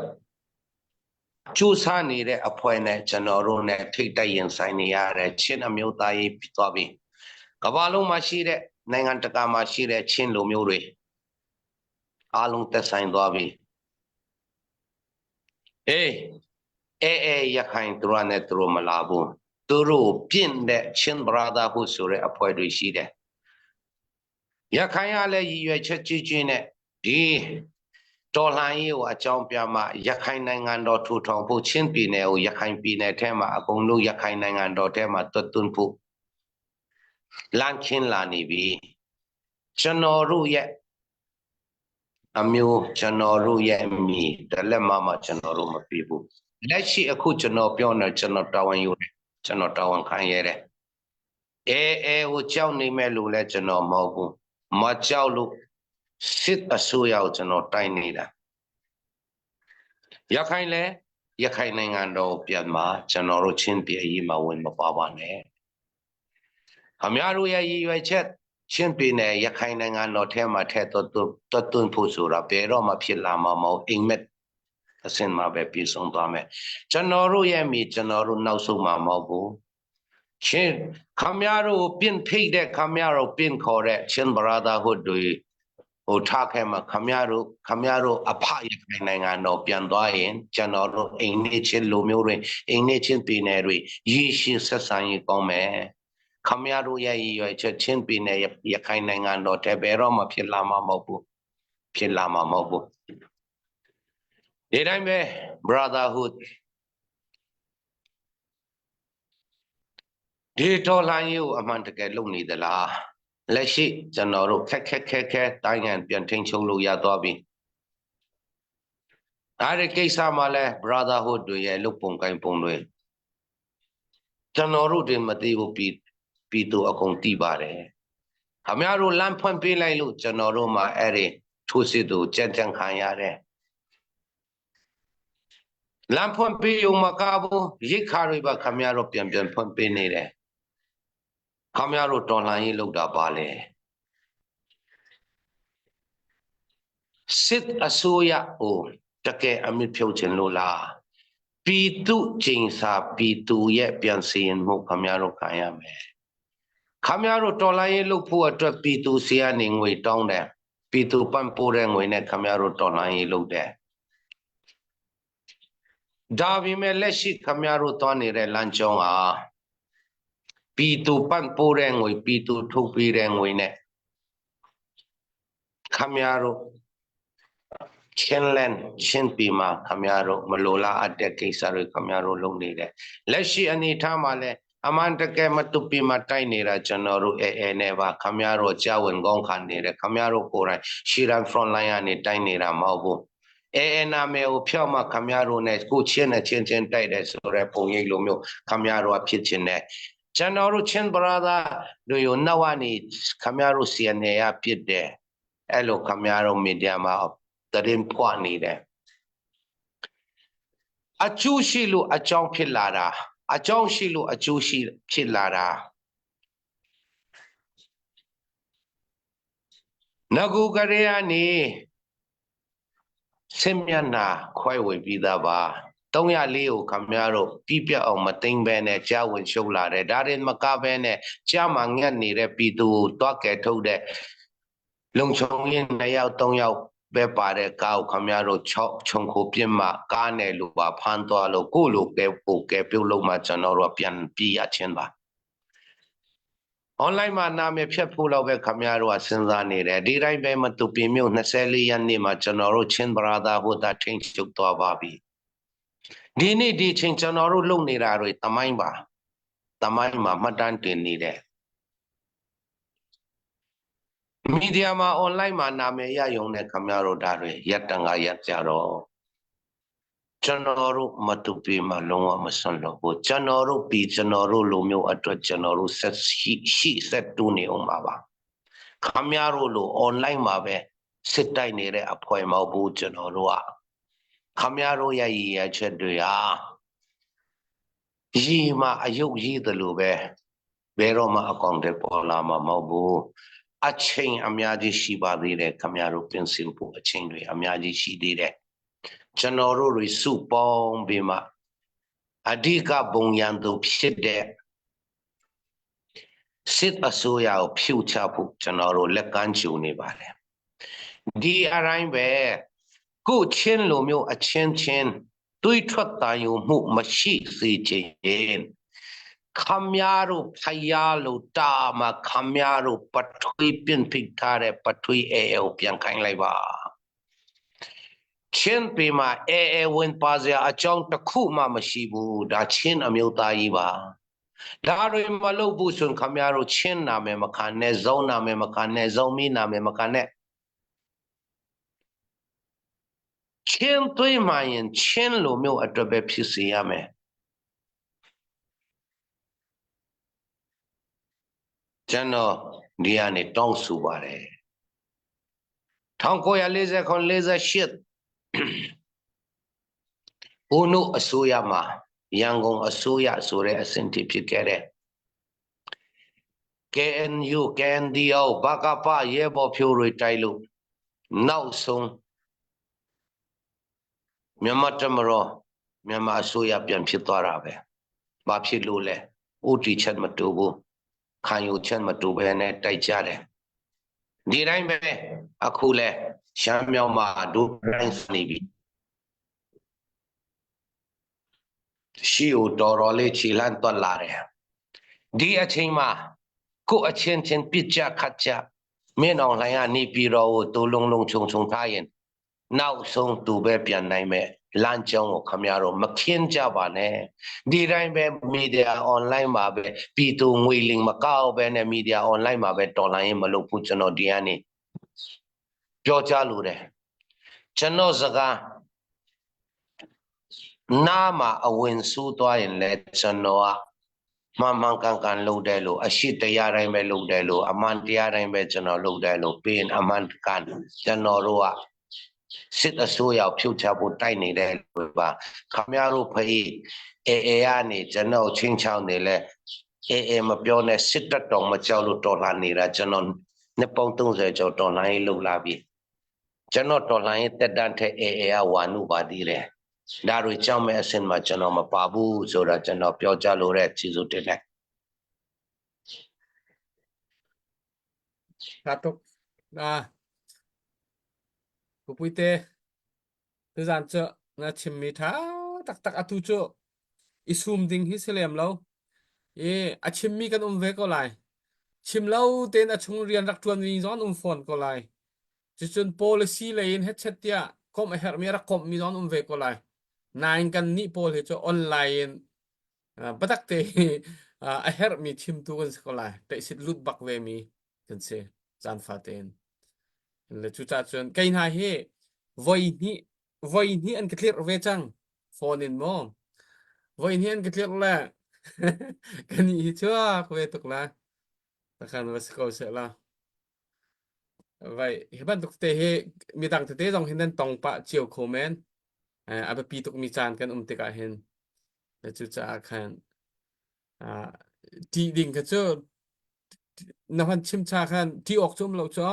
ကြိုးစားနေတဲ့အဖွဲ့နဲ့ကျွန်တော်တို့နဲ့ထိတ်တိုက်ရင်ဆိုင်နေရတဲ့ချင်းအမျိုးသားရေးဖြစ်သွားပြီ။ကမ္ဘာလုံးမှာရှိတဲ့နိုင်ငံတကာမှာရှိတဲ့ချင်းလူမျိုးတွေအားလုံးသက်ဆိုင်သွားပြီ။အေးအေးအေးရခိုင်သူတို့နဲ့သူတို့မလာဘူး။ သူတို့ပြင့်တဲ့ချင်း brotherhood ဆိုတဲ့အဖွဲ့တွေရှိတယ်ရခိုင်ကလည်းရည်ရွယ်ချက်ကြီးကြီးနဲ့ဒီတော်လှန်ရေးကိုအကြောင်းပြမှရခိုင်နိုင်ငံတော်ထူထောင်ဖို့ချင်းပြည်နယ်ကိုရခိုင်ပြည်နယ်ထဲမှာအကုန်လုံးရခိုင်နိုင်ငံတော်ထဲမှာတွတ်သွန်းဖို့လမ်းခင်းလာနေပြီကျွန်တော်တို့ရဲ့အမျိုးကျွန်တော်တို့ရဲ့အမိတလက်မမကျွန်တော်တို့မပြဘူးလက်ရှိအခုကျွန်တော်ပြောနေကျွန်တော်တာဝန်ယူတယ်ကျွန်တော်တာဝန်ခံရတယ်အဲအဲဟိုကြောက်နေမဲ့လို့လဲကျွန်တော်မဟုတ်ဘူးမကြောက်လို့စစ်အစိုးရကိုကျွန်တော်တိုက်နေတာရခိုင်လဲရခိုင်နိုင်ငံတော်ပြန်မှာကျွန်တော်တို့ချင်းပြည်ရေးမှာဝင်မပါပါနဲ့အများတို့ရဲ့ရည်ရွယ်ချက်ချင်းပြည်နယ်ရခိုင်နိုင်ငံတော်ထဲမှာထဲတော့တွတွန်းဖို့ဆိုတာဘယ်တော့မှဖြစ်လာမှာမဟုတ်အိမ်မက်အစင်မှာပဲပြည်ဆုံးသွားမယ်ကျွန်တော်တို့ရဲ့မိကျွန်တော်တို့နောက်ဆုံးမှာမဟုတ်ဘူးချင်းခမရတို့ပြင့်ဖိတ်တဲ့ခမရတို့ပြင့်ခေါ်တဲ့ချင်း brotherhood တွေဟိုထားခဲ့မှာခမရတို့ခမရတို့အဖရခိုင်နိုင်ငံတော်ပြန်သွားရင်ကျွန်တော်တို့အိမ်နေချင်းလူမျိုးတွေအိမ်နေချင်းပြည်နယ်တွေရည်ရှိဆက်ဆံရေးကောင်းမယ်ခမရတို့ရဲ့ရည်ရွယ်ချက်ချင်းပြည်နယ်ရခိုင်နိုင်ငံတော်တဲ့ဘယ်တော့မှဖြစ်လာမှာမဟုတ်ဘူးဖြစ်လာမှာမဟုတ်ဘူးဒီတိုင်းပဲ brotherhood ဒီတော်လှန်ရေးကိုအမှန်တကယ်လုပ်နေသလားလက်ရှိကျွန်တော်တို့ခက်ခက်ခက်ခဲတိုင်းငံပြန်ထိန်ချုပ်လို့ရသွားပြီအဲ့ဒီကိစ္စမှာလဲ brotherhood တွေရဲ့လုပ်ပုံကိုင်ပုံတွေကျွန်တော်တို့တွေမသိဘူးပြီးပြီးတော့အကုန်သိပါတယ်ခမရတို့လမ်းဖွင့်ပေးလိုက်လို့ကျွန်တော်တို့မှာအဲ့ဒီထိုးစစ်တို့ကြံ့ကြံ့ခံရတယ်လမ်းဖွင့်ပေးုံမကဘူးရိတ်ခါတွေပါခမရတို့ပြန်ပြန်ဖွင့်ပေးနေတယ်ခမရတို့တော်လှန်ရေးလုပ်တာပါလေစစ်အစိုးရဟိုတကယ်အမြင့်ဖြုတ်ခြင်းလို့လားပြည်သူကျင်စာပြည်သူရဲ့ပြန်စီရင်မှုခမရတို့ခံရမယ်ခမရတို့တော်လှန်ရေးလုပ်ဖို့အတွက်ပြည်သူစီကနေငွေတောင်းတယ်ပြည်သူပံ့ပိုးတဲ့ငွေနဲ့ခမရတို့တော်လှန်ရေးလုပ်တယ်ဒါပေမဲ့လက်ရှိခမရတို့သွားနေတဲ့လမ်းကြောင်းဟာပြည်သူပန့်ပိုးတဲ့ငွေပြည်သူထုတ်ပေးတဲ့ငွေနဲ့ခမရတို့ချင်းလန်ချင်းပြည်မှာခမရတို့မလိုလားအပ်တဲ့ကိစ္စတွေခမရတို့လုပ်နေတယ်လက်ရှိအနေထားမှာလဲအမှန်တကယ်မတူပီမှာတိုက်နေတာကျွန်တော်တို့အဲအဲနဲ့ပါခမရတို့ကြာဝင်ကောင်းခံနေတယ်ခမရတို့ကိုယ်တိုင်ရှီရန် front line ကနေတိုက်နေတာမဟုတ်ဘူးအဲအဲနာမည်ကိုဖြောက်မှခမရတို့နဲ့ကိုချင်းနဲ့ချင်းချင်းတိုက်တယ်ဆိုတော့ပုံရိပ်လိုမျိုးခမရတို့ကဖြစ်ချင်းနဲ့ကျွန်တော်တို့ချင်း brother တို့ရောနောက်ကနေခမရတို့ CNA ကဖြစ်တယ်အဲ့လိုခမရတို့မီဒီယာမှာတရင်ဖွာနေတယ်အကျိုးရှိလို့အကြောင်းဖြစ်လာတာအကြောင်းရှိလို့အကျိုးရှိဖြစ်လာတာငကူကရေကနေဆင်းမျက်နှာခွဲဝေပြီးသားပါ304ကိုခမရတို့ပြပြအောင်မသိမ့်ပဲနဲ့ကြားဝင်ရှုပ်လာတယ်ဒါရင်မကပဲနဲ့ကြားမှာငက်နေတဲ့ပြည်သူကိုတွားကယ်ထုတ်တဲ့လုံချုံရင်2ယောက်3ယောက်ပဲပါတဲ့ကားကိုခမရတို့၆ခြုံခိုပြင်းမှကားနဲ့လူပါဖမ်းသွားလို့ကိုလိုကဲကိုကဲပြုတ်လို့မှကျွန်တော်တို့ပြန်ပြေးရချင်းပါ online မှာနာမည်ဖြတ်ဖို့တော့ပဲခမရတို့ကစဉ်းစားနေတယ်ဒီတိုင်းပဲမတူပင်မြို့24ရက်နေ့မှာကျွန်တော်တို့ချင်း brother ဟိုတာထိန်ချုပ်သွားပါပြီဒီနေ့ဒီချိန်ကျွန်တော်တို့လုပ်နေတာတွေတမိုင်းပါတမိုင်းမှာမှတ်တမ်းတင်နေတယ်မီဒီယာမှာ online မှာနာမည်ရယုံတဲ့ခမရတို့ဒါတွေရက်တန်ကရက်ကြတော့ကျွန်တော်တို့မတူပေမှာလုံးဝမစွန့်လို့ဘူးကျွန်တော်တို့ပြီးကျွန်တော်တို့လူမျိုးအတွက်ကျွန်တော်တို့ဆက်ရှိရှိဆက်တူးနေအောင်ပါပါခမရတို့လို online မှာပဲစစ်တိုက်နေတဲ့အဖွဲ့မဟုတ်ဘူးကျွန်တော်တို့ကခမရတို့ရဲ့ရည်ရချက်တွေဟာရီမှာအယုတ်ရည်တယ်လို့ပဲဘယ်တော့မှအကောင်တွေပေါ်လာမှာမဟုတ်ဘူးအချိန်အများကြီးရှိပါသေးတယ်ခမရတို့ပြင်ဆင်ဖို့အချိန်တွေအများကြီးရှိသေးတယ်ကျွန်တော်တို့တွေစုပေါင်းပြီးမှအဓိကဘုံရန်သူဖြစ်တဲ့စစ်အစိုးရကိုဖြုတ်ချဖို့ကျွန်တော်တို့လက်ကမ်းကြိုနေပါတယ်ဒီအတိုင်းပဲကိုချင်းလိုမျိုးအချင်းချင်းတွေးထွက်တန်ယုံမှုမရှိစေခြင်း ခင်ဗျားတို့ဖယားလို့တာမှာခင်ဗျားတို့ပထွေးပြင်းဖိထားတဲ့ပထွေးအဲအဲကိုပြန်ခိုင်းလိုက်ပါချင်းပေမှာအဲအဲဝင်ပါစရာအကြောင်းတစ်ခုမှမရှိဘူးဒါချင်းအမျိုးသားကြီးပါဒါတွေမလုပ်ဘူးဆိုရင်ခင်ဗျားတို့ချင်းနာမယ်မခံနဲ့ဇုံနာမယ်မခံနဲ့ဇုံမီနာမယ်မခံနဲ့ချင်းသွေးမှရင်ချင်းလိုမျိုးအတွက်ပဲဖြစ်စေရမယ်ကျွန်တော်ဒီကနေတောင်းဆိုပါတယ်1949 48ဦးနုအစိုးရမှာရန်ကုန်အစိုးရဆိုတဲ့အဆင့်ထိဖြစ်ခဲ့တဲ့ KNU KNDO ဘကပရဲဘော်ဖြိုးတွေတိုက်လို့နောက်ဆုံးမြန်မာတမရောမြန်မာအစိုးရပြန်ဖြစ်သွားတာပဲ။ဘာဖြစ်လို့လဲ။ဥတီချက်မတူဘူး။ခံယူချက်မတူဘဲနဲ့တိုက်ကြတယ်။ဒီတိုင်းပဲအခုလဲရှမ်းမြောက်မှာဒုတိုင်းနေပြီ။ရှီကိုတော်တော်လေးခြေလှမ်းတွက်လာတယ်။ဒီအချိန်မှာကိုအချင်းချင်းပြစ်ကြခတ်ကြမင်းအောင်လှိုင်ကနေပြည်တော်ကိုတူလုံးလုံးခြုံခြုံထားရင်နောက်ဆုံးသူပဲပြန်နိုင်မဲ့လမ်းကြောင်းကိုခမရတော့မခင်းကြပါနဲ့ဒီတိုင်းပဲမီဒီယာအွန်လိုင်းမှာပဲပြည်သူငွေလင်မကောက်ပဲနဲ့မီဒီယာအွန်လိုင်းမှာပဲတော်လိုင်းရင်မလုပ်ဘူးကျွန်တော်ဒီကနေပြောကြလို့တယ်ကျွန်တော်စကားနားမှာအဝင်ဆူးသွားရင်လည်းကျွန်တော်ကမှန်မှန်ကန်ကန်လုပ်တယ်လို့အရှိတရားတိုင်းပဲလုပ်တယ်လို့အမှန်တရားတိုင်းပဲကျွန်တော်လုပ်တယ်လို့ပြီးရင်အမှန်ကန်ကျွန်တော်တို့ကစစ်အစိုးရဖြုတ်ချဖို့တိုက်နေတဲ့လူပါခမရတို့ဖေးအေအေကနေကျွန်တော်ချင်းချောင်းနေလဲအေအေမပြောနဲ့စစ်တပ်တော်မကြောက်လို့တော်လှန်နေတာကျွန်တော်နှစ်ပေါင်း30ကျော်တော်လှန်ရေးလုပ်လာပြီကျွန်တော်တော်လှန်ရေးတက်တန်းထက်အေအေကဝါနုပါသေးတယ်ဒါတွေကြောင့်မဲ့အစင်မှာကျွန်တော်မပါဘူးဆိုတော့ကျွန်တော်ပြောကြလို့တဲ့ကျေးဇူးတင်တယ် Tha tuk. À, Pupuite tuzan cu na chimmi tha taktak atu cu i sum ding hi si lem lo. I a chimmi kan um ve ko lai. Chim lo tein a chung rian rak ṭuan mi zong an um fawn ko lai. Cucun policy lei in hetchet tiah komh a herhmi a rak komhmi zong an um ve ko lai. Nain kan nih pawl hi cu online in biatak te hi a herhmi chimtu kan si ko lai. Tlaihsit lut bak ve mi kan si caan fate in. Le cucaah cun kei hna hi voi hnih voi hnih an ka tlirh ve cang phone in maw voi hnih an ka tlirh le kan hi chuak ve tuk la takhan va si ko seh la vai hi bantuk te hi midang tete zong hin nan tong pah cio kho men a biapi tuk mi caan kan um tikah hin cucaah khan ṭih ding kha cu na hon chim cha khan ṭih awk cu um lo cu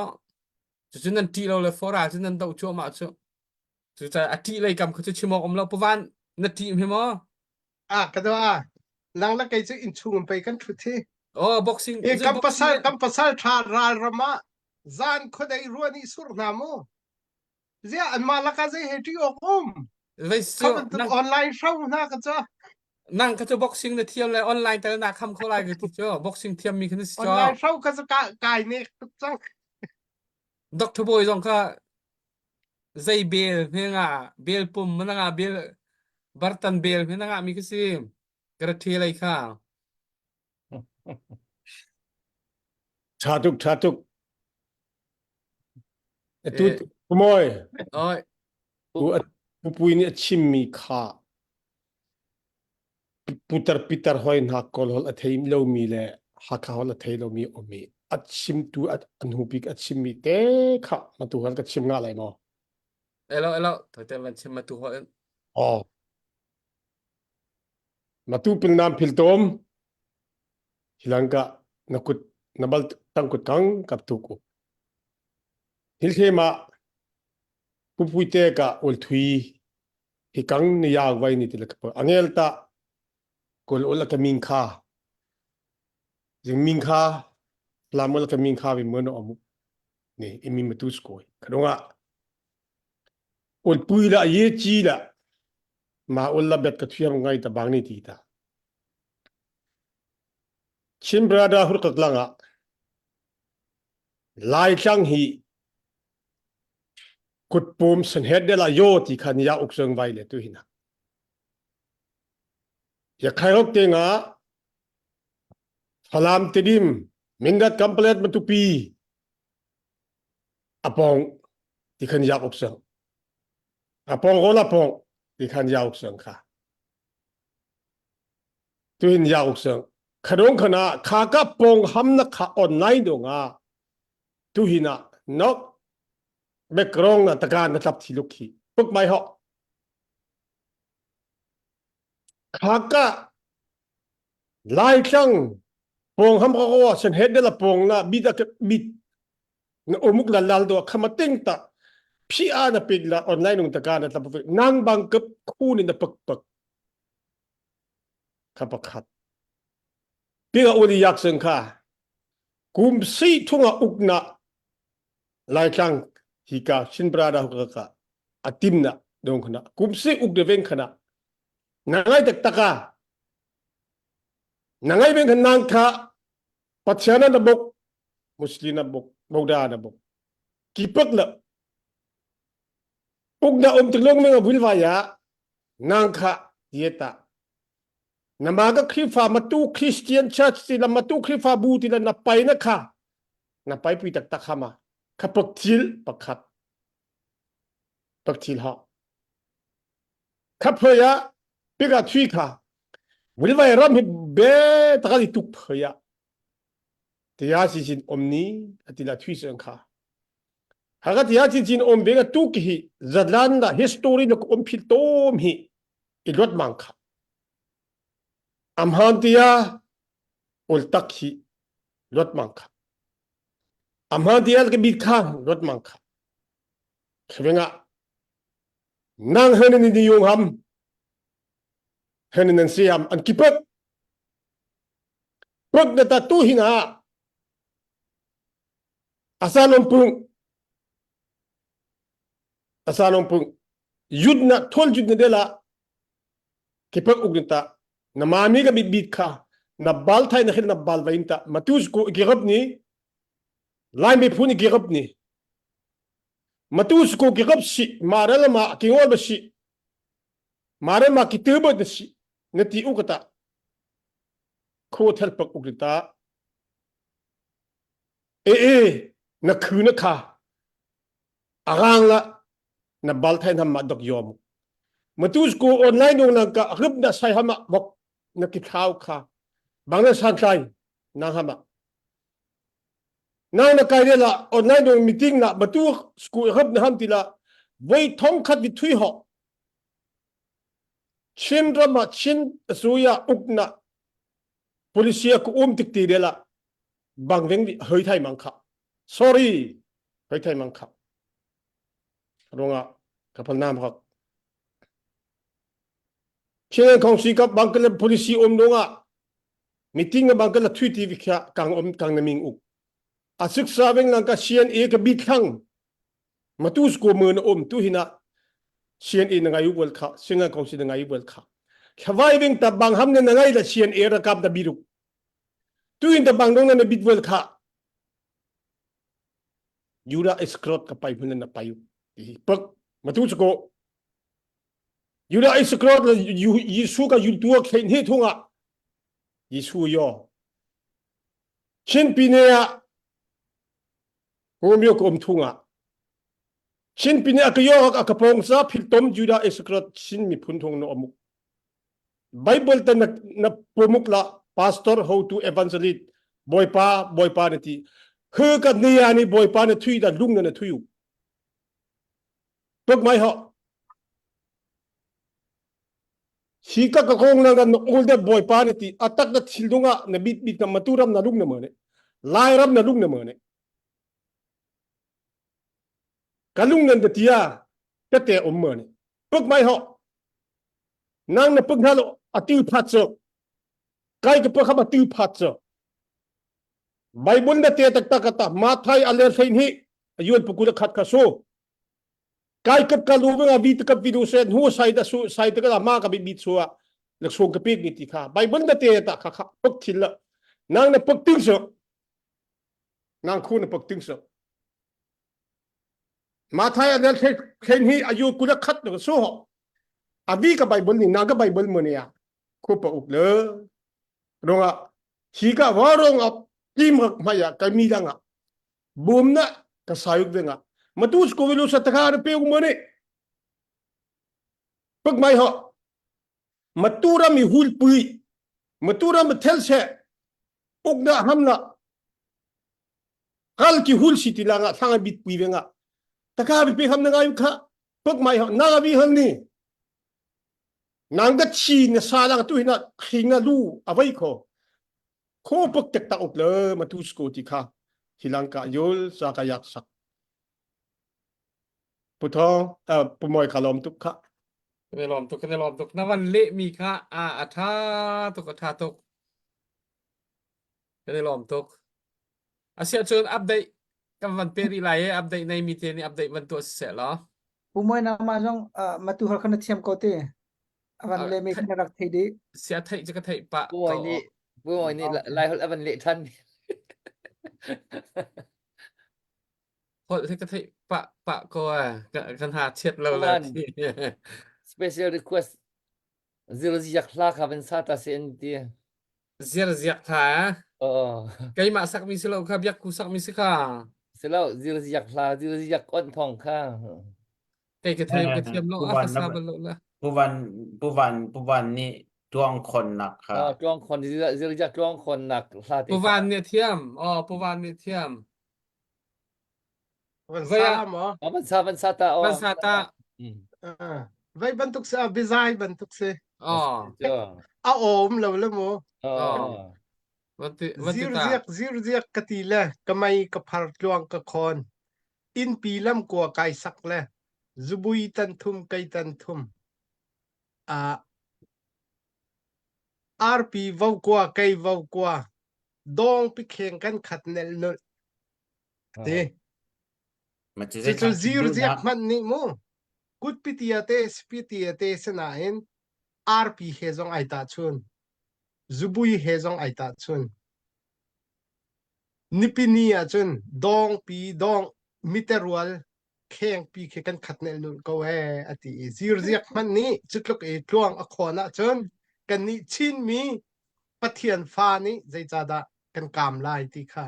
cucu nan ṭih lo le fora cu nan doh cuahmah cu cucaah a ṭih lei kam kha cu chim awk um lo pavan na ṭih hme maw ah ka do a nang la kei cu in chung in pei kan ṭhut hi oh boxing e kan pasal kan pasal ṭha ral ram ah zan khuadei ruah nih sur hna mu Ziah anmah lakah zei he ṭih awk um? Vei Kha bantuk online show hna ka cu. Nang ka cu boxing na thiam le online tel na kham kho lai ka ti cu boxing thiam mi kha na si cu. Online show ka cu kai nek tuk cang. Dr. Boy zong kha zei bel hme nga bel pum mana nga bel bartan bel hme na nga mi ka si. Ka the lei kha. Tha tuk tha tuk. Atu Pumawi. Oi. Pupui nih a chimmi kha putar pitar hoi hna kawl holh a thei lomi le Hakha holh a thei lomi um i a chimtu a hnu bik a chimmi te kha matu hal ka chim nga lai maw? Elo elo thote van chim matu holh. Oh. Matu pil nam phil tom hilangka na kut na bal tang kut kang kap tu ku hil the ma pupui te ka ul thui hi kang ni ya vai ni til ka angel ta kul ul ka ming kha jing ming kha lamul ka ming kha vi mon omu ni imi matu skoi khadonga ul pui la ye chi la ma ul la bet ka thiam ngai ta bang ni ti ta. Chin Brotherhood ka lang ah Laitlang hi kutpum sanhet de la yo ti khan ya uk zeng vai le tu hina. Ya khai hok te nga Falam Tedim Mindat Kamplet Matupi apong ti khan ya uk zeng. Apong gol apong ti khan ya uk zeng kha. Tuhin ya uk zeng. Khadong khana kha ka pong ham na kha online do nga tuhin ah nok background na takan na tlap thi luk khi puk mai ho kha ka Laitlang pong ham ko ko sen het de la pong na bi da bi na omuk la lal do khama ting ta phi a na pik la online nung taka na tlap nang bang kap khu ni na pak pak kha pakhat pi ga uli yak seng kha kum si thunga ukna Laitlang hi ka Chin brother ka ka atim na dong khana kum si uk de veng khana na ngai tak taka na ngai veng khan nang kha Pathian na bok Muslim na bok Buddha na bok ki pak la uk na um tik long meng a vil ya nang kha yeta nama ka Khrifa matu Christian Church ti la matu Khrifa bu ti la na pai na kha na pai pui tak tak hama kha pak thil pakhat pak thil ha kha phaya pika thui kha wilwai ram hi be taka di tuk phaya tia si chin om ni atila thui sang kha haka tia chin chin om be ka tuk hi zadlan da history lo om phil tom hi i lot mang kha amhan tia ul tak hi lot mang kha amhan tia ke bit kha lot mang kha khvenga nang hen ni ni yung ham hen nan siam an kipek pek na ta tu hina asalom pung asalom pung yut na thol jut na dela kipek uk ta na mami ka bit bit kha na bal thai na khil na bal vain ta matus ko girap ni lai mi phun girap ni matus ko girap si maral ma kingol ba si mare ma ki tu ba si na ti u ka ta kho thel pak uk ta e e na khu na kha arang la na bal thai nam ma dok yom matus ko online dong na ka rip na sai hama bok na ki thau kha bang na san tlai na hama na na kai la online dong meeting na batu sku rip na ham ti la voi thong khat vi thui ho Chin ram ah Chin suya uk na policy ku um tik ti de la bang veng hoi thai mang kha sorry hoi thai mang kha runga kapal nam hak Chin khong si kap bang kala policy om donga meeting na bang kala thui ti vikha kang om kang na ming uk asuk sa veng lang ka CNA ka bit thang matus ko mun om tu hina CNA na ngai wal kha singa kong si na ngai wal kha khawai veng ta bang ham na ngai la CNA ra kap da biruk tu in ta bang dong na bit wal kha Yura Iskrot ka pai hun na payu pak matu ko Yura Iskrot la Yesu ka yul tua khein he thunga Yesu yo Chin pine a Romeo ko um thunga Chin pine a ka yo a ka pong sa phil tom Juda Iskrot Chin mi phun thong no amuk Bible ta na, na pumuk la pastor how to evangelist boypa boypa na ti he ka ni ani boypa na thui da lung na na thui u tok mai ho hi ka ka kong na na ul de boypa na ti atak na thil dunga na bit bit na maturam na lung na mo ne lai ram na lung na mo ne ka lung nan da tia ka te om mo ne tok mai ho nang na puk hna lo atu phat cho kai ka pakha atu phat cho Bible na te tak tak ta Mathai ale thein hi ayun pukula khat kha so kai kap ka lu nga vi ta kap vi du sen hu sai da su sai ta ka ma ka bi bi chua lak song ka pek ni ti kha Bible na te ta kha kha pak thil la. Nang na pak ting so. Nang khu na pak ting so. Mathai adel khen hi ayu kula khat no so ho. Abi ka Bible ni na ka Bible mo ne ya. Khu pa uk le. Ronga hi ka wa rong ap tim rak ma ya ka mi danga. Bum na ka sayuk venga. Matu sko velu sa taka na pe mo ne. Pak mai ho. Matura mi hul pui. Matura mi thel se. Uk na ham na kal ki hul si ti la nga thlang bit pui ve nga taka bi pe ham na ngai kha tok mai ha na bi hang ni nang ga chi na sa lang tu hina khing na lu avai kho kho pok tek tak up le ma tu sko ti kha hilang ka yul sa ka yak sak pu thong pu moi ka lom tuk kha Kan i lawm tuk kan i lawm tuk na van leh mi kha a a tha tuk a tha tuk kan i lawm tuk Asiahcun update kan van pe rih lai i update nei mi te nih update van tuah siseh law. Pu Moi nangmah zong matu har khan na thiam ko te. Avan le mi khan rak thei dih. Sia theih cu ka theih pah Pu Moi nih Pu Moi nih Lai holh avan leh than. Holh hi ka theih pah pah ko eh. Kan ha chiat lo la. Special request Zirziak hla kha van sa ta se an ti. Zirziak hla eh? Oh. Keimah sakmi si lo kha biak ku sakmi si kha. Si lo zirziak hla zirziak on thong kha. Kei ka thei ka thiam lo a ka sa bal lo la. Pu Van Pu Van Pu Van nih tuang khon nak kha. Ah tuang khon zirziak tuang khon nak hla te. Pu Van nih thiam. Oh Pu Van nih thiam. Van sa maw? Van sa van sa ta. Van sa ta. Vai bantuk si a bizai bantuk si. Oh. A om lo le mu. Oh. Zir ziak zir ziak ka ti le ka mei ka phar tluang ka khon. Innpi lam kua kai sak le zubui tan thum kei tan thum. A arpi vo kua kei vo kua dong pi kheng kan khat nel nul Ti. Cucu zirziak hmanh nih mu kutpitia te spitia te sinain arpi he zong ai tahchun. Zubui he zong ai tahchun. Nipini ahcun dawngpi dawng miterual khengpi khi kan khat nel nul ko ee a ti i zirziak hmanh nih cutluk i tluang a khawn ahcun kannih Chinmi Pathian fa nih zeicahdah kan kaam lai ti kha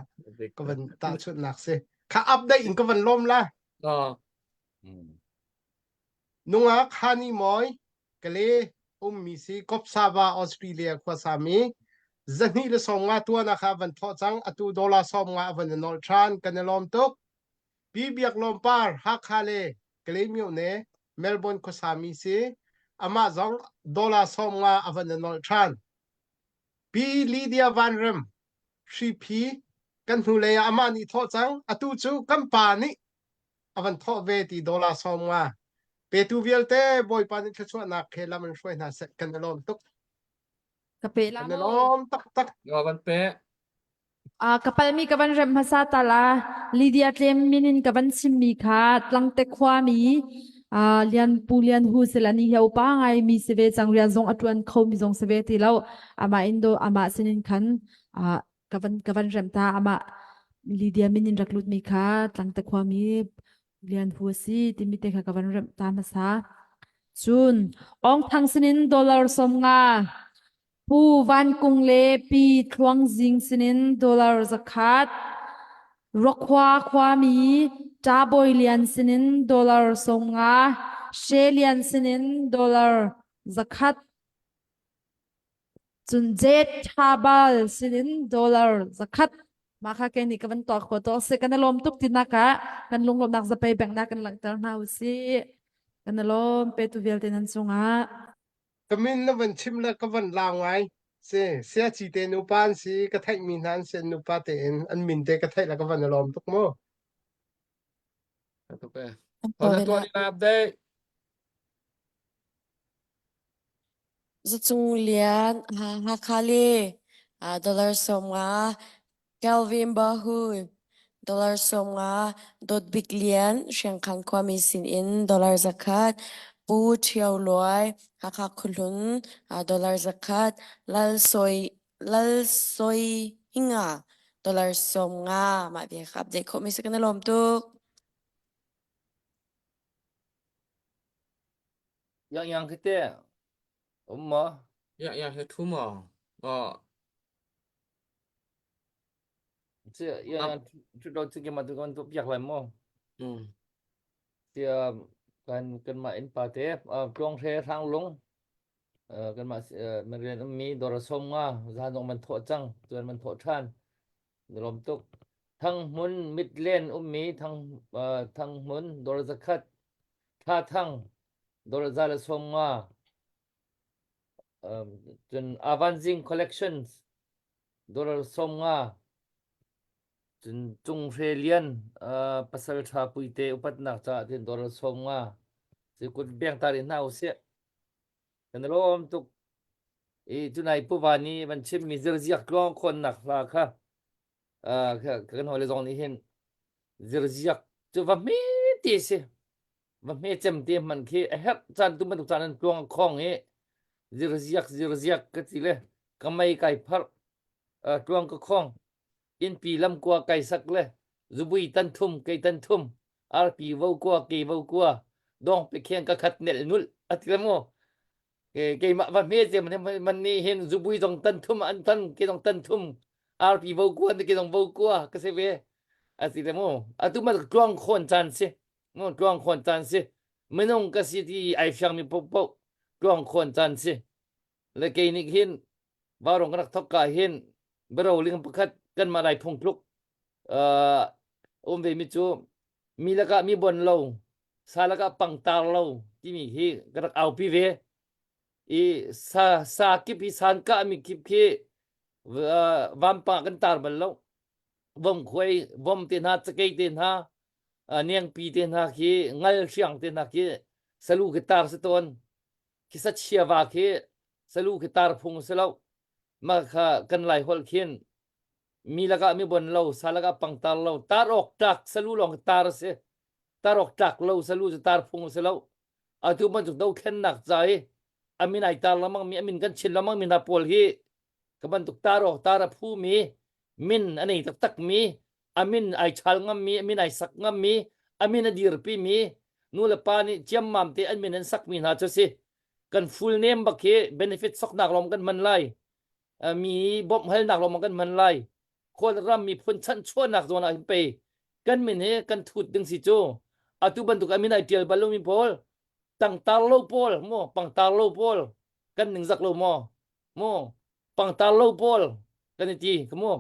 ka van tahchunhnak si kha update in ka van lawm la nungak hani moi kale ummi si Kopsava Australia khuasa mi zahnih le sawm nga tuan ah kha van thawh cang atu dollar sawm nga a van i nolh ṭhan kan i lawm tuk Pi Biak Lawm Par Hakha le Kalaymyo ne Melbourne khuasa mi si amah zong dollar sawm nga a van i nolh ṭhan Pi Lydia Van Rem Hriphi kan hnulei ah amah nih thawh cang. Atu cu kan pa nih a van thawh ve ti dollar sawm nga. Petu vialte Bawipa nih thluachuahnak he lam in hruai hna seh kan i lawm tuk. Ka pe la Kan i maw? lawm taktak. Yo van pe. Ah, ka palmi ka van rem hmasa ta la. Lydia tlem min in ka van chimmi kha Tlangte khuami ah, Lian Pu Lian Hu sila ni hi upa ngai mi si ve cang rian zong a tuan kho mi zong si ve ti lo. Amah in do amah sinin khan ah, ka van ka van rem ta amah Lydia min in rak lut mi kha Tlangte khuami Lian Hu a si timi te kha ka van rem ta hmasa. Cun Aung Thang sinin dollar 50 Pu Van Kung le Pi Thluang Zing sinin dollar 100, Ruakhua khuami Ṭa Bawi Lian sinin dollar 50, She Lian sinin dollar 100, cun Jet Tha Bal sinin dollar 100. Mah kha kei nih ka van tuah khawh to si kan i lawm tuk tinak ah kan lunglawmhnak zapei bengnak kan langhter hna usih. Kan i lawm petu vialte nan cungah. Ka min na van chim le ka van lau ngai. Si, siaci te nupa an si, ka theihmi hna an si, an nupa tein an min te ka theih le ka van i lawm tuk mu. Tuk e. Hona tuah ni la update. Zacung Lian, Hakha le dollar 50 Kelvin Bahu, dollar 50, Dawt Bik Lian, Hriangkhan khuami sinin dollar 100, Pu Ṭhio Luai, Hakha Khuahlun, dollar 100, Lal Soi Lal Soi. Hinga dollar 50 mah bia kha update khawh mi si kan i lawm tuk. Yang yang khi te um maw? Yang yang he thu maw? Aw. Ci yang yang thu do ci ke ma tu kan tu piak lai maw? Mm. Tia kan kan mah inn pa te tluang hre hrang lung kan mah rian ummi dawr som nga zan zong man thawh cang tuan man thawh than lawm tuk thang hmun mitlen ummi thang thang hmun dawr zakhat tha thang dawr za le som nga cun avanzing collections dawr som nga Cun Cung Hre Lian pasal ṭha puite upatnak caah tin dollar 50 si kut beng ta rih hna usih. Kan i lawm tuk. I tunai Pu Van i van chimmi zirziak tluang khawnnak hla kha kan hawile zong nih hin zirziak cu va hme ti si. Va hme cem te hman khi a herh caan tu bantuk caan an tluang khong i zirziak zirziak ka ti le ka mei kai pharh tluang ka khong innpi lamkua kai sak le zubui tan thum kei tan thum arpi vo kua ke vo kua dong pe kheng ka khat nel nul ati le mu keimah va hme te man ni hin zubui zong tan thum an tan ke zong tan thum arpi vo kua ke zong vo kua ka se ve ati le mu atu ma tluang khon chan si mu tluang khon chan si minung ka si ti ai fiang mi po po tluang khon chan si le kei nih hin Vaurawng kan rak thok ka hin biaroling pakhat kanmah Lai phungtluk uh, um ve mi cu mi lakah mi bon lo sa lakah pangtar lo timi hi ka rak aupi ve i sa sa kip hi san kah mi kip khi uh, vampa kan tar bal lo vom khuai vom te hna cakei te hna uh, niangpi te hna khi ngal hriang te hna khi salu khi tar si tawn khi sachia va khi salu khi tar phung si lo ma kha kan lai holh khin mi lakah mi bon lo sa lakah pangtar lo tar awk tlak salu lawng tar si tar awk tlak lo salu cu tar phung si lo atu bantuk dothlennak ca i amin ai tar lengmang mi amin kan chin lengmang mi hna pawl hi ka bantuk tar awk tar a phu mi min a nei taktak mi amin ai chal ngam mi amin ai sak ngam mi amin a dirpi mi nu le pa nih ciammam te an min an sak mi hna cu si kan full name bak hi benefit soknak lawng kan hman lai mi bawmh halnak lawng kan hman lai khual ram miphun chanchuahnak zawn ah hin pei kan min hi kan thut ding si cu atu bantuk amin ai tial bal lo mi pawl tangtar lo pawl mu pangtar lo pawl kan ningzak lo maw mu pangtar lo pawl kan i ti ka mu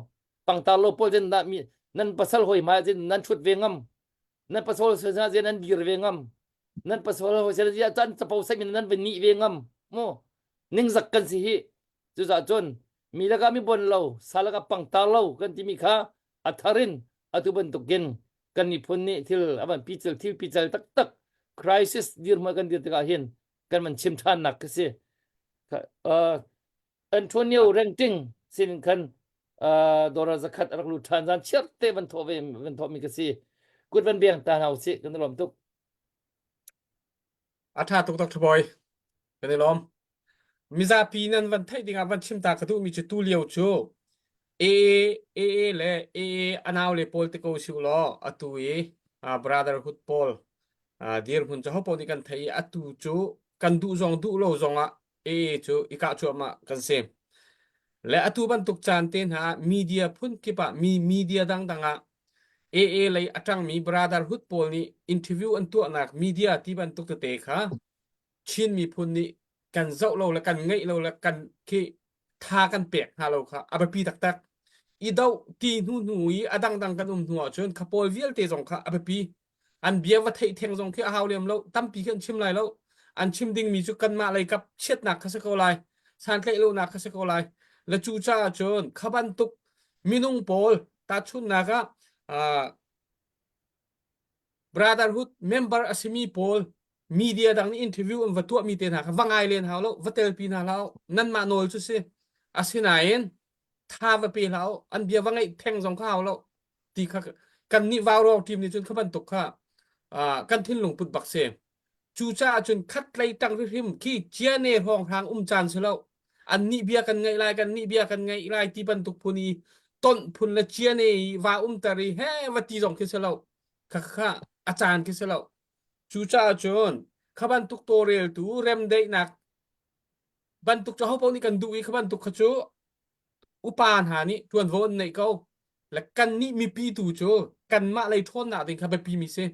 pangtar lo pawl zen mi nan pasal hoi ma zen nan thut ve ngam nan pasal hoi zen nan dir ve ngam nan pasal hoi zen ya chan chapo sai min nan ve ni ve ngam mu ningzak kan si hi cu za cun mi laka mi bon lo salaka pangtar lo kan ti mi kha a tharin atu bantukin kan miphun nih thil avan pichel thil pichel taktak crisis dirhmun kan dir tikah hin kan man chim than nak ka si Antonio Renting sin khan dollar zakhat a rak lut ṭhan zan chiar te van thawh ve van thawh mi ka si kut van biang ta hna usih kan i lawm tuk A ṭha tuk Dr. Boy. Kan i lawm. Mizapi nan van theih dingah van chim ta ka duhmi cu tu lio cu AA AA le AA anau le pawl te ko siu law atu i brotherhood pawl dirhmun cu hopo nih kan theih i atu cu kan duh zong duh lo zongah AA cu i kah cuahmah kan si. Le atu bantuk caan te hna ah media phun kip ah mi media dangdang ah AA lei a ṭangmi brotherhood pawl nih interview an tuahnak media ti bantuk tete kha Chin miphun nih kan zoh lo le kan ngaih lo le kan khi tha kan pek hna lo kha a biapi taktak. I doh ti hnu hnu i a dangdang kan um hnu ahcun kha pawl vialte zong kha a biapi. An bia va theih theng zong khi a hau lem lo. Tampi khi an chim lai lo. An chim dingmi cu kanmah lei kap chiatnak kha si ko lai. Santlaih lonak kha si ko lai. Le cu caah cun kha bantuk minung pawl tahchunhnak ah uh, Brotherhood member a simi pawl media dang nih interview an va tuahmi te hna kha va ngai len hau lo, va telpi hna hlah u. Nanmah nawl cu si. Asinain tha va pe hlah u. An bia va ngaih theng zong kha hau lo. Ti kha kan nih vaurawng team nih cun kha bantuk kha uh, kan thinlung put bak si. Cucaah cun khatlei tang hrimhrim khi ciane hrawnghrang um caan si lo. An nih bia kan ngaih lai, kan nih bia kan ngaih lai ti bantuk phun i. Tonh phun le ciane i va umter i he va ti zong khi si lo. Kha kha a caan khi si lo. Cucaah cun kha bantuk tawlreltu remdaihnak bantuk cu hopaoh nih kan duh i kha bantuk kha cu upa hna nih ṭuanvo an neih ko. Le kannih mipi tu cu kanmah lei ṭhawnnak ding kha biapi mi si.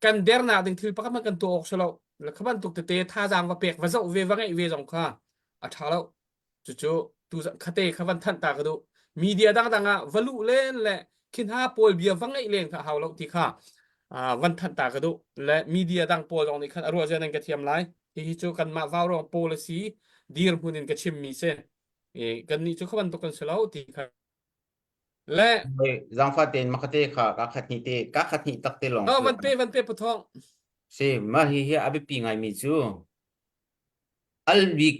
Kan dernak ding thil pakhat hmanh kan tuah awk si lo. Le kha bantuk tete thazaang va pek va zoh ve va ngeih ve zong kha a ṭha lo. Cucu tu khate kha van thanh ta ka duh. Media dangdang ah va luh len le khi hna pawl bia va ngeih len kha hau lo ti kha van thanh ta ka duh. Le media dang pawl zong nih khan a ruah zia nan ka thiam lai. Hihi cu kanmah vaurawng policy dirhmun in ka chimmi si. Kannih cu kha bantuk kan si lo ti kha. Le Zaangfah tein makate kha ka khat hnih te ka khat hnih tak te lawng oh, van pe van pe pathawng. Si mah hi hi a biapi ngaimi cu Albik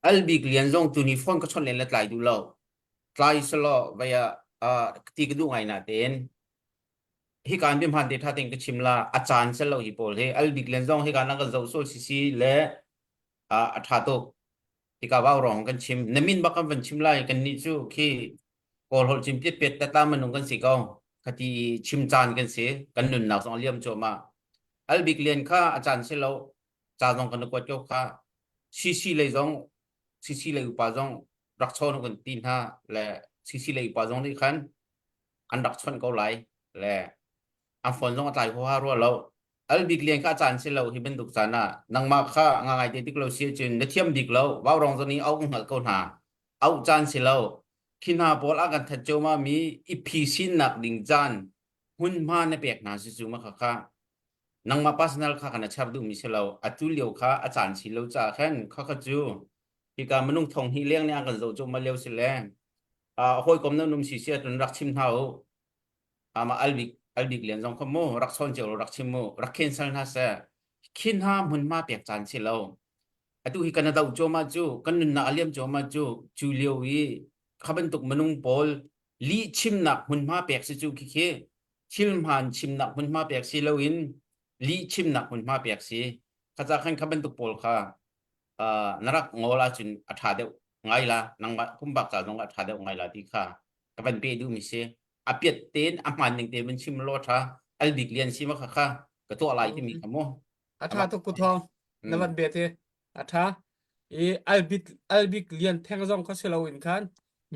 Albik lian zong tuni phone ka chawnh len le tlai duh lo. Tlai selaw vai ah ti ka duh ngai natein hika in biahmaan te ṭha tein ka chim la a caan sel lo hi pawl hi Albik lian zong hika na kan zoh sual sisi le a ṭha tuk. Hika vau rong kan chim na min bak kan van chim lai kan nih cu khi Kawl holh cim piat piat tata minung kan si ko. Khati chim caan kan si kan nunnak zong a liam cuahmah. Albik lian kha a caan si lo ca zong kan kuat ko kha CC lei zong CC lei upa zong rak chawn kan ti hna le CC lei upa zong nih khan an rak chawnh ko lai le an phone zong a tlai huaha rua lo albik lian kha caan si lo hi bantuk caan ah nangmah kha nga ngai te dik lo si cun na thiam bik lo vau rong zong nih au hngal ko hna au caan si lo khi hna pawl a kan that ma mi i phi sin nak ding caan hmunhma na pek hna si cu ma kha kha nangmah personal kha kan char duhmi si lo atu lio kha a caan si lo caah khan kha kha cu hika minung thong hi leng nih an kan zoh cu ma lio si le hawikom nan um si si ahcun rak chim hna u ama albik albik lian zong kha mu rak chawn cio rak chim mu rak cancel hna seh khin ha hmunhma pek caan si lo atu hi kan do cuahmah cu kan nunnak a liam cuahmah cu cu lio i kha bantuk minung pawl lih chimnak hmunhma pek si cu khi khi thil hmaan chimnak hmunhma pek si loin lih chimnak hmunhma pek si khaca khan kha bantuk pawl kha na rak ngol ahcun a ṭha deuh ngai la nangmah pumpak ca zong ah ṭha deuh ngai la ti kha ka van pe duhmi si a piat tein a hmaan ning tein van chim law ṭha albik lian si ma kha kha ka tuah lai timi kha mu a ṭha tuk ku thawng na van be te a ṭha i albik albik lian theng zong kha si loin khan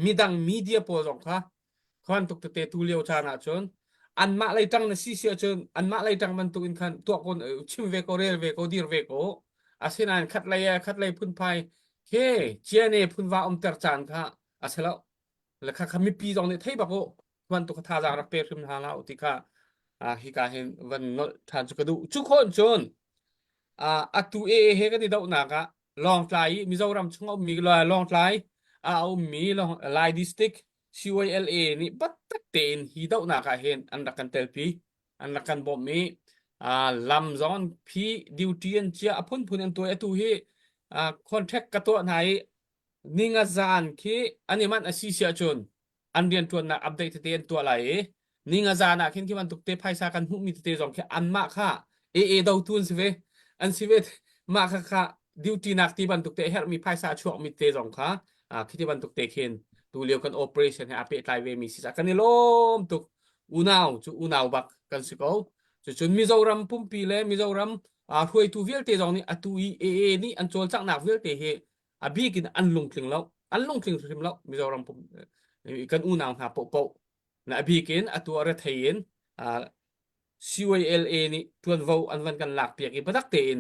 midang media pawl zong kha khan tuk tete tu lio caan ah cun anmah lei ṭang na si si ahcun anmah lei ṭang bantuk in khan tuah ko chim ve ko rel ve ko dir ve ko asinain khat lei khat lei phunphai he ciane phunva umter caan kha a si lo le kha kha mipi zong nih thei bak u bantuk kha thazaang rak pe hrim hna hlah u ti kha hika hin van nolh ṭhan cu ka duh cu khon cun atu AA he kan i dohnak ah Lawngtlai i Mizoram chung a ummi Lawngtlai a ummi Lai district CYLA nih biatak tein hi dohnak ah hin an rak kan telpi an rak kan bawmh i lam zong an phi duty an chia a phunphun an tuai atu hi contract ka tuah hna i ninga zan khi an i manh a si si ahcun an rianṭuannak update tete an tuah lai i ninga zan ah khin khi bantuk te phaisa kan hmuhmi tete zong khi anmah kha AA dotu an si ve an si ve mah kha kha duty nak ti bantuk te herhmi phaisa a chuakmi te zong kha khi ti bantuk te khin tu lio kan operation he a pehtlai ve mi si ca kan i lawm tuk unau cu unau bak kan si ko cucun Mizoram pumpi le Mizoram hruaitu vialte zong nih atu i AA nih an cawlcanghnak vialte hi a bik in an lungtling lo an lungtling hrim lo Mizoram pum kan unau hna popo na a bik in atu a rethei in CYLA nih tuanvo an van kan lak piak i biatak tein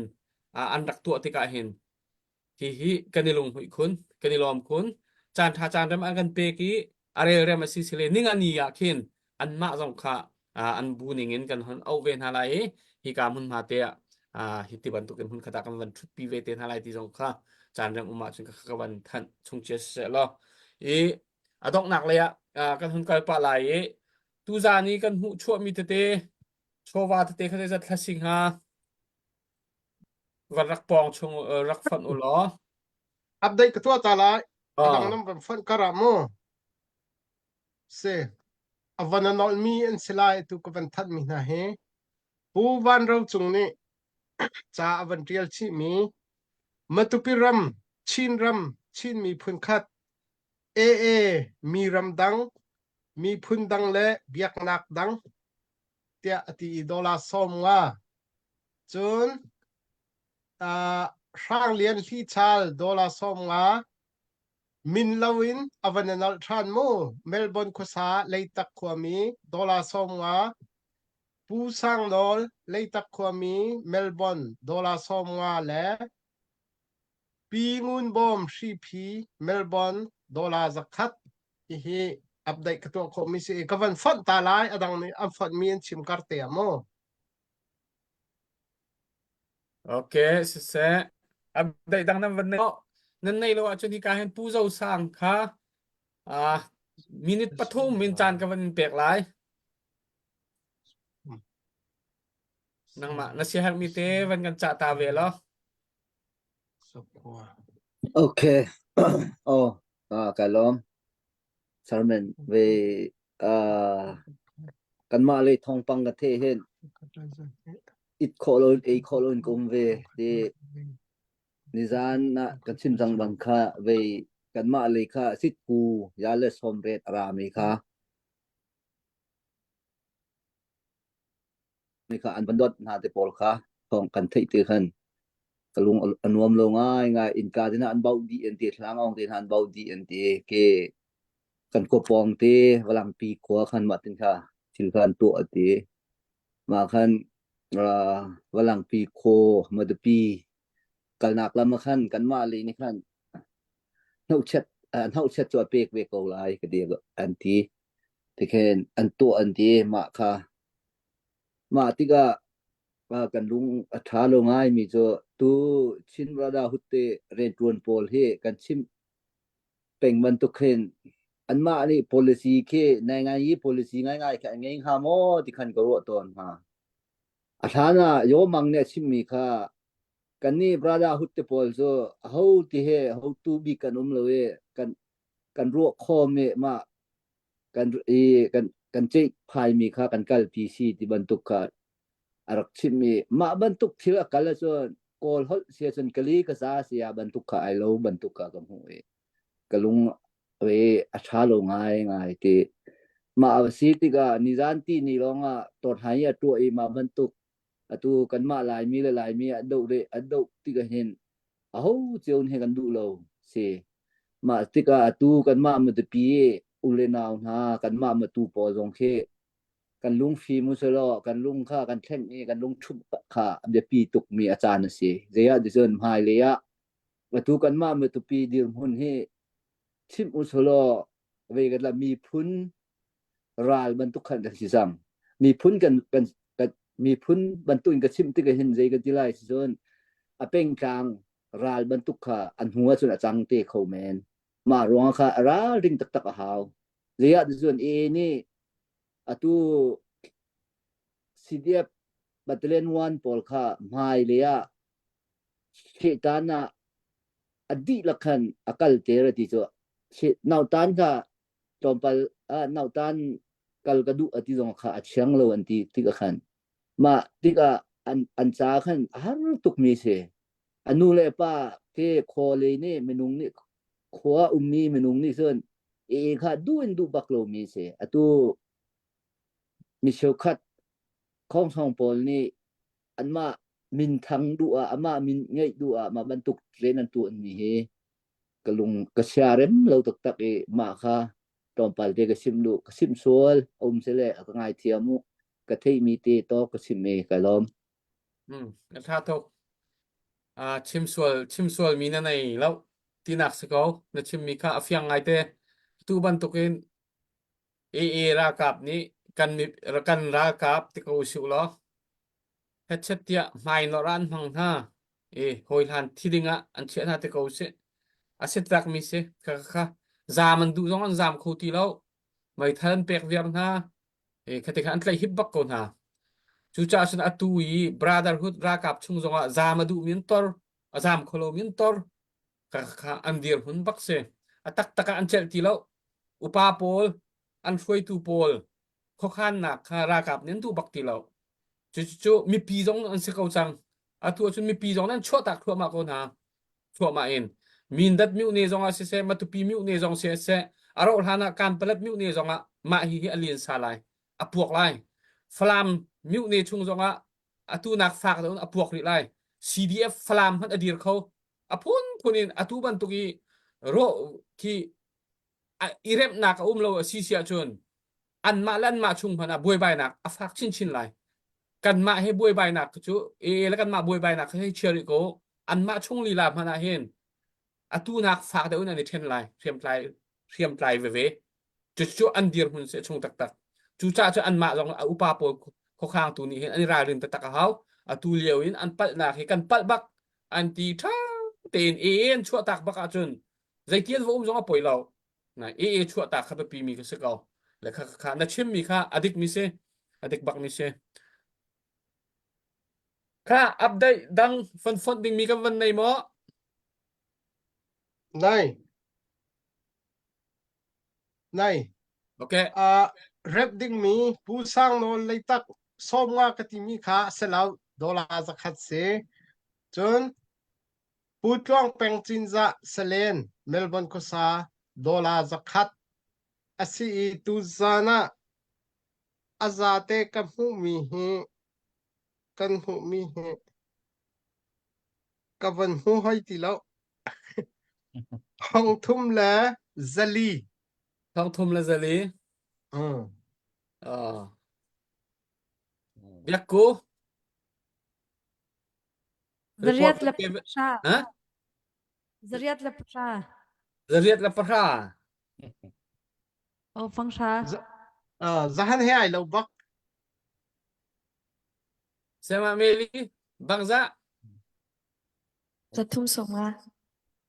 an rak tuah tikah hin hihi kan i lunghmuih khun kan i lawm khun caan ṭha caan rem an kan pek i a relrem a si sile ninga ni ah khin anmah zong kha an bu ning in kan hon auh ve hna lai i hika hmunhma te ah hi ti bantuk in hmun khat ah kan van ṭhutpi ve te hna lai ti zong kha caan rem um ahcun ka ka van thanh chung cia siseh law i a donghnak lei ah kan hun kal pah lai i tuzaan i kan hmuh chuahmi tete chawva tete kha zeizat thla si hnga van rak pawng chung rak fonh u law update ka tuah ta lai a dang nam van fonh kar ah mu Si. A van a nolhmi an si lai atu ka van thanhmi hna hi. Pu Van Ro Cung nih ca a van ṭial chihmi Matupi ram, Chin ram, Chin miphun khat, AA mi ramdang. Miphun dang le biaknak dang tiah a ti i dollar 50. Cun uh, Hrang Lian Hlichal dollar 50 min loin a van i nolh ṭhan mu. Melbourne khuasa Leitak khuami dollar 50 Pu Sang Nawl Leitak khuami Melbourne dollar 50 le Pi Ngun Bawm Hriphi Melbourne dollar 100 hihi update ka tuah khawhmi si i ka van fonh ta lai a dang nih an fonhmi an chim kar te ah mu. Okay, siseh. Update dang nan van nei. Nan nei lo ahcun hika hin Pu Zo Sang kha ah minute pathum min caan ka van in pek lai. Nangmah na siaherhmi te van kan cah ta ve law. Okay. Oh, ah, ka lawm. Sermon ve ah kanmah lei thawngpang ka theih hin it khawh lo in ei khawh lo in ka um ve ti nizan ah kan chim cang bang kha ve kanmah lei kha sitku ya le sawmret a rami kha mi kha an van dawt hna te pawl kha thawng kan theih te khan ka lung a nuam lo ngai ngai innka te hna an bauh dih an ti hlangawng te hna an bauh dih an ti ke kan khua pawng te valangpi khua khan mah tin kha thil kha an tuah ti mah khan uh, valangpi khaw madapi kalnak lam ah khan kanmah lei nih khan hnohchet hnohchet cu a pek ve ko lai ka ti an ti tikhin an tuah an ti mah kha Mah tikah kan lung a ṭha lo ngaimi cu tu Chin Brotherhood te rianṭuan pawl hi kan chimh peng bantuk khin anmah nih policy khi ngaingai i policy ngaingai khi an ngei hnga maw ti khan ka ruah tawn hna. A hlan ah Yaw Mang nih a chimmi kha kannih Brotherhood te pawl cu aho ti he hotu bik kan um lo i kan kan ruah khawm i mah kan i kan kan ceihphaimi kha kan kalpi si ti bantuk kha a rak chimh i mah bantuk thil a kal ahcun kawl holh si ahcun kali ka za si ah bantuk kha ai lo bantuk kha ka hmuh i ka lung i a ṭha lo ngai ngai ti mah a si tikah nizan ti ni lawng ah tawrhai i a tuah i mah bantuk atu kanmah Laimi le Laimi a doh re a doh tikah hin aho cio nih kan duh lo si mah tikah atu kanmah matupi u le nau hna kanmah matu pawl zong khi kan lungfim usulaw kan lung kha kan thleng i kan lung ṭhumh kha a biapi tukmi a caan a si. Zei ah ticun hmailei ah atu kanmah matupi dirhmun hi chimh usulaw vei kan la miphun ral bantuk khan kan si cang. Miphun kan kan kan miphun bantuk in ka chimh tik hin zei kan ti lai si cun a pengtlang ral bantuk kha an hnu ahcun a cang te kho men. Mah ruang kha a ralring taktak a hau. Zei ah cun AA nih atu CDF Battalion 1 pawl kha hmai lei ah Satan ah a dihlak khan a kal ter a ti cu nautan kha tlawmpal ah nautan kal ka duh a ti zong kha a thiang lo an ti tik ah khan mah tikah an an ca khan a har tukmi si a nu le pa ke khua lei nih minung nih khua ummi minung nih cun e kha duh in duh bak lomi si atu mi cheukhat khongsong pawl nih anmah minthang duh ah amah min ngeih duh ah mah bantuk rian an tuanmi hi ka lung ka siarem lo taktak i mah kha tlawmpal te ka sim lu ka sim sual um sile ka ngaithiam u ka theihmi te to ka sim i ka lawm Hmm, a tha tuk. Ah, chim sual chim sual mi na nei lo tinak si ko. Na chimmi kha a fiang ngai te. Tu bantukin AA ralkap nih kan kan ralkap ti ko usih law hetchet tiah hmai nawr ah an hmang hna i hawihlan thi ding ah an chiah hna ti ko usih. A si takmi si kha kha zaam an duh zong an zaam kho ti lo. Meithal an pek viar hna. E khati kha an tlaih hip bak ko hna. Cucaah cun atu i Brotherhood ralkap chung zongah zaam a duhmi an tor, a zaam kho lomi an tor. Kha kha an dirhmun bak si. A taktak ah an celh ti lo. Upa pawl, an hruaitu pawl khuakhannak kha ralkap nih an duh bak ti lo. Cucu mipi zong an si ko cang. Atu ahcun mipi zong nan chuahtak thluahmah ko hna. Thluahmah in. Mindat myu ne zong ah siseh, Matupi myu ne zong siseh, a rauh hlan ah Kanpalet myu ne zong ah. Mah hi hi a linsa lai. A puak lai. Falam mihne chung zongah atu nak fak deuh in a puak rih lai. CDF Falam hmanh a dir kho. A phunphun in atu bantuk i rawh khi i remhnak a um lo a si si ahcun anmah le anmah chung hmanh ah buaibainak a fak chinchin lai. Kanmah he buaibainak cu e le kanmah buaibainak kha hei chia rih ko. Anmah chung lila hmanh ah hin atu nak fak deuh in an i ṭhen lai hriamtlai hriamtlai veve. Cucu an dirhmun si a chung taktak. Cucaah cu anmah zong a upa pawl khuakhangtu nih hin an i ralrin taktak a hau. Atu lio in an palhnak hi kan palh bak an ti ṭha tein ee an chuahtak bak ahcun zeiti an va um zong a poi lo. Na ee chuahtak kha biapi mi ka si ko. Le kha kha na chimmi kha a dik mi si. A dik bak mi si. Kha update dang fon fonh dingmi kan van nei maw? Nai. Nai. Okay. Uh, rep dingmi Pu Sang Nawl Leitak sawmnga ka timi kha a si lo dollar zakhat si. Cun Pu Tluang Peng Cinzah Salen Melbourne khuasa dollar zakhat a si i tuzan ah a zate ka hmuhmi hi kan hmuhmi hi ka van hmu hoi ti lo. Thong thum le zali. Thong thum le zali. Mm. Uh. Biakku. Zariat le pahra. Ha? Zariat le pahra. Zariat le pahra. Oh, fanghra. Uh, zahan he ai lo bak. Sema Meli, bangza. Zathum sawmnga.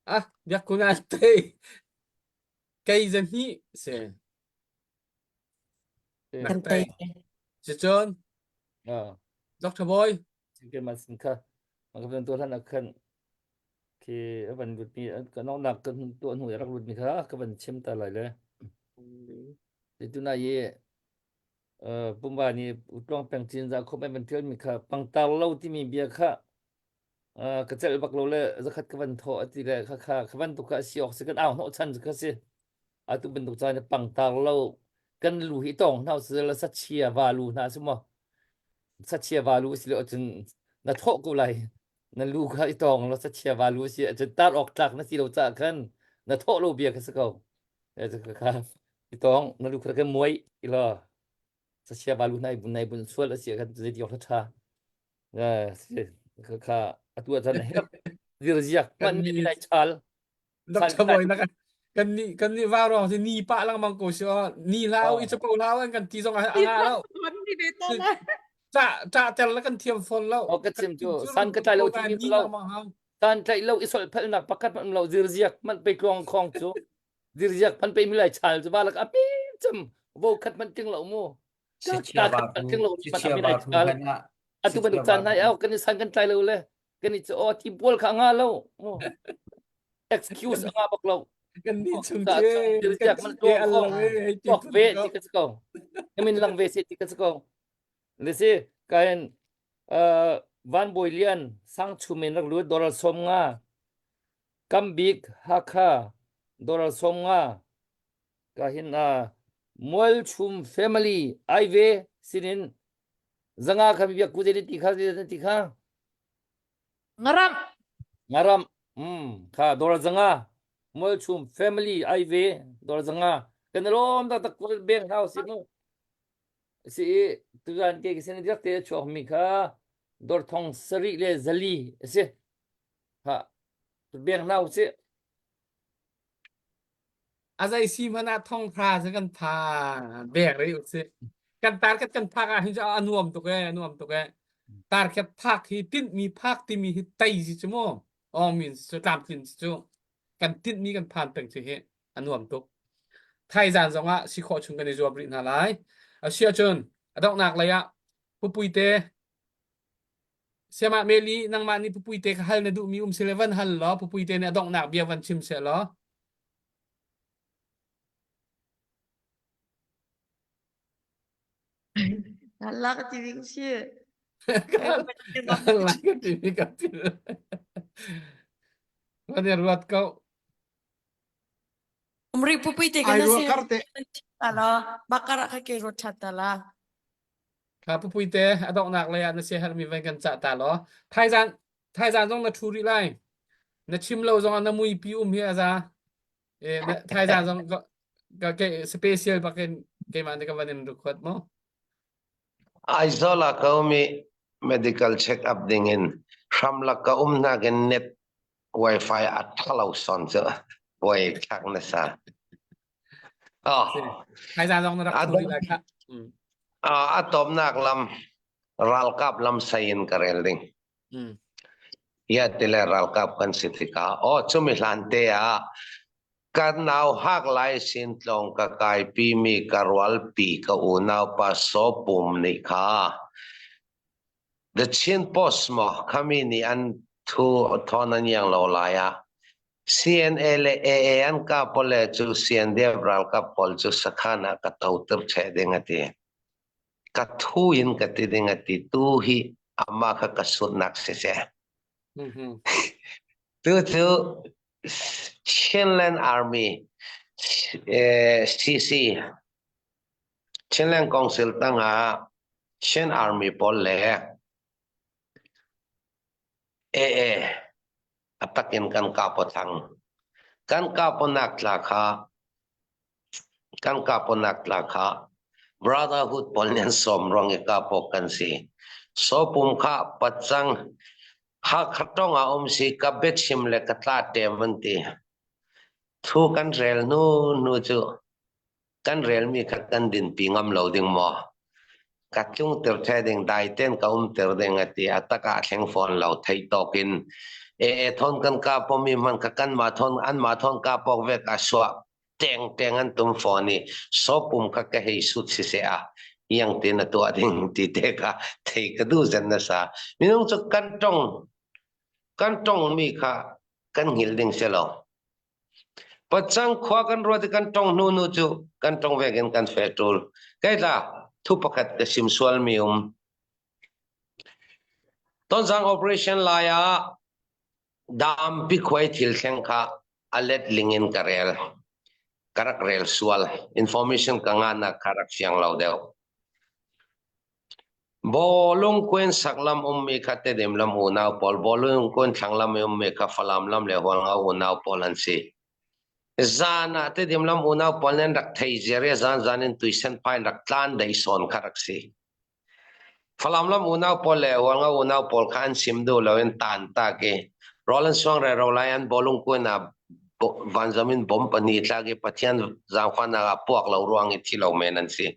Ah, biak kun an tei. Kei zahnih si. Kan tei. Sicun. Ah. Dr. Boy. Ke man sin kha. Ka van tuah hlan ah khan khi a van lut mi ka noknak kan tuah hnu rak lut mi kha ka van chim ta lai le. Tu na ye pumba nih utluang peng cin za khop ai van tial mi kha pangtar lo timi bia kha ka celh bak lo le zakhat ka van thawh ati le kha kha kha bantuk kha si awk si kan au hnawh chan kha si atu bantuk caan pangtar lo kan lu hi tong hna si la sachia valu hna si mo sachia valu si lo cun na thawh ko lai na lu kha i tong lo sachia valu si cun tar awk tlak na si lo ca khan na thawh lo bia kha si ko kha i tong na lu kha kan muai i lo sachia valu nai bun nai bun sual a si khan zei ti awk tha kha atu ah cun herh virziak hmanh nih lai chal Dr. Boy na kan ni kan ni va rong si ni pa lengmang ko si o ni hlau i chapo hlau an kan ti zong ah anga lo cha cha tel la kan thiam phone lo o ka chim chu san ka tlai lo ti mi lo san tlai lo i sol phel nak pakhat man lo zirziak man pe klong khong chu zirziak man pe mi lai chal chu ba lak a pi cham vo khat man ting lo mu Sichia ba thu sichia ba thu hlan ah atu bantuk caan hna au kan i san kan tlai lo le kan i o ti pawl kha nga lo excuse nga bak lo kan ni chung che kan man to ko ve ti ka ko min lang ve se ti ka ko le si kain van boi lian sang chumin rak lut dollar som nga kambik hakha dollar som nga Ka hin ah Mualchum family ai ve sinin zanga kha biak ku ti kha ti kha Ngaram. Ngaram. Mm kha dor zanga Mualchum family ai ve dor zanga kan lom tak tak beng hau si mu si tuzan ke kisin diak te chuak mi kha dor thong sari le zali si ha beng nau si A zei si hmanh ah thonghra cu kan pha bek rih usih. Kan target kan phak ah hin cu a nuam tuk ee, a nuam tuk ee. Target phak hi tinhmi phak timi hi tei si cu mu. Awngmin cu tlamtlin si cu. Kan tinhmi kan phan peng cu hi a nuam tuk. Thaizan zong ah si khawh chung kan i zuam rih hna lai. Asiahcun a donghnak lei ah Pupuite Siamah Meli nangmah nih Pupuite kha hal na duhmi um sile van hal law Pupuite nih a donghnak bia van chim seh law. Allah ka ti ding si. Allah ka ti mi ka pil. Van i ruat ko. Umri pupuite Ai kana rua si. kar te. Tala bakara kha ke rot that tala. Kha pupui te a donghnak lei ah na siaherhmi van kan cah ta law thaizan thaizan zong na ṭhu rih lai. Na chim lo zong ah na muipi um hi a za. E, na thaizan zong ka, ka, ke special bakin keimah nih ka van in record mo. Aizawl ah ka um i medical check up ding in hramlak ka um nakin net wifi a ṭha lo son cu buai thlak na sa. Oh. Thaizan zong na rak ṭhu rih lai kha. Mm. A tawmnak lam ralkap lam sei in ka rel ding. Mm. Ya tile ralkap kan si tikah oh cumi hlan te ah ka nau hak lai sin tlong ka kai pi mi ka rual pi ka unau pa so pum nih kha The Chin Post maw khami nih an thu thawn an iang lo lai ah CNA le AA an ka pole cu CNDF ralkap pawl cu sakhan ah ka toter cheh ding a ti. Ka thu in ka ti ding a ti. Tu hi ama kha ka sutnak siseh. Tu cu Chinland Army eh, CC Chinland Council tangah Chin Army pawl le AA a takin kan kapo thang. Kan kaponak tla kha kan kaponak tla kha Brotherhood pawl nih an sawm ruang i kapo kan si. So pum kha pacang Hakha tong ah um si ka biachim le ka tla ṭem an ti. Thu kan rel hnu hnu cu kan relmi kha kan dinpi ngam lo ding maw? Ka tlungter the ding dai ten ka umter ding a ti a tak ah thleng fawn lo theih tawk in e e thon kan ka pomi man ka kan ma thon an ma thon ka pok ve ka suah teng teng an tum fawn i so pum kha ka hei sut si se a yang tin a tuah ding ti te ka thei ka du zen na sa minung cu kan tong kan tong mi kha kan hngil ding se lo Pacang khua kan ruat i kan tong hnu nu cu kan tong vek in kan fe ṭul. Kai tla thu pakhat ka sim sual mi um. Tonzang operation lai ah dampi khuai thil thleng kha a let ling in ka rel. Ka rak rel sual. Information ka nga nak kha rak fiang lo deuh. Bawlung kuen saklam ummi kha Tedim lam unau pawl, bawlung kuen thlanglam i ummi kha Falam lam le Hualngo unau pawl an si. Zan ah Tedim lam unau pawl nih an rak thei ziar i zan zan in tuisen phai in rak tlan dei sawn kha rak si. Falam lam unau pawl le Hualngo unau pawl kha an sim duh lo in tan tak i rawl an suang rero lai an bawlung kuen ah vanzam in bom pahnih tlak i Pathian zaangfahnak ah puak lo ruang i thi lo men an si.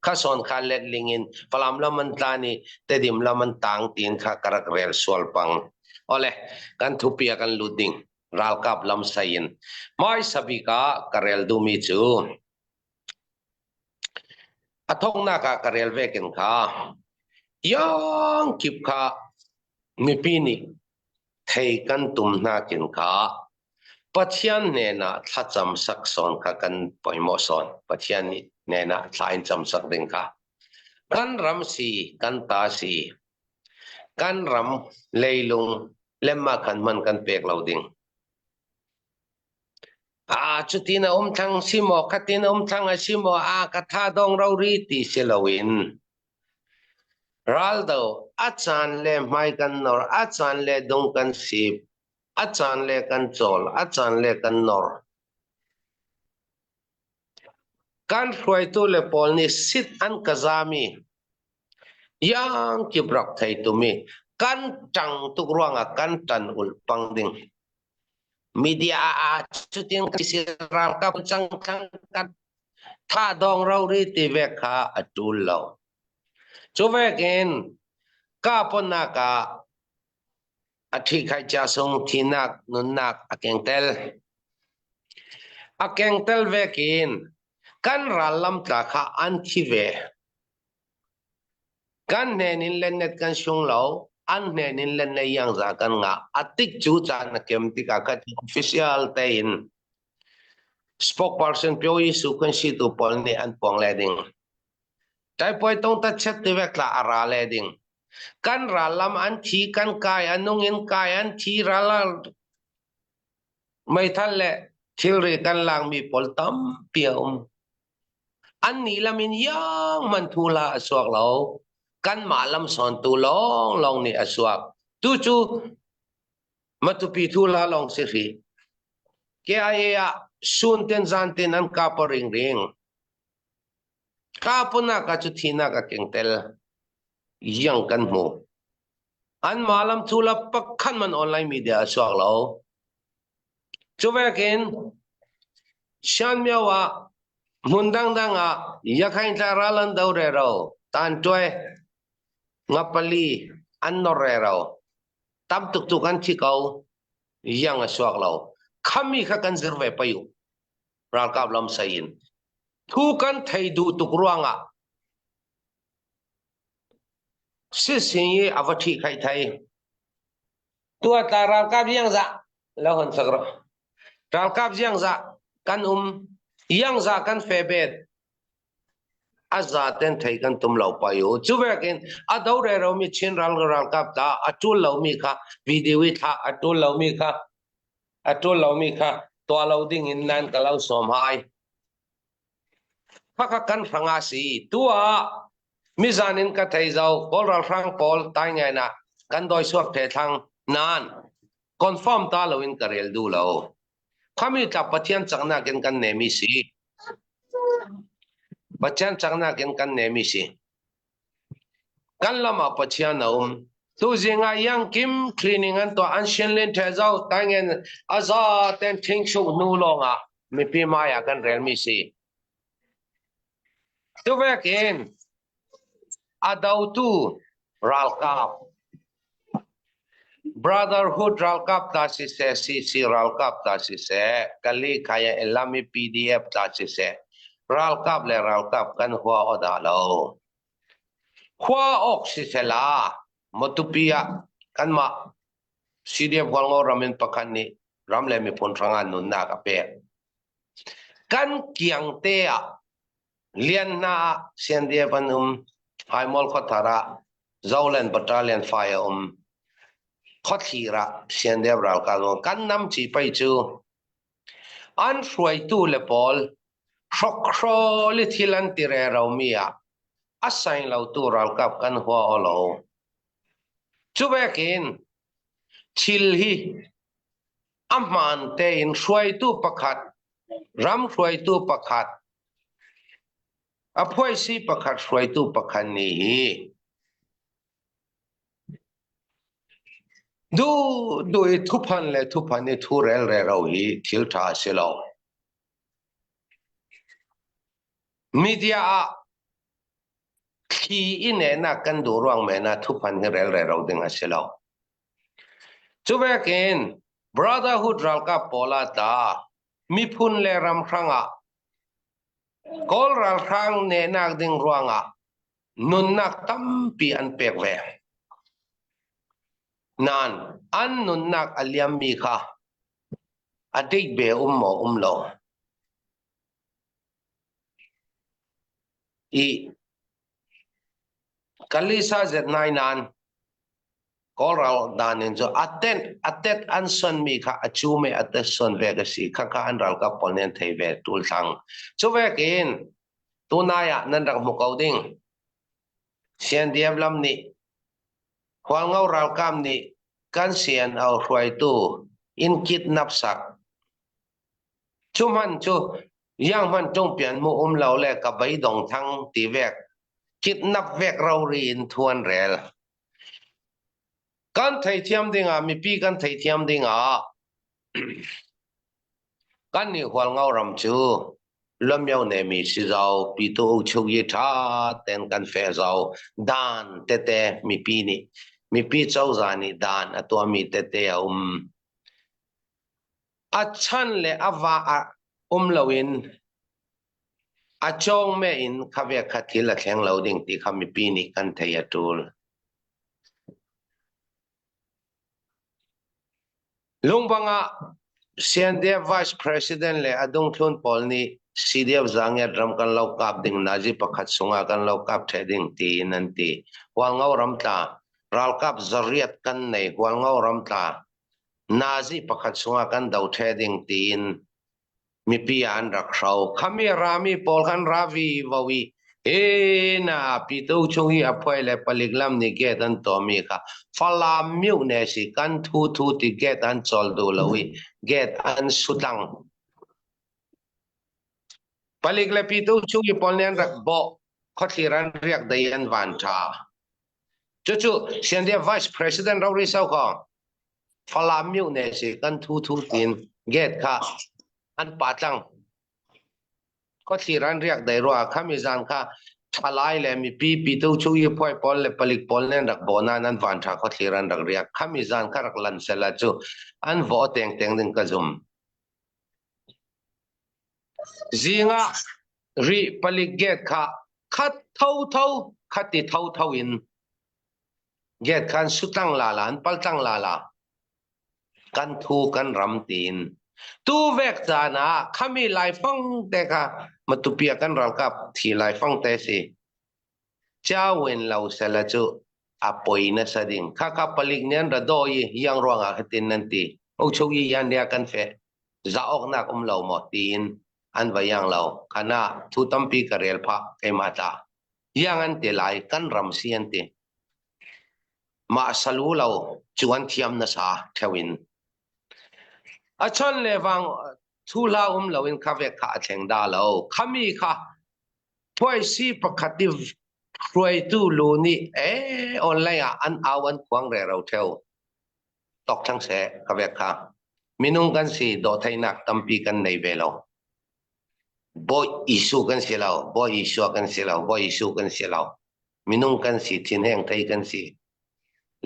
Kha sawn kha letling in Falam lam an tlan i Tedim lam an tang tiin kha ka rak rel sual pang. Ole, kan thupia kan lut ding ralkap lam sai in. Hmaisa bik ah ka rel duhmi cu a thawknak ah ka rel vekin kha yang kip kha mipi nih thei kan tum hna kin kha Pathian hnenah thlacam sak sawn kha kan pawimawh sawn. Pathian nih hnenah thla in cam sak ding kha. Kan ram si, kan ta si, kan ram leilung lemma khan man kan pek lo ding. Ah, cutin a um thlang si maw, khatin a um thlang a si maw, ah, ka tha dong rori ti si loin Raldo, a caan le hmai kan nor, a caan le dung kan sip, a caan le kan cawl, a caan le kan nor. Kan hruaitu le pawl nih sit an ka zami, yang kip rak thei tumi, kan ṭang tuk ruangah kan ṭan ulh pang ding. Media ah cutin si ralkap cang thang kan tha dong rori ti ve kha a ṭul lo. Cu vekin kaponak ah a ṭhihkhaih cia sung thinak nunnak a kengtel. A kengtel vekin kan ral lamtla kha an thi ve. Kan hnen in lennet kan sung lo, an hnen in lenne iangza kan ngah. A tik cu caan a kem tikah kha official tein spokesperson Pyo Yisu kun si tu pawl nih an puang le ding. Taipuai tong ta chet ti vek tla a ra le ding. Kan ral lam an thi kan kai a nung in kai an thi ral meithal le thilri kan lakmi pawl tampi a um. An nih lam in yang man thu hla a suak lo. Kanmah lam sawntu lawnglawng nih a suak. Tu cu Matupi thu hla lawng si hri. KIA ah sun ten zan ten an kap ring ring. Kapunak ah cu thinak a keng tel. Yang kan hmu. An mah lam thu la pakhat man online media a suak lo. Cu vekin Shan Myo ah hmun dangdang ah Yakhain tla ral an do rero tan tuai ngapali an nor rero tam tuk tu kan thi ko yang a suak lo khami kha kan zir ve payu ralkap lam sai in thu kan thei duh tuk ruangah sisin i a va ṭhi khai thai tua tla ralkap yang za lo hon sak ro ralkap yang za kan um yang za kan fe bet a za ten thei kan tum lo pa yu chu vekin a do re ro mi chin ral ralkap ta a tul lo mi kha video i thla a tul lo mi kha a tul lo mi kha tua lo ding in nan ka lo som hai Khakha kan hrang a si. Tu ah mizan in ka thei zo Kawl ralhrang pawl tai ngai na kan doi suak the thlang nan confirm ta lo in ka rel du lo. Khami tla Pathian chaknak in kan nemi si. Pathian chaknak in kan nemi si. Kan lam ah Pathian a um. Tu zing ah yang kim cleaning an tuah an shin lin the zo tai ngen aza ten thing chuk nu lawng ah mipi mai ah kan rel mi si. Tuvekin a dotu ralkap Brotherhood ralkap ta siseh CC ralkap ta siseh Kali Khaya Elami PDF ta siseh ralkap le ralkap kan hua o dah lo. Khua ok siseh la Matupi ah kanmah CDF Hualngo ram in pakhat nih ram le miphun hrangah nunnak a pek. Kan kiang te ah Lian hna ah CNDF an um. Haimol khuathar ah Zoland Battalion fai a um. Khuathlir ah CNDF ralkap um. Kan nam chi pei cu an hruaitu le pawl hrokhrawl i thil an ti rero mi ah a sain lotu ralkap kan hua o lo. Cu vekin thil hi a hmaan tein hruaitu pakhat ram hruaitu pakhat a phuaisi pakhat hruaitu pakhat nih hi du du i thuphan le thuphan i thu rel rero hi thil ṭha a si lo. Media ah thli i nehnak kan duh ruang men ah thuphan hi rel rero ding a si lo. Cu vekin Brotherhood ralkap pawl ah tla miphun le ram hrangah Kawl ralhrang nehnak ding ruangah nunnak tampi an pek ve. Nain an nunnak a liammi kha a dik ve um maw um lo. I Kalisa zet nai nan Kawl ral dan in cu atet atet an son mi kha a cu me atet son ve ka si kha kha an ralkap pawl nih an thei ve tul thlang cu vek in tunai ah nan rak hmu ko ding CNDF lam nih Hualngo ralkap nih kan CNO hruaitu in kidnap sak Cu hman cu yang hman ṭungpian mu um lo le ka beidong thang ti vek kidnap vek rori in thuan rel. Kan theithiam dingah mipi kan theithiam dingah kan nih Hualngo ram cu lomyo ne mi si zau pitu u chuk yi ṭha ten kan fe zau dan tete mipi nih mipi cozah nih dan a tuahmi tete a um. A chan le a va ah um loin a cawng me in kha ve kha thil a thleng lo ding ti kha mipi nih kan thei a ṭul. Lungbang ah CNDF Vice President le a dungthlun pawl nih CDF zangiat ram kan lo kap ding nazi pakhat sungah kan lo kap ṭhe ding tiin an ti. Hualngo ram tla ralkap zariat kan nei Hualngo ram tla nazi pakhat sungah kan do ṭhe ding tiin. Mipi ah an rak hro. Khami rami pawl khan ravi vo i he na pitu chung i a phuai le palik lam nih gate an tuahmi kha Falam myu ne si kan thu thu ti gate an cawl duh lo i gate an sutlang. Palik le pitu chung i pawl nih an rak bawh khuathlir an riak dei an van ṭha. Cucu CNDF Vice President Rori Sokong Falam myu ne si kan thu thu tin gate kha an pa tlang. Khuathlir an riak dei rua khami zan kha thalai le mipi pitu chu i phuai pawl le palik pawl nen rak bo nan an van tha khuathlir an rak riak khami zan kha rak lan sela cu an vo teng teng ding ka zum. Zing ah ri palik gate kha khat tho tho khat ti tho tho in gate khan sutlang la la an paltlang la la kan thu kan ram tiin tu vek caan ah khami laifang te kha matupia kan ralkap thi laifang te si Chawin lo sela cu a poi nasa ding. Khakha palik nih an ra daw i yang ruangah hitin nan ti. Ochuk i yan ria kan fe. Za awknak um lo maw tiin an va yang lo. Khana thu tampi ka rel phah keimah ta. Yang an ti lai kan ram si an ti. Mah salu lo cu an thiam nasa theu in. A chon le vang thu hla um lo in kha vek kha a thleng da lo. Khami kha Phuaisi pakhat i hruaitu lu nih ee online ah an au an khuang rero theo. Tok thang seh ka vek kha. Minung kan si dawhtheihnak tampi kan nei ve lo. Bawi Isu kan si lo, Bawi Isua kan si lo, Bawi Isu kan si lo. Minung kan si, thinheng thei kan si.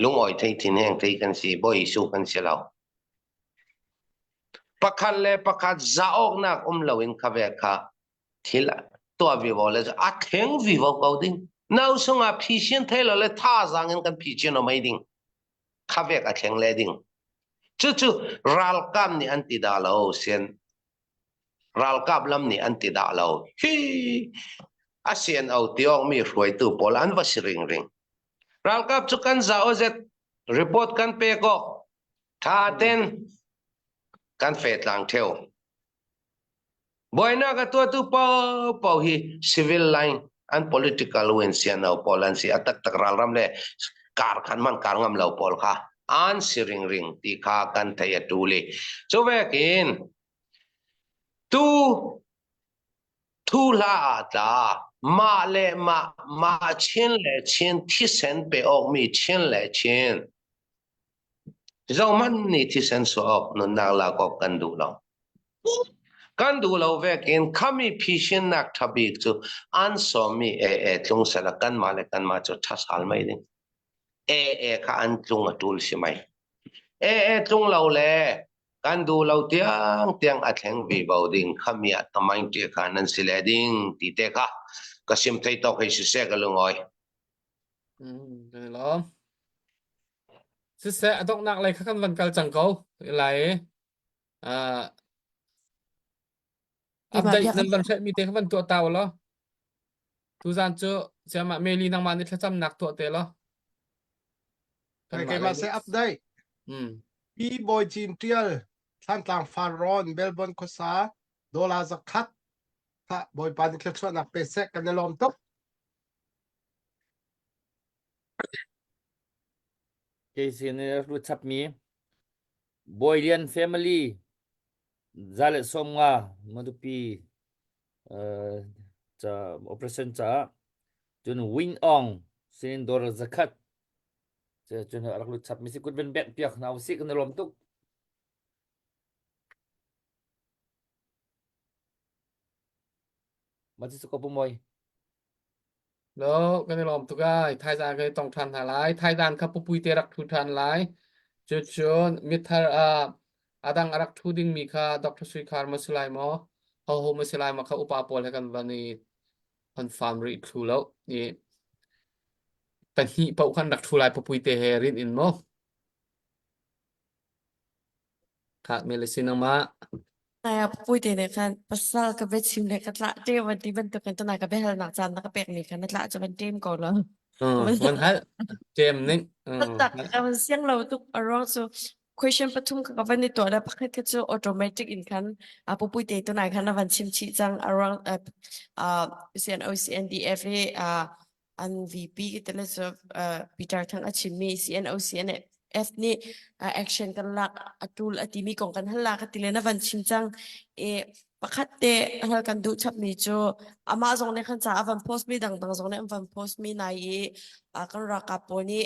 Lungawi thei thinheng thei kan si, Bawi Isu kan si lo. Pakhat le pakhat zaawknak um loin kha ve kha thil tuah vivo le a thleng vivo ko ding nau sungah phisin thei lo le thazaang in kan phichin o mei ding khavek a thleng le ding cucu ralkap nih an ti dah lo sian ralkap lam nih an ti dah lo hi a sian o tiok mi hruaitu pawl an va si ring ring ralkap cu kan za o zet report kan pe ko tha ten kan fe tlang theu Buainak a tuahtu paohpaoh hi civil line an political win siano pawl an si. A taktak ralram le kar khan man kar ngam lo pawl kha an si ringring ti kha kan thei a tul i cu vekin tu thu hla ah tla mah le mah mah chin le chin thisen pe awk mi chin le chin Zohhmanh nih thisen suah awk nunnak lak awk kan duh lo. Kan duh lo vekin khami phisinnak ṭha bik cu an sawmmi ee tlung sela kanmah le kanmah cu ṭha sal mei ding. Ee kha an tlung a ṭul si mei. Ee tlung lo le kan duh lo tiang tiang a thleng vivo ding khami ah tamain ṭe kha nan si le ding ti te kha ka sim thei tawk hei siseh ka lungawi. Mm, kan i lawm. Siseh, a donghnak lei kha kan van kal cang ko. Lai uh, Keimah update biak nan van hrelhmi te kha van tuah ta law. Tuzan cu siamah Meli nangmah nih thlacamnak tuah te law. Kanmah Keimah lei se nih. update. Mm. Pi Bawi Cin Tial Thlantlang Farrawn Melbourne khuasa dollar zakhat kha Bawipa nih thluachuahnak pe seh kan i lawm tuk. Kei sin i rak lut chapmi Bawi Lian family 150 Matupi uh, ca operation caah cun Wing Ong sin dollar zakhat cun rak lut chapmi si kut van bengh piak hna usih kan i lawm tuk. Mah cu ko pumawi. Lo, kan i lawm tuk ai. Thaizang kan i tong ṭhan hna lai. Thaizang kha pupui te rak ṭhu ṭhan lai. Cucun mithar ah a dang a rak ṭhu dingmi kha Dr. Sui Khar ma si lai maw? Hoho ma si lai maw kha upa pawl he kan van i confirm rih thlu lo. I pahnih paoh khan rak ṭhu lai pupui te he rin in maw? Kha Melissa nangmah. Nai ah pui te ne khan pasal ka biachim le ka tlah te van ti bantuk in tunai ka biahalnak caan na ka pek mi khan na tlah cu van ṭem ko lo. Van hal ṭem ning. Tak ka van siang lo tuk a ruang cu. Question pathum ka ka van i tuah le pakhat kha cu automatic in khan a pupui te tunai khan a van chim chih cang around uh, uh, CNO CNDF hi uh, an VP te le cu uh, Peter Thang a chimmi CNO CNF nih uh, action kan lak a tul a timi kong kan hal la ka ti le na van chim cang i pakhat te hal kan duh chapmi cu amah zong nih khan ca a van post mi dangdang zong nih an van post mi nai i kan ralkap pawl nih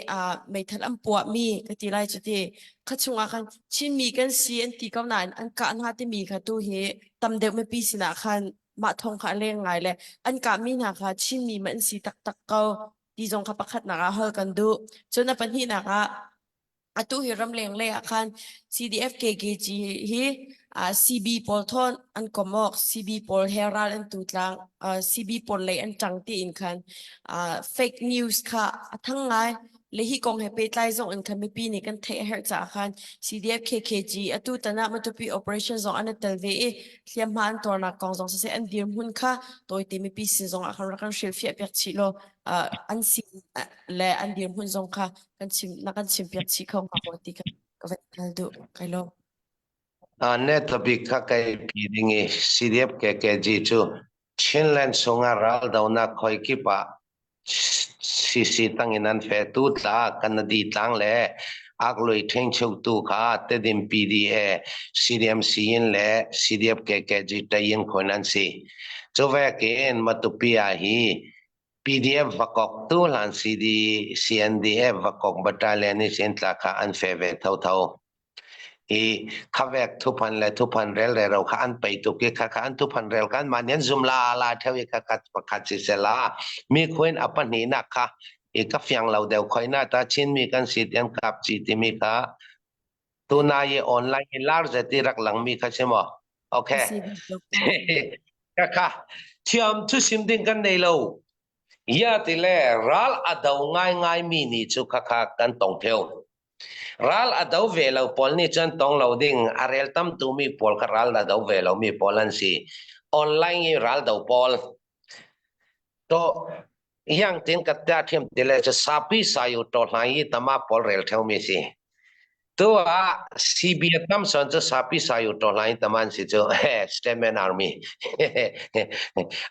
meithal an puah mi ka ti lai cu ti kha chungah khan Chinmi kan si an ti ko nain an kah hna timi kha tu hi tam deuh mipi sinah khan mah thong kha a leng ngai le an kah mi hna kha Chinmi ma an si taktak ko ti zong kha pakhatnak ah hal kan duh cun a pahnihnak ah Atu hi ramleng lei ah khan CDF KKG hi uh, CB pawl thawn an kom awk CB pawl he ral an tu tlang uh, CB pawl lei an ṭang tiin khan uh, fake news kha a thang ngai le hi kong he pehtlai zong in khan mipi nih kan theih a herh caah khan CDF KKG atu tan ah Matupi operation zong an i tel ve i hliamhma an tuarnak kong zong siseh an dirhmun kha tawite mipi sin zong ah khan rak kan hrilhfiah piak chih law uh, an si le an dirhmun zong kha kan chim na kan chim piak chih kho hnga maw ti ka ka van hal duh kai lawm. Ne topic kha kai pi ding i CDF KKG cu Chinland chungah raldonak khoi kip ah CC tangin an fe tu tla Kanadi tlang le Aklui ṭhingchuk tu kha Tedim PDA CDMC in le CDF KKG tayin khon an si. Cu vekin Matupi ah hi PDF vakok tu hlan CD CNDF vakok battalion i sin tla kha an fe ve thotho. I khavek thuphan le thuphan rel re ro kha an pei tuk i kha kha an thuphan rel kan man yan zum la la theo i kha khat pakhat si se la mi khuin a pahnih nak kha i ka fiang lo deuh khoi na ta chin mi kan si tian kap chi timi kha tuna i online i lar zeti rak lang mi kha si mo okay ka kha thiam thu sim ding kan nei lo ya ti le ral a do ngai ngai mi ni chu kha kha kan tong theo ral a do ve lo pawl nih cun tong lo ding a rel tam tu mi pawl kha ral a do ve lo mi pawl an si online i ral do pawl to yang tin ka tia thiam ti le chu sapi sayu to hlai i tama pawl rel theo mi si tu ah CB tam son chu sapi sayu to hlai taman si chu Statement Army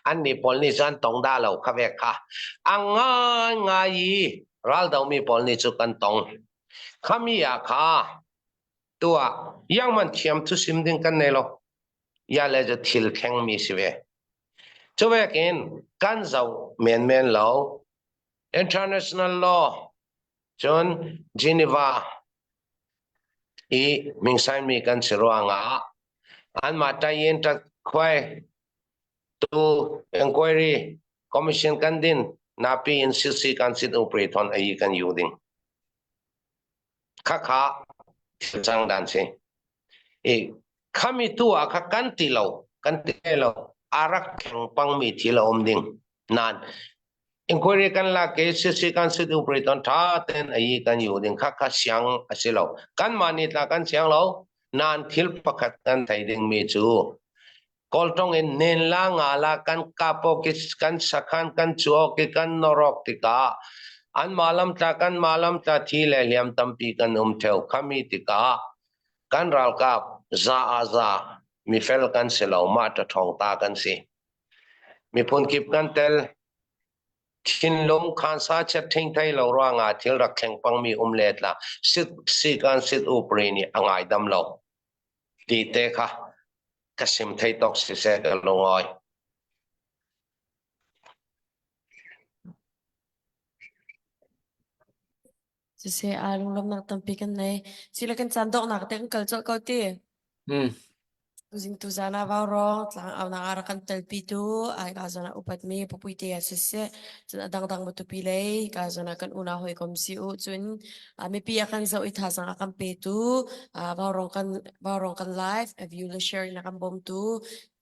an ni pawl ni zan tong da lo kha ve kha angai ngai i ral do mi pawl ni chu kan tong khami a kha tua yang man thiam thu sim ding kan nei lo ya le chu thil thleng mi si ve Cuvekin kan zoh menmen lo. International law cun Geneva i mingsainmi kan si ruangah anmah tayin khuai tu inquiry commission kan din napi in sisi kan sit upri thon ayi kan yu ding. Khakha thil cang dan si. I khami tu ah kha kan ti lo kan ti lo arak kheng pangmi thil a um ding nan inquiry kan la ke sisi kan sit upri ton tha ten ayi kan yu ding kha kha siang asi lo kan ma ni tla kan siang lo nan thil pakhat kan thei ding mi chu Kawltong in nen la nga la kan kapo ki kan sakhan kan chuo ki kan norok tikah an malam tla kan malam tla thi le hliam tampi kan um theo khami tikah kan ralkap za a za mifel kan si lo mah ta thong ta kan si miphun kip kan tel thinlung khansa chet thing thei lo ruangah thil rak thleng pangmi um let la sit si kan sit upri nih a ngai dam lo ti te kha ka sim thei tawk siseh ka lungawi. Siseh aa lunglawmhnak tampi kan nei. Sile kan caan donghnak te kan kal colh ko ti. Mm. Tuzing tuzan ah vaurawng tlang aunak ah rak kan telpi tu ai ka zawn ah upatmi pupui te ah siseh cun a dangdang matupi lei ka zawn ah kan unau hawikom si u cun mipi a kan zoh i thazaang a kan petu vaurawng kan vaurawng kan live a view le share in a kan bawmtu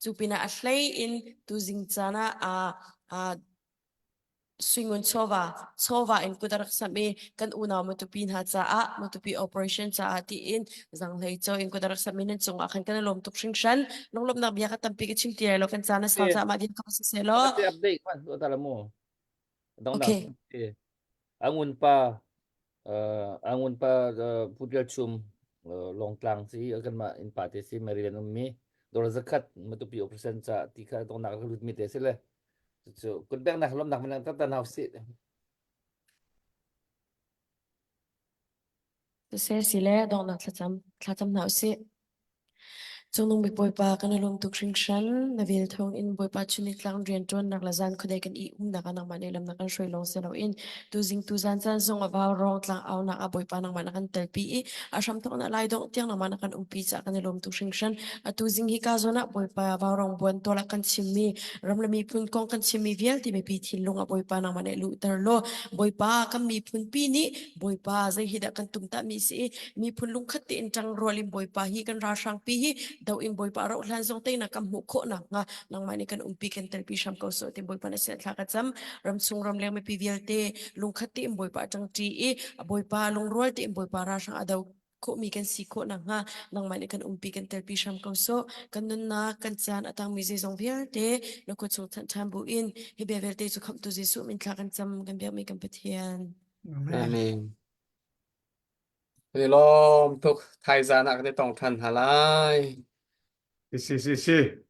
cu pinah a hlei in tuzing caan ah suingun chawva chawva in kut a rak samh i kan unau Matupi hna caah Matupi operation caah tiin zanghlei cho in kut a rak samh i nan cungah khan kan i lawm tuk hringhran lunglawmhnak bia ka tampi ka chim ti lai lo kan caan a sau caah mah din ka si seh law update khan tu ta la mu dong okay angun pa angun pa putial chum. Lawngtlang si kanmah innpa te si Maryland ummi dollar zakhat Matupi operation ca ti kha dongnak ka lut mi te si le cu kutbengnak lomnak man tak tan hau si. Siseh sile donghnak thlacam thlacam hna usih. Cungnung bik Bawipa kan i lawm tuk hringhran. Na vel thawng in Bawipa chunitlang rianṭuannak le zan khuadei kan i umnak ah nangmah nih lam na kan hruai lawng si loin tuzing tuzan caan zong a vau rawng tlang aunak ah Bawipa nangmah na kan telpi i a hramthawknak lai dongh tiang nangmah na kan umpi caah kan i lawm tuk hringhran. Atu zing hi ka zawn ah Bawipa vaurawng buan tual ah kan chimmi ram le miphun kong kan chimmi vialte mipi thinlung ah Bawipa nangmah nih luhter law Bawipa kan miphun pi nih Bawipa zei hi dah kan tumtahmi si i miphun lungkhat tein ṭangrual in Bawipa hi kan ralhrang pi hi do in Bawipa roh hlan zong teinak kan hmuh khawh nakhnga nangmah nih kan umpi kan telpi hram ko sawh tin Bawipa na sin thla ka cam ramchung ramleng mipi vialte lungkhat tein Bawipa ṭangṭi i Bawipa lungrual tein Bawipa ralhrang a do khawhmi kan si khawh nakhnga nangmah nih kan umpi kan telpi hram ko sawh kan nunnak kan caan a tangmi zeizong vialte na kut chung thanh ṭhan bu in hi bia vialte cu khamhtu Jesuh min thla kan cam kan biakmi kan Pathian Amen. Kan i lawm tuk. Thaizan ah kan i tong ṭhan hna lai. Si si si.